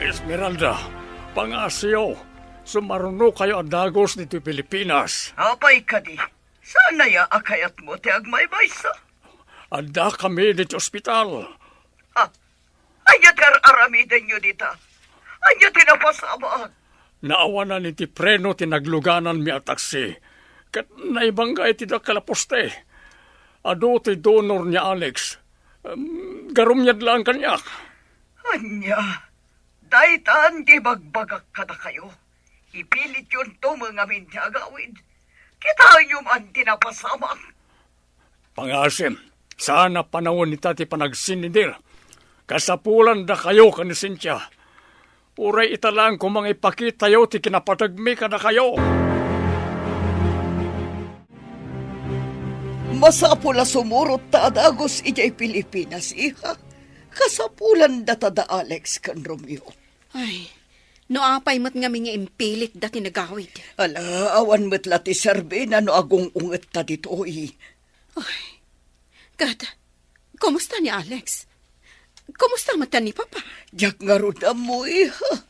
Esmeralda, pangngasiyo, sumarunokayo a dagus ditoy Pilipinas. Apay kadi, saan aya a kayatmo ti agmaymaysa? Addakami ditoy ospital. Ha? Ania ti ar-aramidenyo dita? Ania ti napasamak? Naawanan iti preno ti naglugananmi a taksi, ket naibangga iti dakkel a poste. Adu ti donor ni Alex. Em, garumyad laeng kaniak. Ania? Daytan ti ibagbagak kadakayo. Ipilityonto met ngamin ti agawid. Kitaenyo man ti napasamak. Pangasim, saan a panawen ita ti panagsinnidir. Kasapulanda kayo ken ni Cynthia. Uray ita laeng koma nga ipakitayo ti kinapategmi kadakayo. Masapul a sumurot ta a dagus idiay Pilipinas, iha. Kasapulanda ta da Alex ken Romeo. Ay, no apay met ngamin nga impilit da ti nagawid. Ala, awan met la ti serbina no agung-ungetta ditoy. Ay, ket, kumusta ni Alex? Kumusta met ni Papa? Diak ngarud ammo, iha.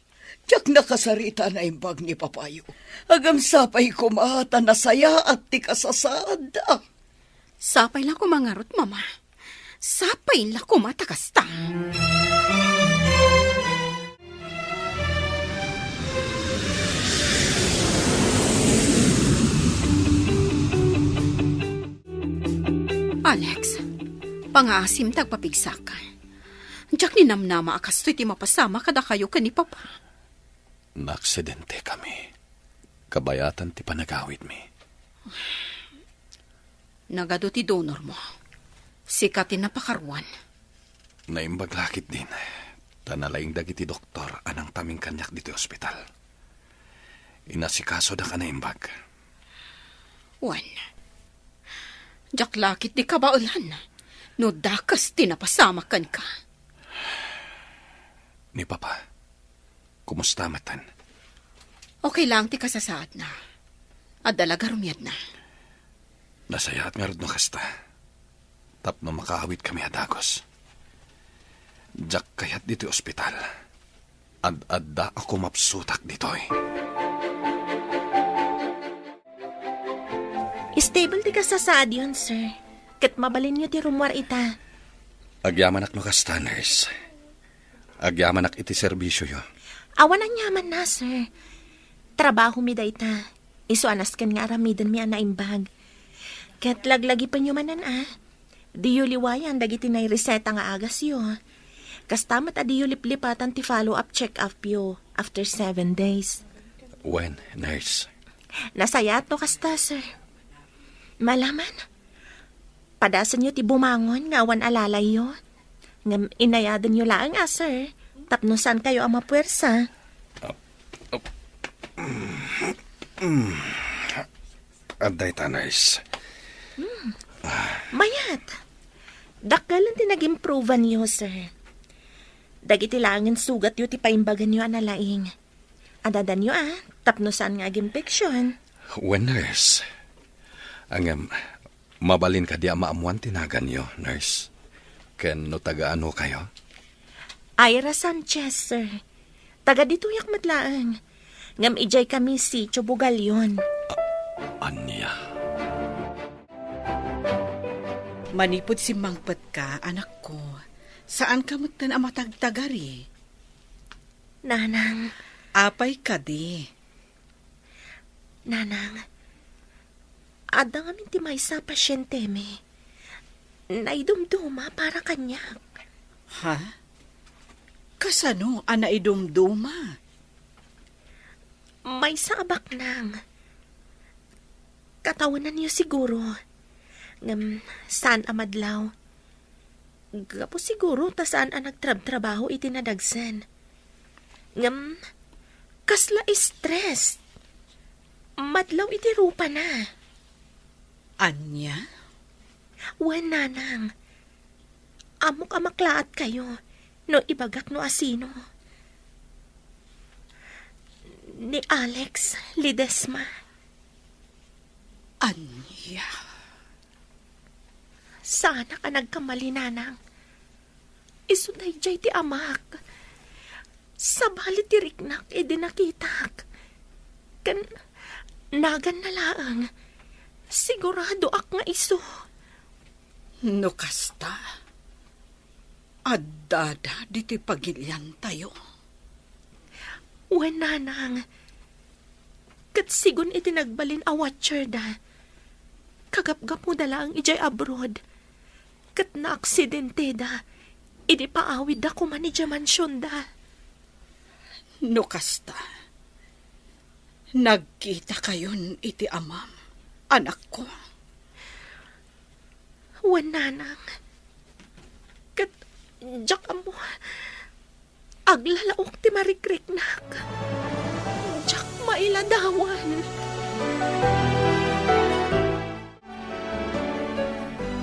Diak nakasarita a naimbag ni Papayo. Agam sapay koma ta nasayaat ti kasasaadda. Sapay la koma ngarud, Mama. Sapay la koma ta kasta. Alex, pangaasim ta agpapigsak. Diak ninamnama a kastoy ti mapasamak kadakayo ken ni Papa. Naaksidente kami. Kabayatan ti panagawidmi. Nagadu ti donor mo. Sika ti napakaruan. Naimbag la ketdin, ta nalaing dagiti doktor a nangtaming kaniak ditoy ospital. Inasikasodak a naimbag. Wen, diak la ketdi kabaelan no dakes ti napasamak kenka. Ni Papa, kumusta metten? Okay lang ti kasasaadna. Adda la garumiadna. Nasayaat ngarud no kasta. Tapno makaawidkami a dagus. Diak kayat ditoy ospital. Ad-adda a kumapsutak ditoy. Stable ti kasasaadyon, sir. Ket mabalinyo ti rummuar ita. Agyamanak no kasta, nurse. Agyamanak iti serbisioyo. Awan aniamanna, sir. Trabahomi dayta. Isu a nasken nga aramidenmi a naimbag. Ket laglagipenyo manen a, diyo liwayan dagiti naireseta nga agasyo. Kasta met a diyo liplipatan ti follow-up check-upyo after seven days. Wen, nurse. Nasayaat no kasta, sir. Malaman, padasenyo ti bumangon nga awan alalayyo. Ngem inayadenyo laeng a, sir, tapno saankayo a mapuersa. Adda ita, nurse. Mayat. Dakkel ti nag-improveanyo, sir. Dagiti laengen sugatyo ti paimbaganyo a nalaing. Adadanyo a, tapno saan nga aginfection. Wen, nurse. Ngem, mabalin kadi a maammuan ti naganyo, nurse? Ken no taga-ano kayo? Ira Sanchez, sir. Taga ditoyak met laeng. Ngem idiay kami Sitio Bugalion. Ania? Manipud simmangpetka, anakko, saanka metten a matagtagari. Nanang. Apay kadi? Nanang, adda ngamin ti maysa a pasientemi. Naidumduma para kaniak. Ha? Kasano a naidumduma? Maysa a baknang. Katawenanyo siguro. Ngem saan a madlaw. Gapu siguro ta saan a nagtrabtrabaho iti nadagsen. Ngem, kasla stress. Madlaw iti rupana. Ania? Wen, nanang. Ammok a maklaatkayo no ibagak no asino. Ni Alex Ledesma. Ania? Saanak a nagkamali, nanang. Isu daydiay ti amak. Sabali ti riknak idi nakitak. Ken naganna laeng, siguradoak nga isu. No kasta, addada ditoy pagiliantayo. Wen, nanang. Ket sigun iti nagbalin a watcherda, kagapgapuda laeng idiay abroad, ket naaksidenteda idi paawidda koma idiay mansionda. No kasta, nagkitakayon iti amam, anakko. Wen, nanang. Ket Diak ammo. Aglalaok ti marikriknak. Diak mailadawan.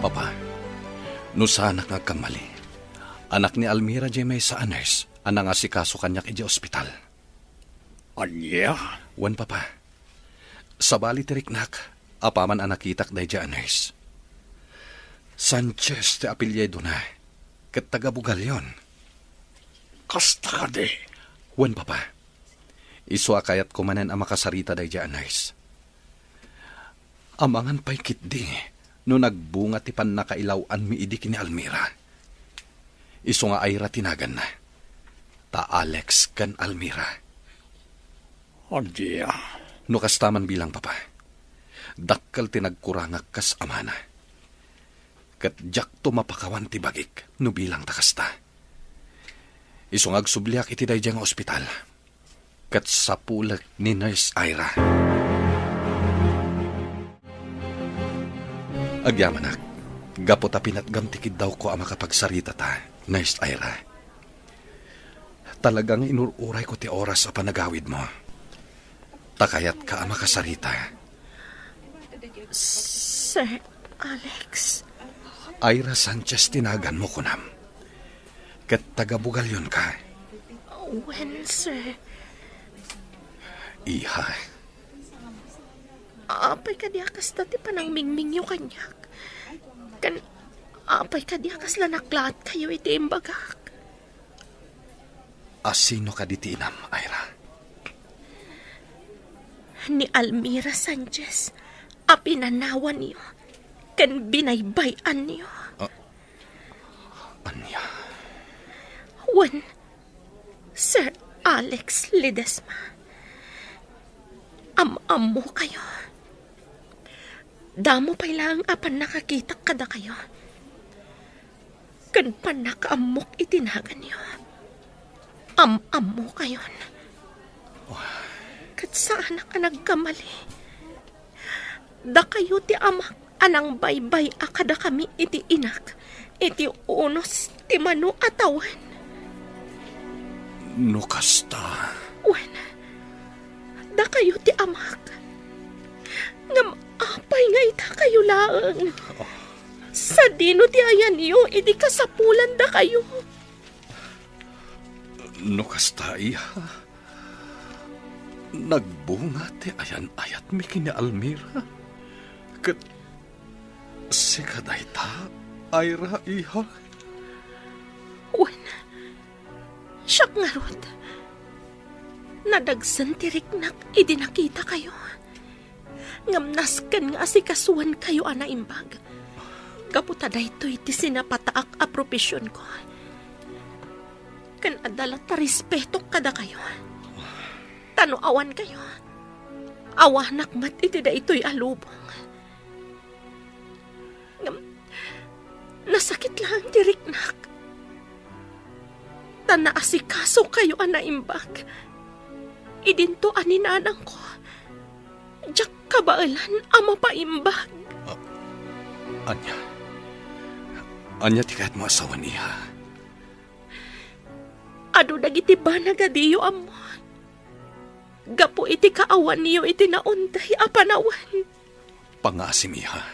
Papa, no saanak nga agkammali, anak ni Almira diay maysa a nurse a nangasikaso kaniak idiay ospital. Ania? Wen, Papa. Sabali ti riknak, apaman a nakitak daydiay a nurse. Sanchez ti apelidona, ket taga-Bugallon. Kasta kadi? Wen, Papa. Isu a kayatko manen a makasarita daydiay a nurse. Amangan pay ketdi no nagbunga ti pannakailaw-anmi idi ken ni Almira. Isu nga Ira ti naganna, ta Alex ken Almira. Ania? No kasta man bilang, Papa, dakkel ti nagkurangak kas amana. Ket diakto mapakawan ti bagik no bilangta kasta. Isu nga agsubliak iti daydiay nga ospital, ket sapulek ni Nurse Ira. Agyamanak, gapu ta pinatgam ti kiddawko a makapagsaritata, Nurse Ira. Talaga nga inur-urayko ti oras a panagawidmo. Ta kayatka a makasarita. Sir Alex. Ira Sanchez ti naganmo, kunam. Ket taga-Bugallon ka. Wen, sir. Iha. Apay kadi a kasta ti panangmingmingyo kaniak? Ken apay kadi a kasla naklaatkayo iti imbagak? A sino kadi ti inam, Ira? Ni Almira Sanchez a pinanawanyo ken binaybay-anyo. Ah, ania? Wen, Sir Alex Ledesma, am-ammokayo. Damo pay laeng a pannakakitak kadakayo ken pannakaammok iti naganyo. Am-ammokayon. Ket saanak a nagkamali. Dakayo ti amak a nangbaybay-a kadakami iti inak iti unos ti mano a tawen. No kasta. Wen, dakayo ti amak. Ngem apay nga itakayo laeng? Oh. Sadino ti ayanyo idi kasapulan dakayo? No kasta, iha, nagbunga ti ayan-ayatmi ken ni Almira. Ket sika dayta, Ira, iha? Wen, siak ngarud. Nadagsen ti riknak idi nakitakayo. Ngem nasken nga asikasuenkayo a naimbag. Gapu ta daytoy ti sinapataak a profesionko. Ken adda latta respetok kadakayo. Ta no awankayo, awanak met iti daytoy a lubong. Ngem nasakit laeng ti riknak. Ta naasikasokayo a naimbag. Idinto a ni nanangko, diak kabaelan a mapaimbag. Ah, ania? Ania ti kayatmo a sawen, iha? Adu dagiti banag a diyo ammo. Gapu iti kaawanyo iti naunday a panawen. Pangngaasim, iha.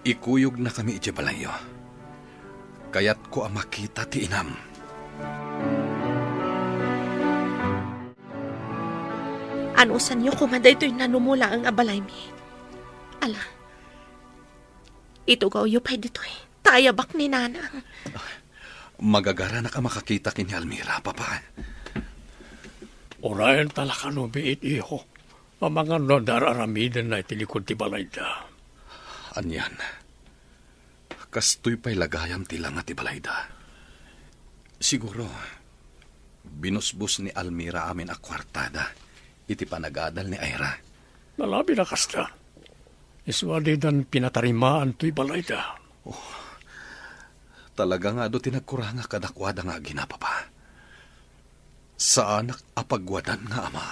Ikuyognakami idiay balayyo. Kayatko a makita ti inam. Anusanyo koma daytoy nanumo laeng a balaymi. Ala, itugawyo pay ditoy. Ta ayabak ni Nanang. Magagaranak a makakita ken ni Almira, Papa. Uray ta la kano biit, iho. Amangan no adda ar-aramidenna iti likud ti balayda. Anian, kastoy pay la gayam ti langa ti balayda. Siguro, binusbos ni Almira amin a kuartada iti panagadal ni Ira. Nalabi na kasta. Isu a didan pinatarimaan toy balayda. Oh, talaga nga adu ti nagkurangak kadakuada nga agina, Papa. Saanak a pagwadan nga ama.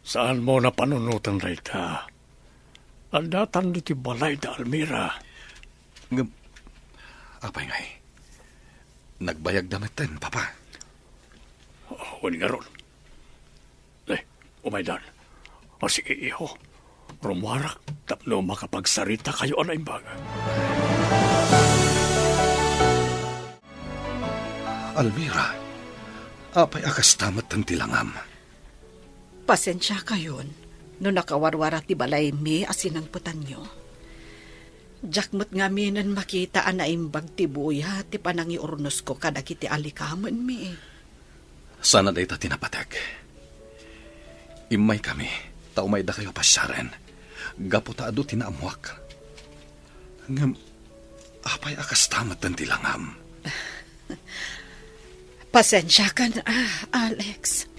Saanmo a panunoten dayta. Addatan ditoy balayda, Almira. Ngem, apay ngay? Nagbayagda metten, Papa. Wen ngarud. Eh, umaydan. O sige, iho. Rummuarak tapno makapagsaritakayo a naimbag. Almira, apay a kasta metten ti langam? Pasensiakayon no nakawarwara ti balaymi a sinangpetanyo. Diak met ngaminen makita a naimbag ti buya ti panangiurnosko kadagiti alikamenmi. Sana dayta ti napatek. Immaykami ta umaydakayo a pasiaren gapu ta adu ti naammuak. Ngem apay a kasta metten ti langam? Pasensiakan, ah, Alex,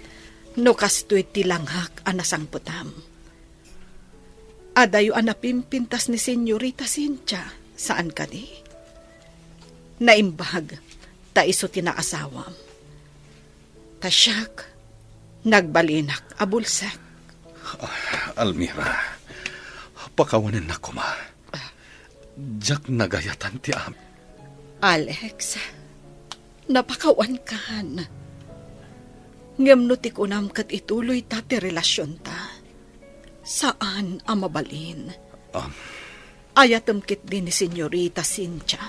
no kastoy ti langak a nasangpetam. Adayo a napimpintas ni Senyorita Cynthia, saan kadi? Naimbag ta isu ti naasawam. Ta siak, nagbalinak a bulsek. Ah, Almira, pakawanennak koma. Diak nagayatan ti am- Alex, napakawankan. Ngem no ti kunam ket ituloyta ti relasionta, saan a mabalin. Um. Ayatem ketdi ni Senyorita Cynthia.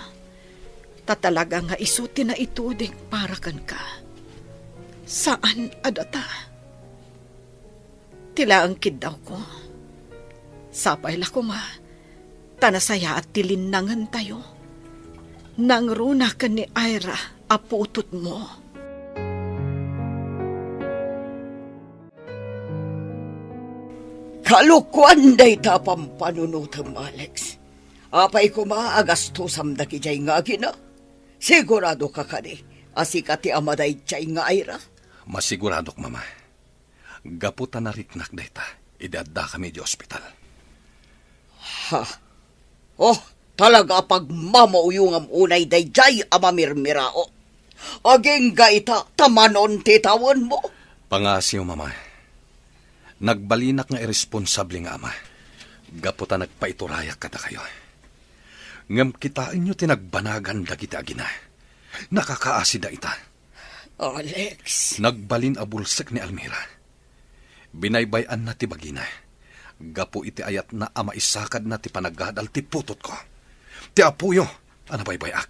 Ta talaga nga isu ti naituding para kenka. Saan a data. Ti laeng kiddawko. Sapay la koma, ta nasayaat ti linnangentayo. Nangruna ken ni Ira a putotmo. Kalokoan dayta a pampanunotem, Alex. Apay koma a gastosam dagidiay nga agina? Siguradoka kadi a sika ti ama daydiay nga Ira? Masiguradok, Mama. Gapu ta nariknak dayta idi addakami idiay ospital. Ha? Oh, talaga a pagmamauyongam unay daydiay a mamirmirao. Agingga ita ta manon ti tawenmo. Pangaasiyo, Mama. Nagbalinak nga irresponsable nga ama gapu ta nagpaiturayak kadakayo. Ngem kitaenyo ti nagbanagan dagiti agina. Nakakaasida ita. Alex. Nagbalin a bulsek ni Almira. Binaybay-anna ti bagina gapu iti ayatna a maisakadna ti panagadal ti putotko, ti apoyo a nabaybay-ak.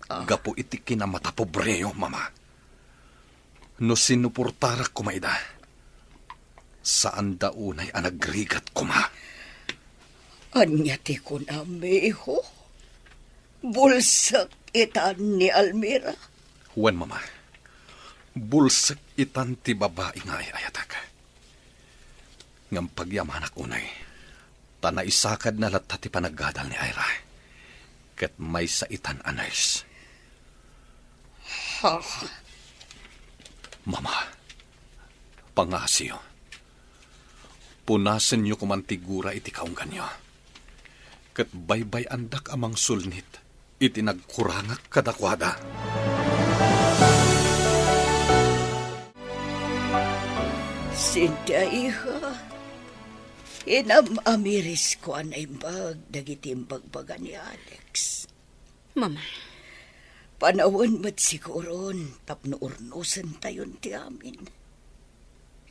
Ah. Gapu iti kinamatapobreyo, Mama. No sinuportarak koma ida, saanda unay a nagrigat koma. Ania ti kunam, miho? Bulsek itan ni Almira? Wen, Mama. Bulsek itan ti babai nga ay-ayatek. Ngem pagyamanak unay, ta naisakadna latta ti panagadal ni Ira, ket maysa itan a nurse. Ha? Mama, pangasiyo. Punasenyo koman ti gura iti kaungganyo. Ket baybay-andak a mangsulnit iti nagkurangak kadakuada. Cynthia, iha, inam-amirisko a naimbag dagiti imbagbaga ni Alex. Mama. Panawen met siguron tapno urnosentayon ti amin.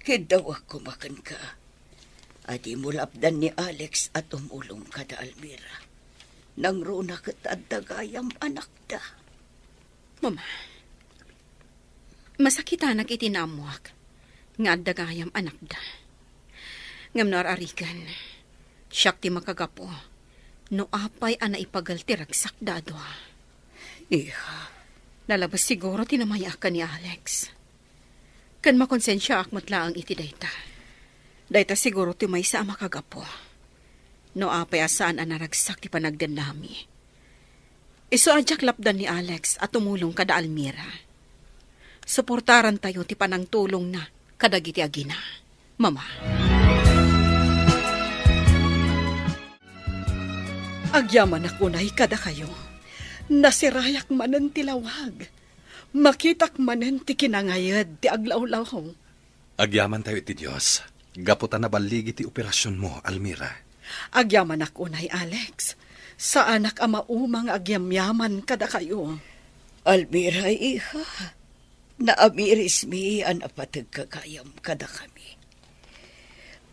Kiddawak koma kenka a dimo lapdan ni Alex a tumulong kada Almira. Nangruna ket adda gayam anakda. Mama, masakitanak iti naammuak nga adda gayam anakda. Ngem no ar-ariken, siak ti makagapu no apay a naipagal ti ragsakda a dua. Iha. Nalabes siguro ti namay-ak ken ni Alex. Ken makonsensiaak met laeng iti dayta. Dayta siguro ti maysa a makagapu. No apay a saan a naragsak ti panagdennami. Isu a diak lapdan ni Alex a tumulong kada Almira. Suportarantayo ti panangtulongna kadagiti agina. Mama. Agyamanak unay kadakayo. Nasirayak manen ti lawag. Makitak manen ti kinangayed ti aglawlaw. Agyamantayo iti Dios, gapu ta naballigi ti operasionmo, Almira. Agyamanak unay, Alex. Saanak a mauma nga agyamyaman kadakayo. Almira, iha, naamirismi a napateg gagayam kadakami.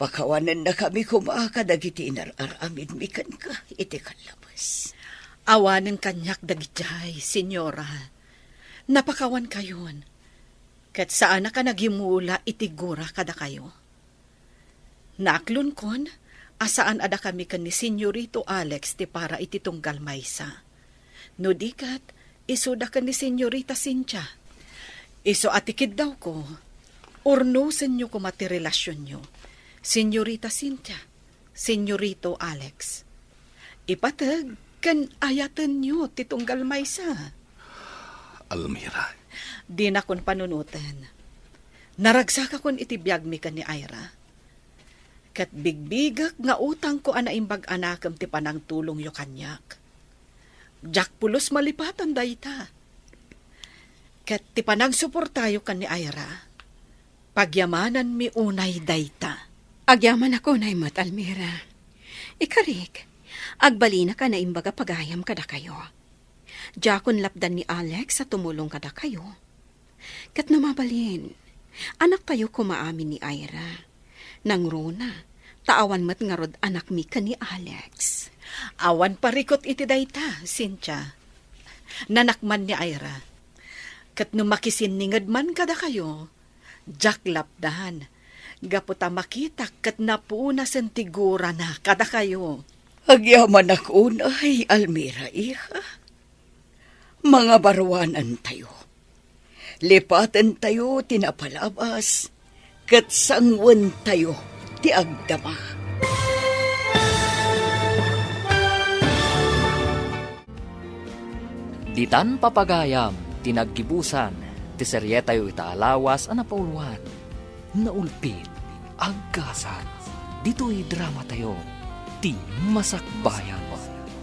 Pakawanennakami koma kadagiti inar-aramidmi kenka iti kallabes. Awanen kaniak dagidiay, Senyora. Napakawankayon, ket saanak a nagyumula iti gura kadakayo. Naaklonkon a saan a dakami ken ni Senyorito Alex ti para iti tunggal maysa. No di ket, isuda ken ni Senyorita Cynthia. Isu a ti kiddawko, urnosenyo koma ti relasionyo, Senyorita Cynthia, Senyorito Alex. Ipateg ken ayatenyo ti tunggal maysa. Almira. Dinakon panunoten. Naragsakakon iti biagmi ken ni Ira. Ket bigbigek nga utangko a naimbag a nakem ti panangtulongyo kaniak. Diak pulos malipatan dayta. Ket ti panangsuportayo ken ni Ira, pagyamananmi unay dayta. Agyamanak unay met, Almira. Ikarik, agbalinak a naimbag a pagayam kadakayo. Diakon lapdan ni Alex a tumulong kadakayo. Ket no mabalin, anaktayo koma amin ni Ira. Nangruna, ta awan met ngarud anakmi ken ni Alex. Awan parikut iti dayta, Cynthia. Nanak man ni Ira. Ket no makisinninged man kadakayo, diak lapdan, gapu ta makitak ket napunasen ti gurana kadakayo. Agyamanak unay, Almira, iha. Mangabaruanantayo. Lipatentayo ti napalabas, ket sanguentayo ti agdama. Ditan papagayam ti naggibusan ti serietayo ita a lawas a napauluan. Naulpit, agkasat, ditoy dramatayo, ti Masakbayan.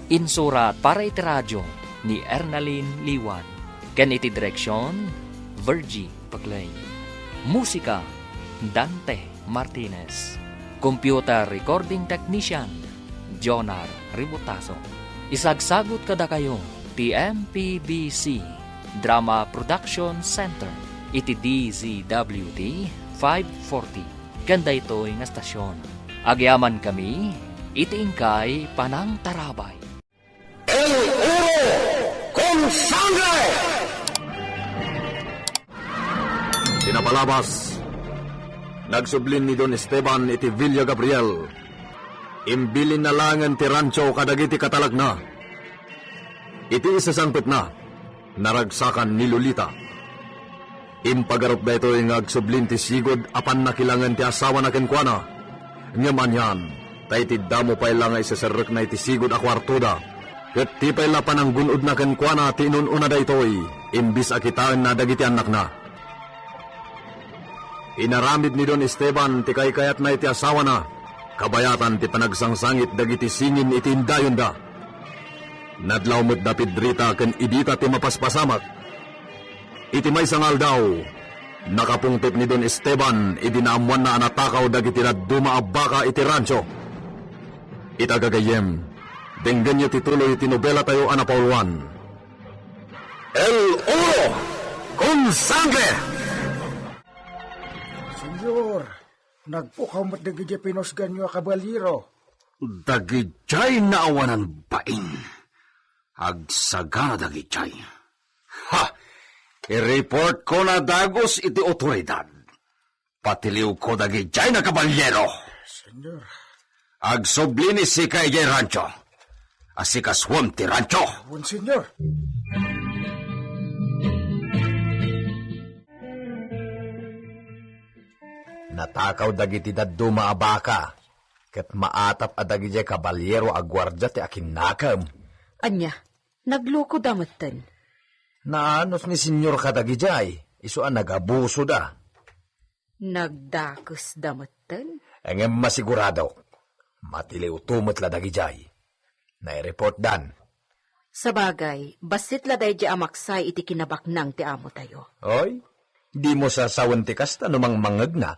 Insurat para iti radio ni Ernalyn Liwan, ken iti direksion, Virgie Paglain. Musika, Dante Martinez. Computer recording technician, Jonar Ributaso. Isagsagut kadakayo ti M P B C Drama Production Center iti D Z W T five forty ken daytoy nga stasyon. Agyamankami iti inkay panangtarabay. El oro con sangre! Ti napalabas, nagsublin ni Don Esteban iti Villa Gabriel. Imbilinna laengen ti rancho kadagiti katalagna. Iti isasangpetna, naragsakan ni Lolita. Impagarup daytoy nga agsublin ti sigud a pannakilangen ti asawana kenkuana. Ngem anian, ta iti damo pay la nga iseserrekna iti sigud a kuartoda, ket ti pay la pananggun-odna kenkuana ti inun-una daytoy, imbis a kitaenna dagiti annakna. Inaramid ni Don Esteban ti kaykayatna iti asawana, kabayatan ti panagsangsangit dagiti singin iti indayonda. Nadlaw met da Pedrita ken Edita ti mapaspasamak. Iti maysa nga aldaw, nakapungtot ni Don Esteban idi naammoanna a natakaw dagiti dadduma a baka iti rancho. Ita gagayyem, denggenyo ti tuloy ti nobelatayo a napauluan. El oro con sangre! Senyor, nagpukaw met dagiti pinusganyo a kabaliro. Dagidiay naawanan bain. Agsagana dagidiay. Ha! I-report ko na dagus iti otoridad. Patiliwko dagidiay a kabaliro. Senyor. Agsubli ni sika idiay rancho. Asikasuem ti rancho. Wen, senyor. Natakaw dagiti dadduma a baka, ket maatap a dagidiay kabaliro a guardia ti akinnakem. Ania, naglukoda metten? Naanus ni Senyor kadagidiay, isu a nagabusoda. Nagdakesda metten? Ngem masiguradok, matiliwto met la dagidiay. Naireportdan. Sabagay, bassit la daydiay a maksay iti kinabaknang ti amotayo. Oy, dimo sasawen ti kasta no mangmangngegna,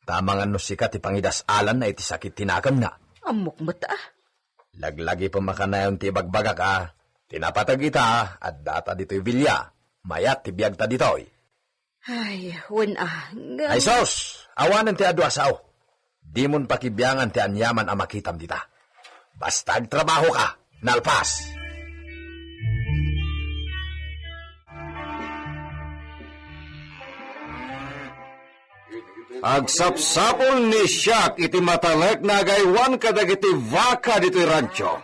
ta amangan no sika ti pangidas-alanna iti sakit ti nakemna. Ammok met a. Laglagipem a kanayon ti ibagbagak a, ti napateg ita, addata ditoy Villa. Mayat ti biagta ditoy. Ay, wen a, ngem Ay, sus! Awanen ti adu a sao. Dimon pakibiangan ti aniaman a makitam dita. Basta agtrabahoka, nalpas. Agsapsapul ni Siak iti matalek nga agaywan kadagiti baka ditoy rancho.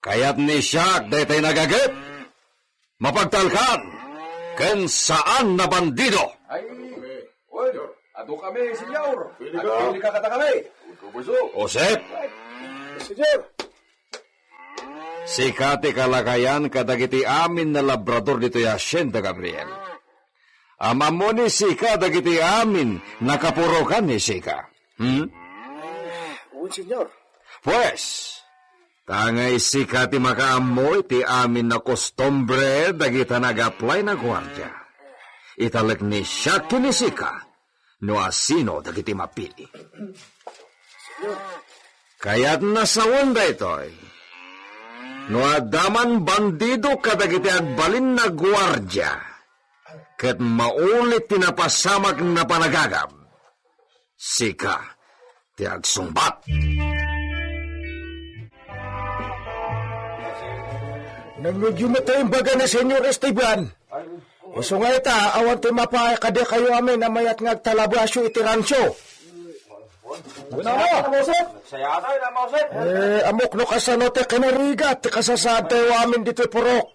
Kayat ni Siak daytoy nagaget, mapagtalkan, ken saan a bandido. Ay, oy, adu kami, senyor. Agpili ka kadakami. Joseph, Senyor. Sika ti kalakayan kadagiti amin a labrador ditoy Hacienda Gabriel. Am-ammo ni sika dagiti amin a kapurokan ni sika. Hmm? Wen, senyor. Pues, tangay sika ti makaammo iti amin a kostumbre dagita nag-apply a guardia. Italek ni Siak ken ni sika no asino dagiti mapili. Senyor. Kayatna sawen daytoy. No adda man bandido kadagiti agbalin a guardia, ket maulit ti napasamak a panagagab, sika ti agsungbat. Nangngegyo met ti imbaga ni Senyor Esteban. Isu nga ita, awan ti mapaay kadakayo amin a mayat nga agtalabasyo iti rancho. Una mo! Sayatay na mo, sir! Eh, ammok no kasano ti kinarigat ti kasasaadtayo amin ditoy purok.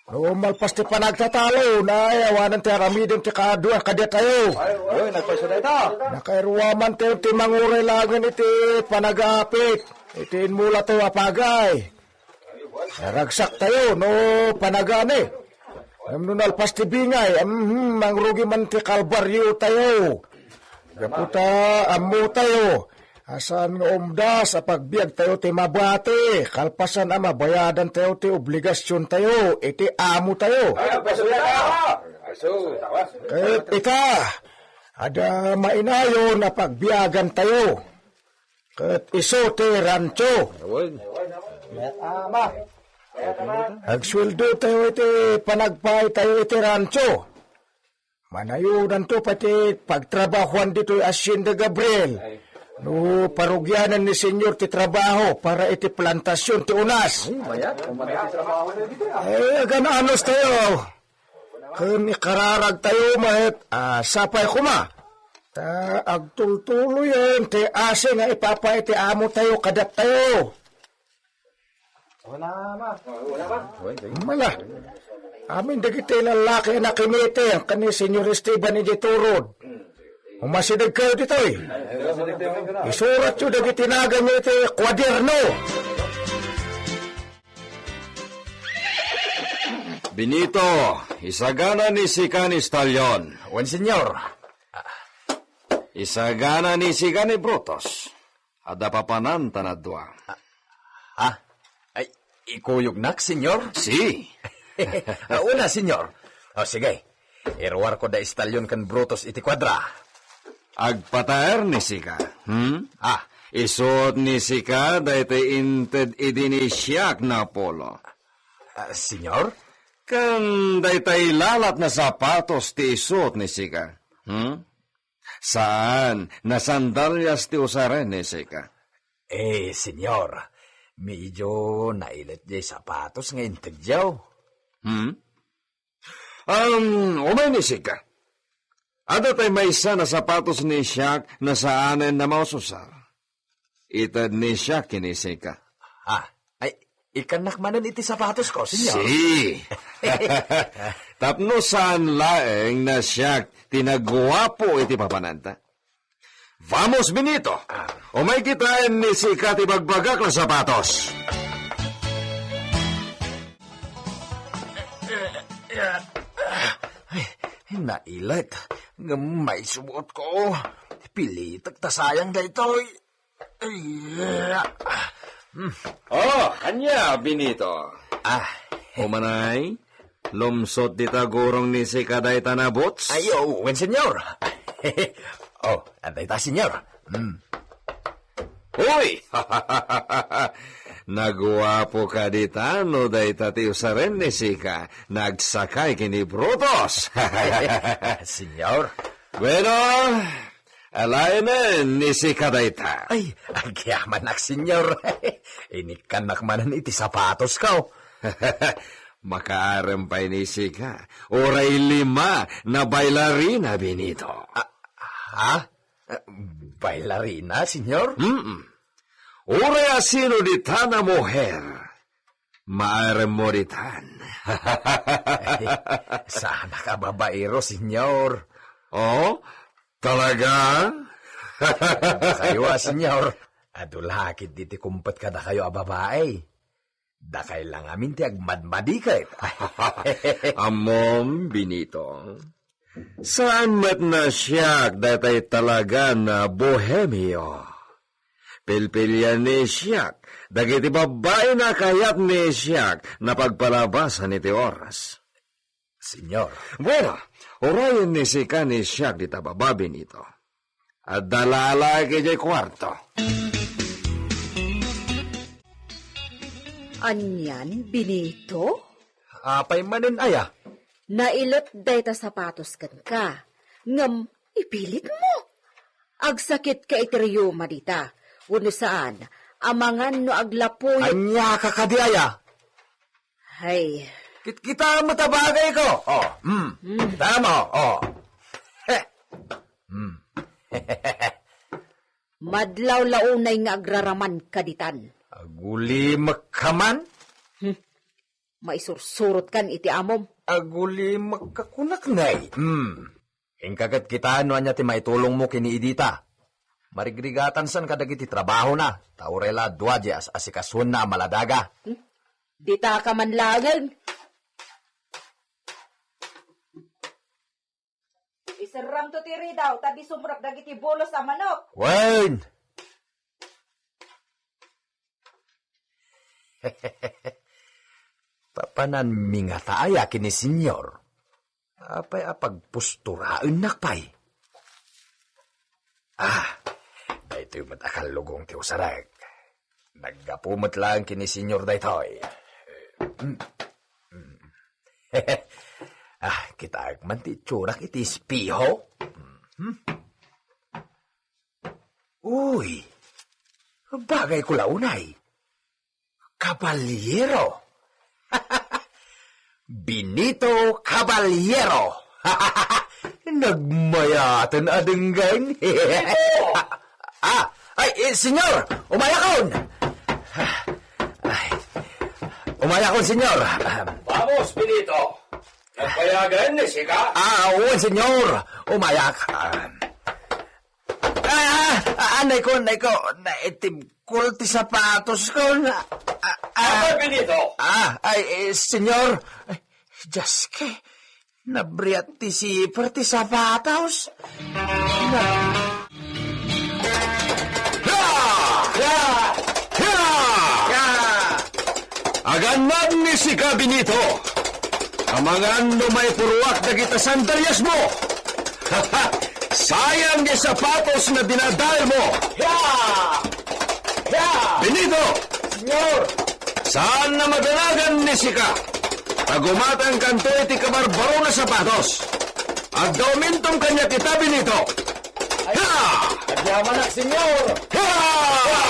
No malpas ti panagtatalo, nay, awanen ti aramiden ti kaadu a kadatayo. Oy, nagpayso dayta. Nakairuamantayo ti manguray laengen iti panagaapit iti immulatayo a pagay. Naragsak tayo no panagani. Ngem no nalpas ti bingay, mhm, mangrugi man ti kalbaryo tayo. Gapu ta ammo tayo a saan nga umdas a pagbiag tayo ti mabati, kalpasan a mabayadan tayo ti obligasion tayo iti amo tayo. Ay, agpasuya ka! Aso. Ket ita, ada mainayon a pagbiagan tayo. Ket isu ti rancho. Awan. Ama. Agsueldo tayo iti panagpaay tayo iti rancho. Manayodanto pay ti pagtrabahoan ditoy Hacienda Gabriel. No parugianan ni Senyor ti trabaho para iti plantasion ti unas. Ay, mayat. Mayat ti trabaho na dito, ah. Ay, agan-anos tayo. Ken ikararag tayo met, ah, sapay koma. Ta agtultuloyen ti asi nga ipapay ti amo tayo kadattayo. Wala, ma. Wala, ma. Mala. Amin dagiti lallaki a nakimiti ken ni Senyor Esteban idiay turod. Umasideg kayo ditoy. Isuratyo dagiti naganyo iti kuaderno. Benito, isagana ni sika ni Stallion. Wen, senyor. Isagana ni sika ni Brutus. Adda papananta a dua. Ah, ay, ikuyognak, senyor? Si. Ah, una, senyor. O, sige. Iruarko da Stallion ken Brutus iti kuadra. Agpataer ni sika, hmm? Ah. Isuot ni sika daytoy inted idi ni Siak nga polo. Ah, senyor? Ken daytoy lalat nga sapatos ti isuot ni sika, hmm? Saan, nasandalias ti usaren ni sika. Eh, senyor, medyo nailet diay sapatos nga intedyo. Hmm? Um, umay ni sika. Adda tay maysa nga sapatos ni Siak nga saanen a maususar. Ited ni Siak ken ni sika. Ah, ay, ikannak manen iti sapatosko, senyor. Si. Tapno saan laeng nga Siak ti naguapo iti papananta. Vamos, Benito. Ah. Umay kitaen ni sika ti bagbagak nga sapatos. Ay, nailet. Ngem maisuot ko. Pilitek ta sayang daytoy. Ay, hmm. Oh, ania, Benito? Ah. Umanay, lumsot dita gurong ni sika dayta nga boots? Ay, oo, wen, senyor. Oh, adda ita, senyor. Hmm. Uy! Naguapo kadi ta no dayta ti usaren ni Sika, nagsakay ken ni Brutus. Señor. Bueno, alaenen ni Sika dayta. Ay, agyamanak, Señor. Inikkannak manen iti sapatosko. Makaarem pay ni Sika. Uray lima na bailarina, Benito. Ah, ha? Ah, bailarina, Señor? Mm-mm. Uray a sino ditan a muher, maarem mo ditan. Saanak a babaero, Señor. Oh, talaga? Kayo, ah, Señor. Adu la ketdi ti kumpet kadakayo a babai. Dakay la ngamin ti agmadmadiket. Ammom, Benito. Saan met nasiak daytay talaga na bohemio. Pilpilian ni siak dagiti babbai na kayat ni siak na pagpalabasan iti oras. Señor. Bueno, urayen ni sika ni siak dita baba, Benito. Adda lalaki jay kuarto. Anian, Benito? Apay manen aya? Nailet dayta sapatos kenka, ngem ipilitmo. Agsakitka iti riyuma dita, wenno saan, amangan no aglapuyo. Ania ka kadi aya? Hay. Kitkita met a bagayko. Oh, hmm. Hmm. Tama, oh. He. Hmm. Madlawlaw unay nga agraraman kaditan. Agulimek ka man? Hmm. Maisursurot kan iti amom. Agulimek ka kunak, nay. Hmm. Inka ket kita no ania ti maitulongmo ken ni Edita. Marigrigatansan kadagiti trabahona, ta uray la dua diay as-asikasuenna a maladaga. Hmm? Dita ka man laeng. Iserramto ti ridaw, ta di sumrek dagiti bulos a manok. Wen! Papananmi ngata aya ken ni Señor? Apay a pagpusturaennak pay? Ah, daytoy met a kallugong ti usarek. Naggapu met laeng ken ni Señor daytoy. Ah, kitaek man ti itsurak iti espeho. Hmm? Uy, bagayko la unay. Kabaliero. Benito Caballero. Nagmayaten a denggen. Benito! Ah, ay, eh, senyor, umayakon. Ay, umayakon, senyor. Vamos, Benito. Nagbayagan ni sika? Ah, wen, senyor. Umayak. Ah, ah, ah, anay ko, anay ko. Naitibkol ti sapatos ko. Na, ah, ah. Ano, Benito? Ah, ay, eh, senyor. Ay, Diyoske, nabriat ti siper ti sapatos. Na- Ha! Ha! Ha! Ha! Agannad ni sika, Benito. Amangan no maipuruak dagita sandaliasmo. Sayang ti sapatos nga dinadaelmo. Ya! Ya! Benito! Senyor! Saan a madanagan ni sika. Ta gumatangkanto iti kabarbaro a sapatos. Agdaw mintom kaniak ita, Benito. Ay, ha! Agyamanak, senyor! Ha! Ha!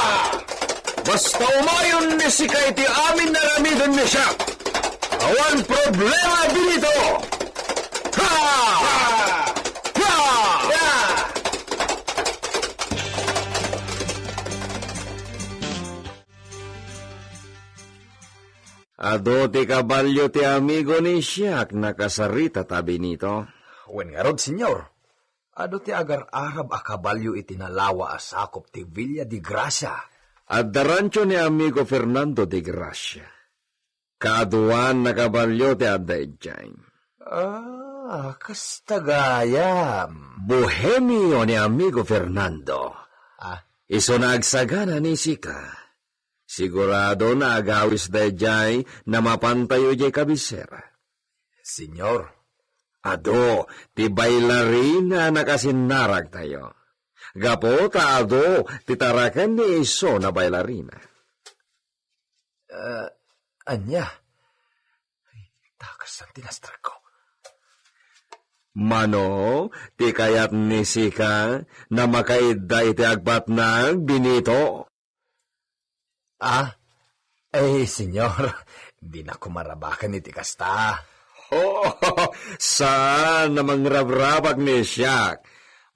Basta umayon ni sika iti amin a aramiden ni siak. Awan problema, Benito! Ha! Ha! Ha! Ha! Adu ti kabalio ti amigo ni siak, nakasarita ta, Benito. Wen ngarud, senyor. Adu ti agar-arab a kabalio iti nalawa a sakup ti Villa de Gracia. Adda rancho ni amigo Fernando de Gracia. Kaaduan a kabalio ti adda idiay. Ah, kasta gayam. Bohemio ni amigo Fernando. Ah. Isuna agsagana ni sika. Sigurado nga agawis daydiay a mapantayo idiay kabisera. Senyor. Adu ti bailarina a nakasinnaragtayo. Gapu ta adu ti taraken ni isu a bailarina. Ah, ania? Ay, takasan ti nastrekko. Mano, ti kayat ni Sika, na makaidda iti agpatnag, Benito? Ah, ay, senyor, dinak marabaken iti kasta. Oh, saan a mangrabrabak ni siak.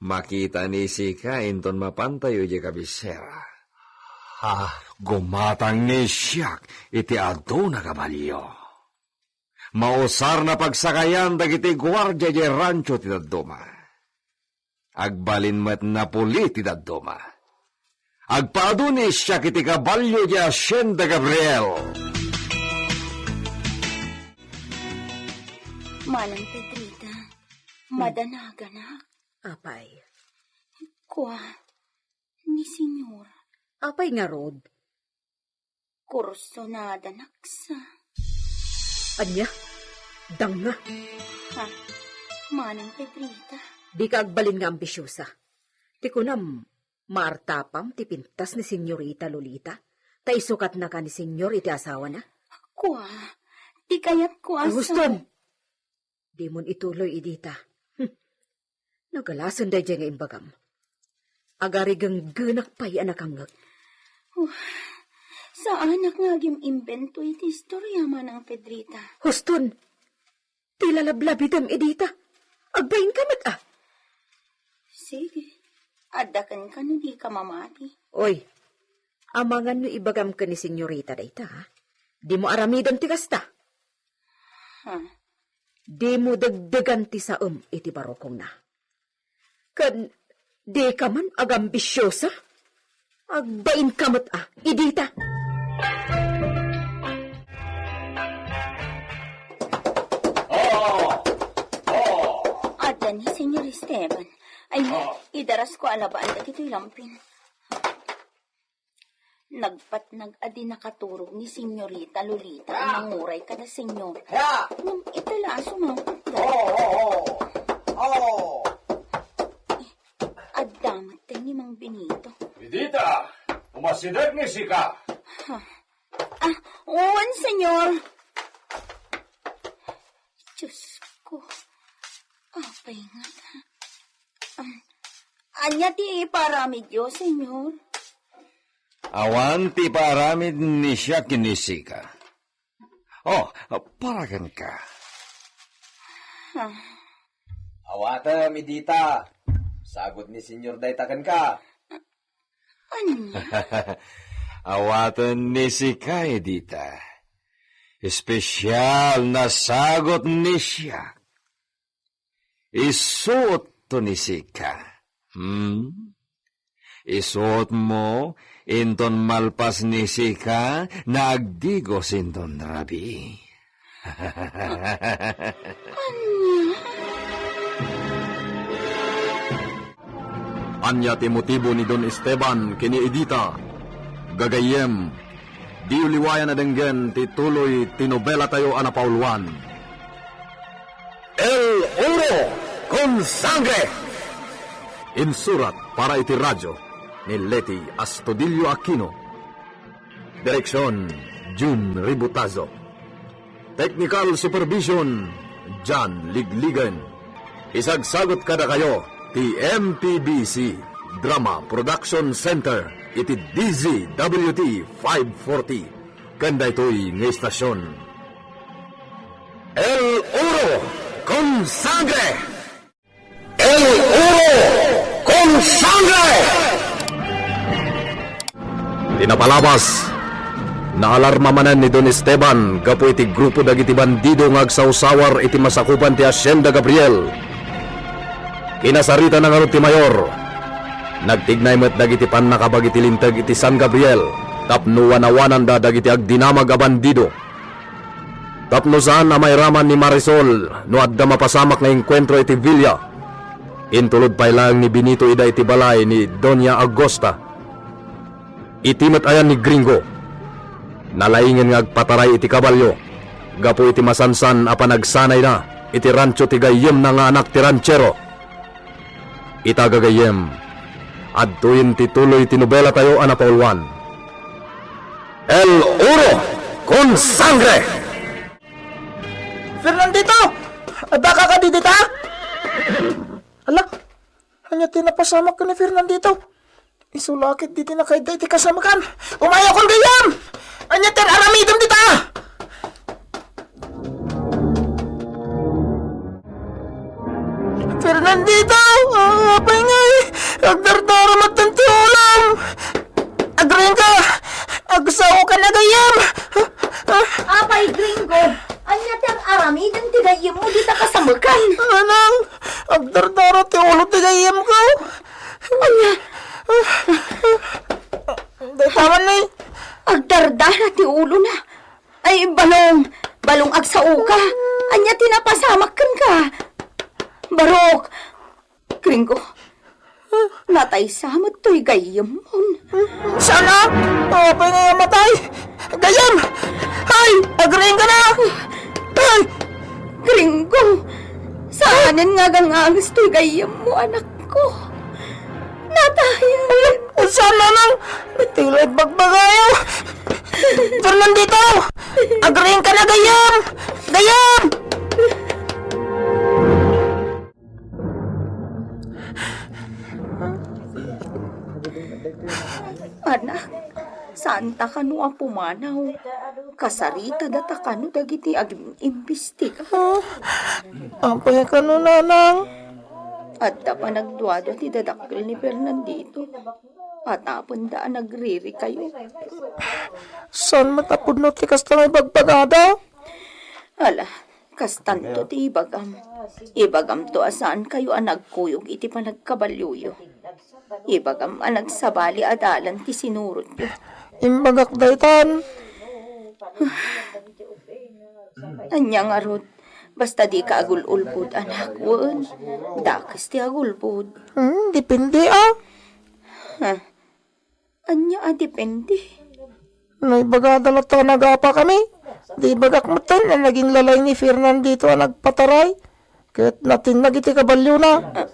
Makita ni Sika inton mapantayo idiay kabisera. Ha? Gumatang ni siak iti adu a kabalio. Mausarna pagsakayan dagiti guardia idiay rancho ti dadduma. Agbalin met napuli ti dadduma. Agpaadu ni siak iti kabalio idiay Hacienda Gabriel. Manang Pedrita, madanaganak. Apay? Kua, ni Senyor. Apay ngarud? Kursunadanak sa. Ania? Danga? Ha? Manang Pedrita? Dika agbalin nga ambisiosa. Ti kunam, maartapam ti pintas ni Senyorita Lolita, ta isukatnaka ni Senyor iti asawana? Kua, ti kayatko a Ay, huston! Dimon ituloy, Edita. Hmm. Nagalasen daydiay nga imbagam. Agarigenggenak pay a nakangngeg. Oh, saanak nga agim-imbento iti istoria, Manang Pedrita. Huston, ti lalablabidem, Edita. Agbainka met, a. Sige, adda kenka no dika mamati. Oy, amangan no ibagam ken ni Senyorita dayta, ha? Dimo aramiden ti kasta. Ha? Dimo degdegan ti saem iti barukongna. Ken dika man agambisiosa? Agbainka met, a, Edita. Oh! Oh! Adda ni Senyor Esteban. Ay, oh, idarasko a labaan dagitoy lampin. Nagpatnag a di nakaturog ni Senyorita Lolita a, ah, manguray kada Senyor. Ya! Ngem ita la a sumangpet da. Oh, oh, oh. Oh. Adda met ni Mang Benito. Edita, umasideg ni sika. Ha? Ah, wen, Senyor. Diyos ko. Apay nga. Ah, ania ti iparamidyo, Senyor? Awan ti ipaaramid ni siak ken ni sika. Oh, paraganka. Ah. Awatem, Edita. Sagut ni Senyor dayta kenka. Ania? Awaten ni sika, Edita. Espesial a sagut ni siak. Isuot to ni sika. Hmm? Isuot mo, inton malpas ni sika, naagdigos inton rabii. Ania? Ania ti motibo ni Don Esteban ken ni Edita? Gagayyem, diyo liwayan a denggen ti tuloy ti nobelatayo a napauluan. El Oro con Sangre! Insurat para iti radyo ni Leti Astudillo Aquino. Direksion, Jun Ributazo. Technical supervision, John Ligligen. Isagsagut kadakayo ti M P B C Drama Production Center iti D Z W T five forty ken daytoy nga istasion. El Oro con Sangre! El Oro con Sangre! Ti napalabas, naalarma manen ni Don Esteban gapu iti grupo dagiti bandido nga agsawsawar iti masakupan ti Hacienda Gabriel. Kinasaritana ngarud ti mayor. Nagtignay met dagiti pannakabag iti linteg iti San Gabriel tapno wanawananda dagiti agdinamag a bandido. Tapno saan a mairaman ni Marisol no adda mapasamak nga enkuentro iti villa, intulod pay laeng ni Benito ida iti balay ni Doña Augusta. Iti met ayan ni Gringo, nalaingen nga agpataray iti kabalio gapu iti masansan a panagsanayna iti rancho ti gayyemna nga anak ti ranchero. Ita gagayyem, adtoyen ti tuloy ti nobelatayo a napauluan. El Oro Con sangre! Fernandito! Addaka kadi dita? Ala, ania ti napasamak ken ni Fernandito? Isu la ket dita nakaidda iti kasamekan. Umayakon gayyem! Ania ti aramidem dita? Fernandito! Ah, apay ngay! Agdardara met ti ulam! Agriingka! Agsaoka na gayyem! Ah, ah. Apay, Gringo! Ania ti aramiden ti gayyemmo dita kasamekan? Nanang, agdardara ti ulo ti gayyemko. Ania? Dayta man ni. Agdardara ti ulona. Ay, Balong! Balong, agsaoka! Ania ti napasamak kenka? Barok! Gringo, nataysa met toy gayyemmon. Saan a? Apay nga matay? Gayyem! Ay! Agriingka na! Ay! Gringo, saanen nga aganganges toy gayyemmo, anakko? Natay! Saan, Nanang? Ti la ibagbagayo! Fernandito! Agriingka na, gayyem! Gayyem! Anak, saanta kano a pumanaw? Kasaritada ta kano dagiti agim-imbestiga? Ah, apay kano, Nanang? Adda panagduadua ti dadakkel ni Fernandito. Patapenda a nagririkayo. Saan met a pudno ti kasta nga ibagbagada? Ala, kastanto ti ibagam. Ibagamto a saankayo a nagkuyog iti panagkabalioyo. Ibagam a nagsabali a dalan ti sinurotyo. Imbagak daytan. Ania ngarud, basta dika agul-ulbod, anak, wen, dakes ti agulbod. Hmm, depende, a. Ha? Ania a depende? No ibagada latta a nagapakami, di ibagak metten a naging lalay ni Fernandito a nagpataray, ket natinnag iti kaballiona. A-,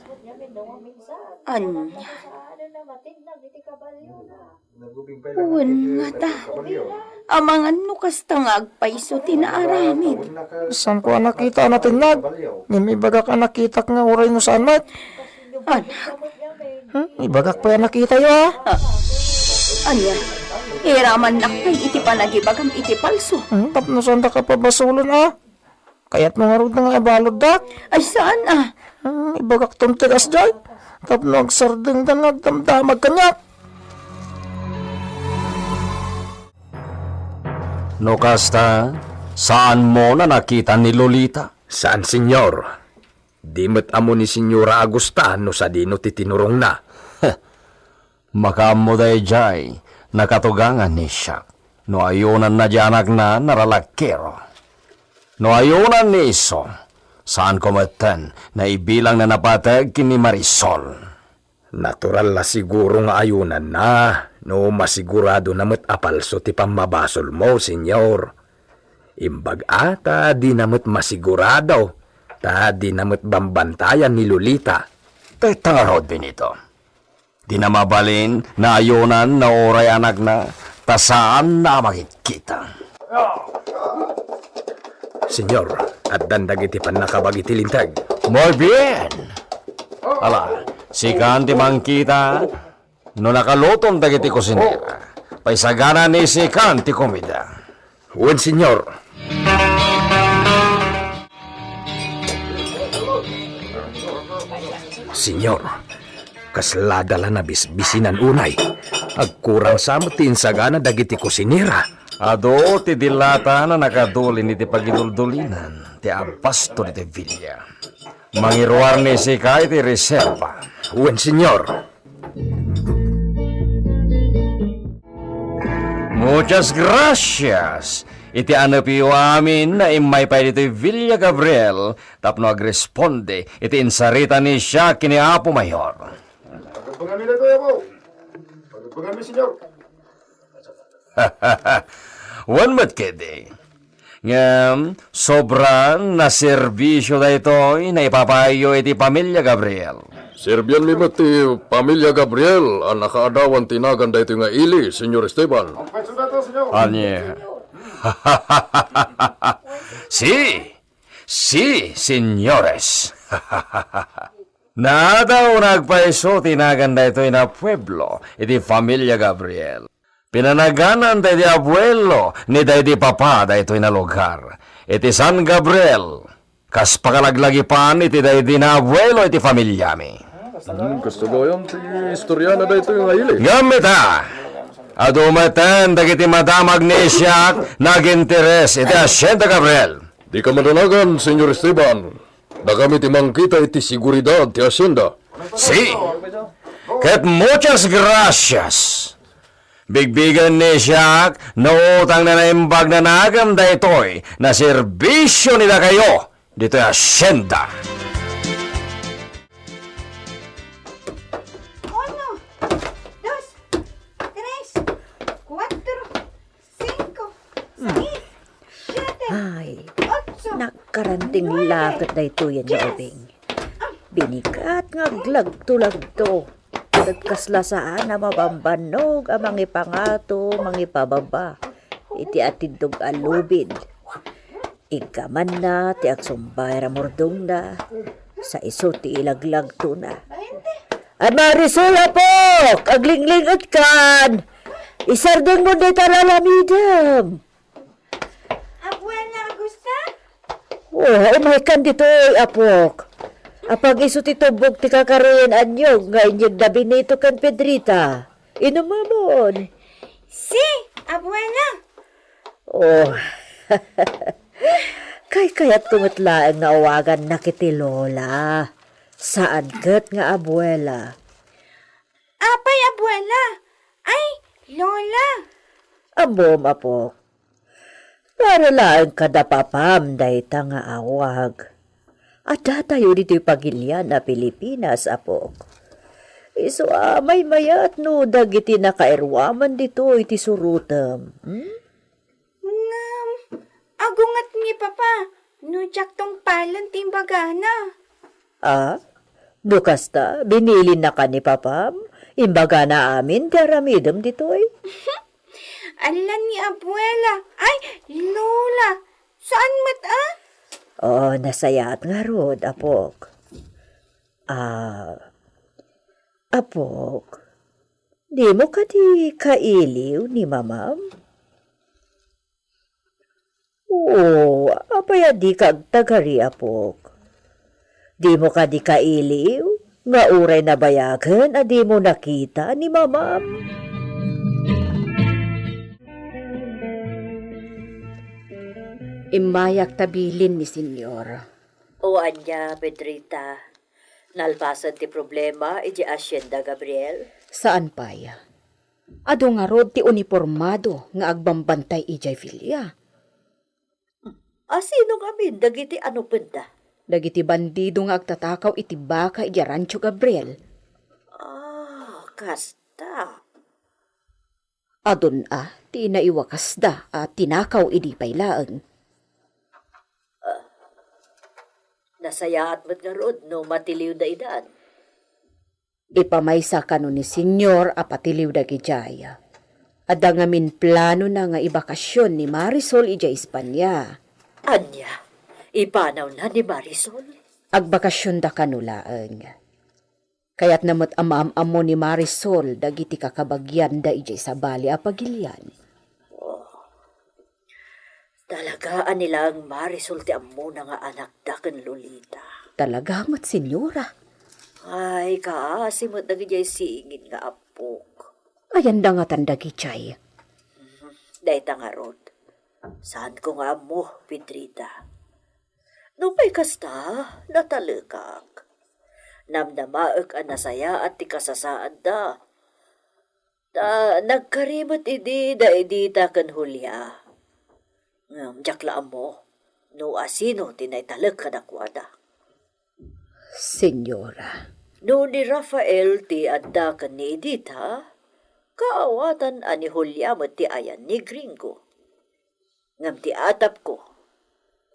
ania? Wen ngata. Amangan no kasta nga agpayso ti naaramid. Saanko a nakita a natinnag, ngem ibagak a nakitak nga uray no saan met. Anak. Hmm? Ibagak pay a nakitayo, a. Ah, ania? Iramannak pay iti panagibagam iti palso. Hmm, tapno saandaka pabasolon, a. Kayatmo ngarud nga ibaluddak? Ay, saan, a? Hmm, ibagakton ti kasdiay. Tapno agsardengdan nga agdamdamag kaniak. No kasta, saanmon a nakita ni Lolita? Saan, Señor. Di met ammo ni Señora Agusta no sadino ti tinurongna. Makaammo daydiay, nakatugangan ni siak. No ayonanna diay anakna, naralakero. No ayonan ni isu, saanko metten naibilangna napateg ken ni Marisol. Natural a siguro nga ayonanna no masiguradona met a palso ti pammabasolmo, Señor. Imbag a ta dina met masigurado, ta dina met bambantayan ni Lolita. Dayta ngarud, Benito. Dina mabalin nga ayonan no uray anakna, ta saanna a makitkita. Señor, addan dagiti pannakabag iti Linteg. Muy bien! Ala, sikan ti mangkita no nakaluton dagiti kusinera. Paisagana ni sikan ti komida. Wen, Señor. Señor, kasla da la nabisbisinan unay. Agkurang sa met ti insagana dagiti kusinera. Adu ti dilata a nakadulin iti pagiduldulinan ti abasto ditoy villa. Mangiruar ni sika iti reserba. Wen, Señor. Muchas gracias. Iti anepyo amin, naimmay pay ditoy Villa Gabriel tapno agresponde iti insarita ni siak ken ni Apo Mayor. Pagpagami daytoy, Apo. Pagpagami, Señor. Wen met ketdi. Ngem, sobran a serbisio daytoy nga ipapayyo iti pamilya Gabriel. Serbianmi met ti pamilya Gabriel a nakaadawan ti nagan daytoy nga ili, Señor Esteban. Ania? Si, si, señores. Naadaw nga agpayso ti nagan daytoy nga pueblo iti familia Gabriel. Pinanaganan daydi abuelo ni daydi papa daytoy nga lugar iti San Gabriel. Kas pakalaglagipan iti daydi nga abuelo iti familiami. Hmm, kastoy gayam ti istoriana daytoy nga ili. Ngem ita, adu metten dagiti madamag ni Isiak nga aginteres iti Hacienda Gabriel. Dika madanagan, Señor Esteban. Dakami ti mangkita iti seguridad ti hacienda. Si. Ket muchas gracias. Bigbigen ni Isiak no utang nga naimbag nga nagem daytoy nga serbisio ni dakayo ditoy hacienda. Uno, dos, tres, kuatro, singko, sais, siete, Ay, otso, nagkaranting nuebe, laket daytoyen nga dies. Ubing. Binigat nga aglagto-lagto. Ket kasla saan a mabambannog a mangipangato, mangipababa iti atindog a lubid. Iggamanna ti agsumbayar a murdongna, sa isu ti ilaglagtona. Ay, Marisol, apok! Aglingling-etkan! Isardengmo dayta aramidem! Abuela Augusta? Oh, umaykan ditoy, apok. Apag isu ti tubbog ti kakaroyen a niyog nga inyegda Benito ken Pedrita. Inumamon. Si, abuela. Oh. Kaykayatko met laeng nga awagannak iti Lola. Saan ket nga abuela. Apay, abuela? Ay, Lola. Ammom, apok. Para laeng kada papam dayta nga awag. Addatayo ditoy pagilian a Pilipinas, apok. Isu a maymayat no dagiti nakairuaman ditoy ti surotem. Hmm? Ngem, agunget ni Papa, no diak tungpalen ti imbagana. Ah? No kasta, binilinnaka ni Papam? Imbagana amin ti aramidem ditoy? Allan ni Abuela. Ay, Lola, saan met, ah? Oh, nasayaat ngarud, apok. Ah, apok, dimo kadi kailiw ni Mamam? Oo, apay a dika agtagari, apok? Dimo kadi kailiw nga uray nabayagen a dimo nakita ni Mamam? Immayak ta bilin ni Senyor. O ania, Pedrita? Nalpasen ti problema idiay Hacienda Gabriel? Saan pay. Adu ngarud ti unipormado nga agbambantay idiay filia. Asino ngamin dagiti anupenda? Dagiti bandido nga agtatakaw iti baka idiay Rancho Gabriel. Ah, kasta. Adun a ti naiwakasda a tinakaw idi pay laeng. Ah, nasayaat met ngarud no matiliwda idan. Ipamaysa kano ni Senyor a patiliw dagidiay. Adda ngamin planona nga ibakasion ni Marisol idiay Espania. Ania, ipanawna ni Marisol? Agbakasionda kano laeng. Kayatna met a maam-ammo ni Marisol dagiti kakabagianda idiay sabali a pagilian. Oh. Talaga a ni laeng Marisol ti ammona nga anakda ken Lolita. Talaga met, Senyora. Ay, kaasi met dagidiay singin nga appok. Ayanda ngatan dagidiay? Mhm. Dayta ngarud. Saanko nga ammo, Pedrita. Nupay kasta, natalekak. Namnamaek a nasayaat ti kasasaadda. Ta nagkari met idi da Edita ken Julia. Ngem diak la ammo no asino ti naitalek kadakuada. Senyora. No ni Rafael ti adda ken ni Edita, kaawatan a ni Julia met ti ayan ni Gringo. Ngem ti atapko,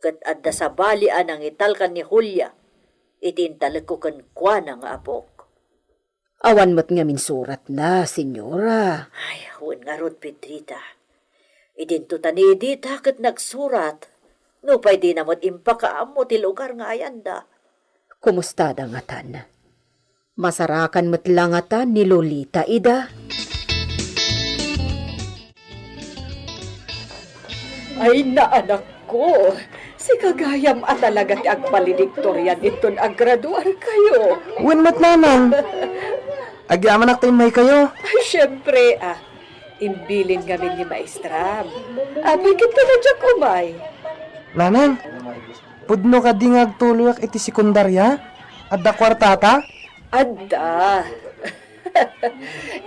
ket adda sabali a nangitalkan ni Julia iti intalekko kenkuana nga apok. Awan met ngamin suratna, Senyora. Ay, wen ngarud, Pedrita. Idinto ta ni Edita ket nagsurat. Nupay dina met impakaammo ti lugar nga ayanda. Kumustada ngatan? Masarakan met la ngatan ni Lolita ida? Ay, naanakko, si gagayam a talaga ti agvaledictorian inton aggraduarkayo. Wen met, nanang. Agyamanak ta immaykayo. Ay, siempre, ah. Imbilin ngamin ni maestram. Apay ket ta diak umay. Nanang, pudno kadi nga agtuloyak iti sekundaria? Adda kuartata? Adda.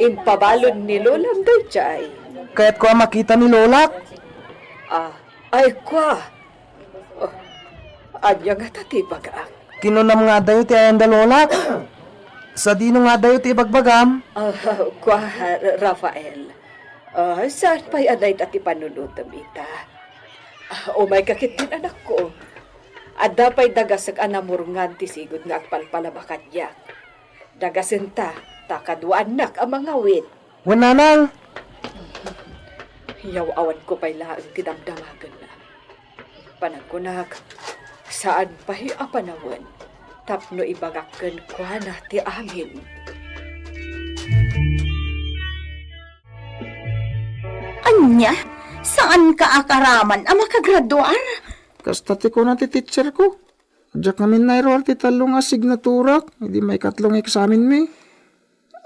Impabalon ni Lolam daydiay. Kayatko a makita ni Lolak. Ah, ay, kua. Oh, ania ngata ti ibagak? Kinunam nga adayo ti ayanda, Lolak. Sadino nga adayo ti ibagbagam? Ah, kua, Rafael. Ah, saan pay a dayta ti panunotem ita? Ah, umayka ketdin, anakko. Adda pay dagasek a namurngan ti sigud nga agpalpalaba kaniak. Dagasenta, ta kaduaannak a mangawit. Wen, nanang. Yaw-awanko pay laeng ti damdamagenna. Panagkunak, saan pay a panawen tapno ibagak kenkuana ti amin. Ania? Saanka a karaman a makagraduar? Kasta ti kuna ti teacher ko. Diak ngamin nairuar ti tallo nga asignaturak idi maikatlo nga eksamenmi.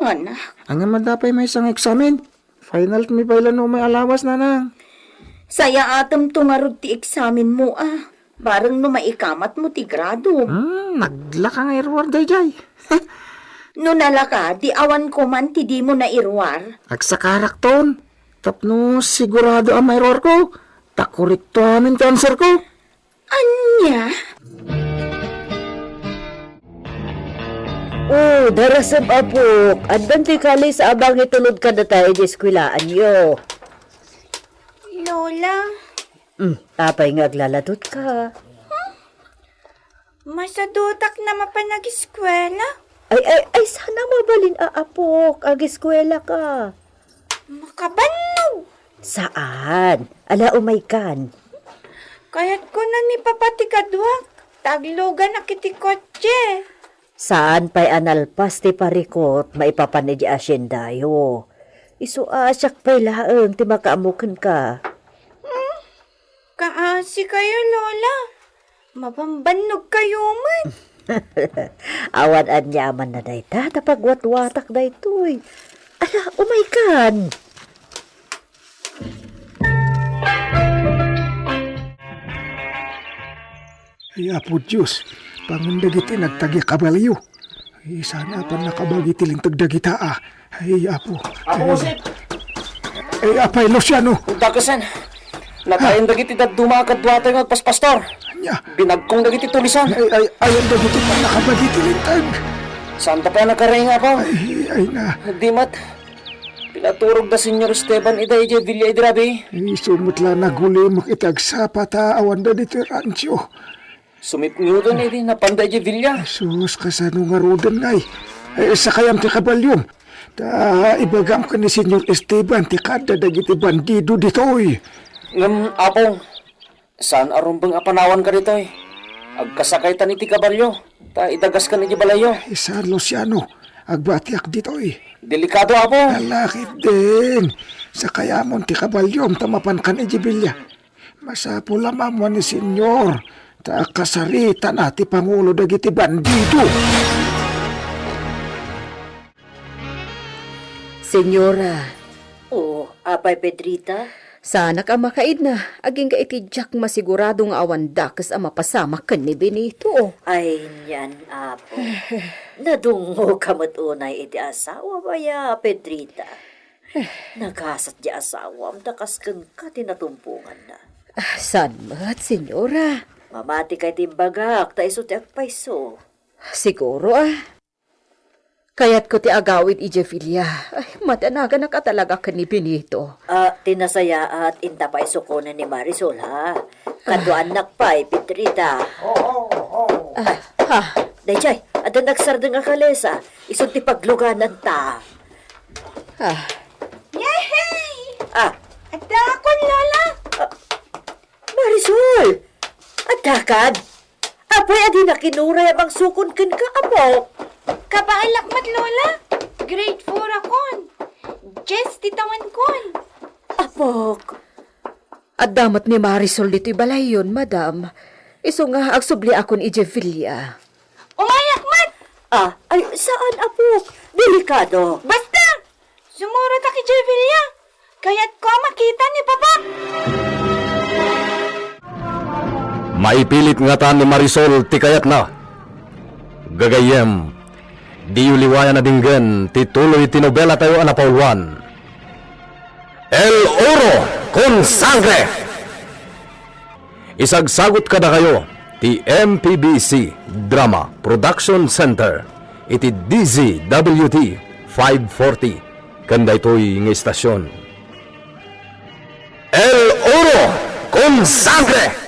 Anak. Ngem adda pay maysa nga eksamen. Final mi pay la no may alawas, nanang. Sayaatemto ngarud ti eksamenmo, a. Bareng no maikamatmo ti gradom. Hmm, naglaka nga iruar daydiay. No nalaka, di awan ko man ti dimo nairuar. Agsakarakton. Tapno sigurado a mairuarko. Ta korekto amin ti answer ko. Ania? Oh, darasem, apok. Addan ti kalesa a mangitulod kadata iti eskuelaanyo. Lola. Hmm, apay nga aglaladot ka? Masadutak na mapan agiskuela? Ay, ay, ay, sana mabalin a apok, agiskuela ka. Makabannog! Saan? Ala, umaykan. Kayat ko na ni Papa ti kaduak. Taglugan a kiti kotse. Saan pay a nalpas ti parikot maipapan iti asiendayo. Isu a siak pay laeng ti makaammo kenka. Hmm? Kaasi kayo, Lola. Mabambannog kayo man. Awan aniaman na dayta, ta pagwatwatak daytoy. Ala, umaykan. Ay, Apo Dios, pangan dagiti nagtagi kabalio. Ay, sana apan nakabagi ti linteg dagita, a. Ay, Apo. Apo Joseph! Ay, apay, Luciano. Dakesen. Natayen dagiti dadduma a kaduatayo nga agpaspastor. Ania? Binagkong dagiti tulisan. Ay, ay, ay, dagiti pannakabagi ti linteg. Saanta pay a nakaring, Apo? Ay, ay na. Di met. Pinaturog da Señor Esteban ida idiay villa idi rabii. Ay, isu met la nagulimek iti agsapa ta awan da ditoy rancho. Sumipngeton idi napanda idiay villa. Jesus, kasano ngaruden ngay? Eh, sakayam ti kabalyom. Ta ibagam ken ni Señor Esteban ti kaadda dagiti bandido ditoy. Ngem, Apo, saan a rumbeng a panawanka ditoy. Agkasakaytan iti kabalyo, ta idagaskan idiay balayyo. Ay, saan, Luciano, agbatiak ditoy. Delikado, Apo. Ala ketdin. Sakayamon ti kabalyom ta mapankan idiay villa. Masapul a maammuan ni Señor, ta kasaritana ti pangulo dagiti bandido. Señora. O, apay, Pedrita? Saanak a makaidna, agingga iti diak masigurado nga awan dakes a mapasamak ken ni Benito. Ay, nian, Apo. Nadungngoka met unay iti asawam aya, Pedrita. Nagasat ti asawam ta kas kenka ti natumponganna. Ah, saan met, Señora? Mamati kay ti imbagak, ta isu ti agpayso. Siguro, a. Kayatko ti agawid idiay villa. Ay, madanaganak a talaga ken ni Benito. Ah, ti nasayaat, inta pay sukonen ni Marisol, ha? Kaduaannak pay, Pedrita. Ah, ha? Daydiay, adda nagsardeng a kalesa. Isu ti paglugananta. Ah. Yehey! Ah. Adda akon, Lola, Takad! Apay, adina kinuray a mangsukon kenka, apok? Kabaelak met, Lola. Grade four akon. Dies ti tawenkon. Apok, adda met ni Marisol ditoy balayyon, madam. Isu nga agsubliakon idiay villa. Umayak met! Ah, ay, saan, apok? Delikado. Basta! Sumurotak idiay villa. Kayatko a makita ni Papak. Maipilit ngata ni Marisol ti kayatna. Gagayyem, diyo liwayan a denggen ti tuloy ti nobelatayo a napauluan, El Oro con Sangre. Isagsagut kadakayo ti M P B C Drama Production Center iti D Z W T five forty ken daytoy nga istasyon. El Oro con Sangre!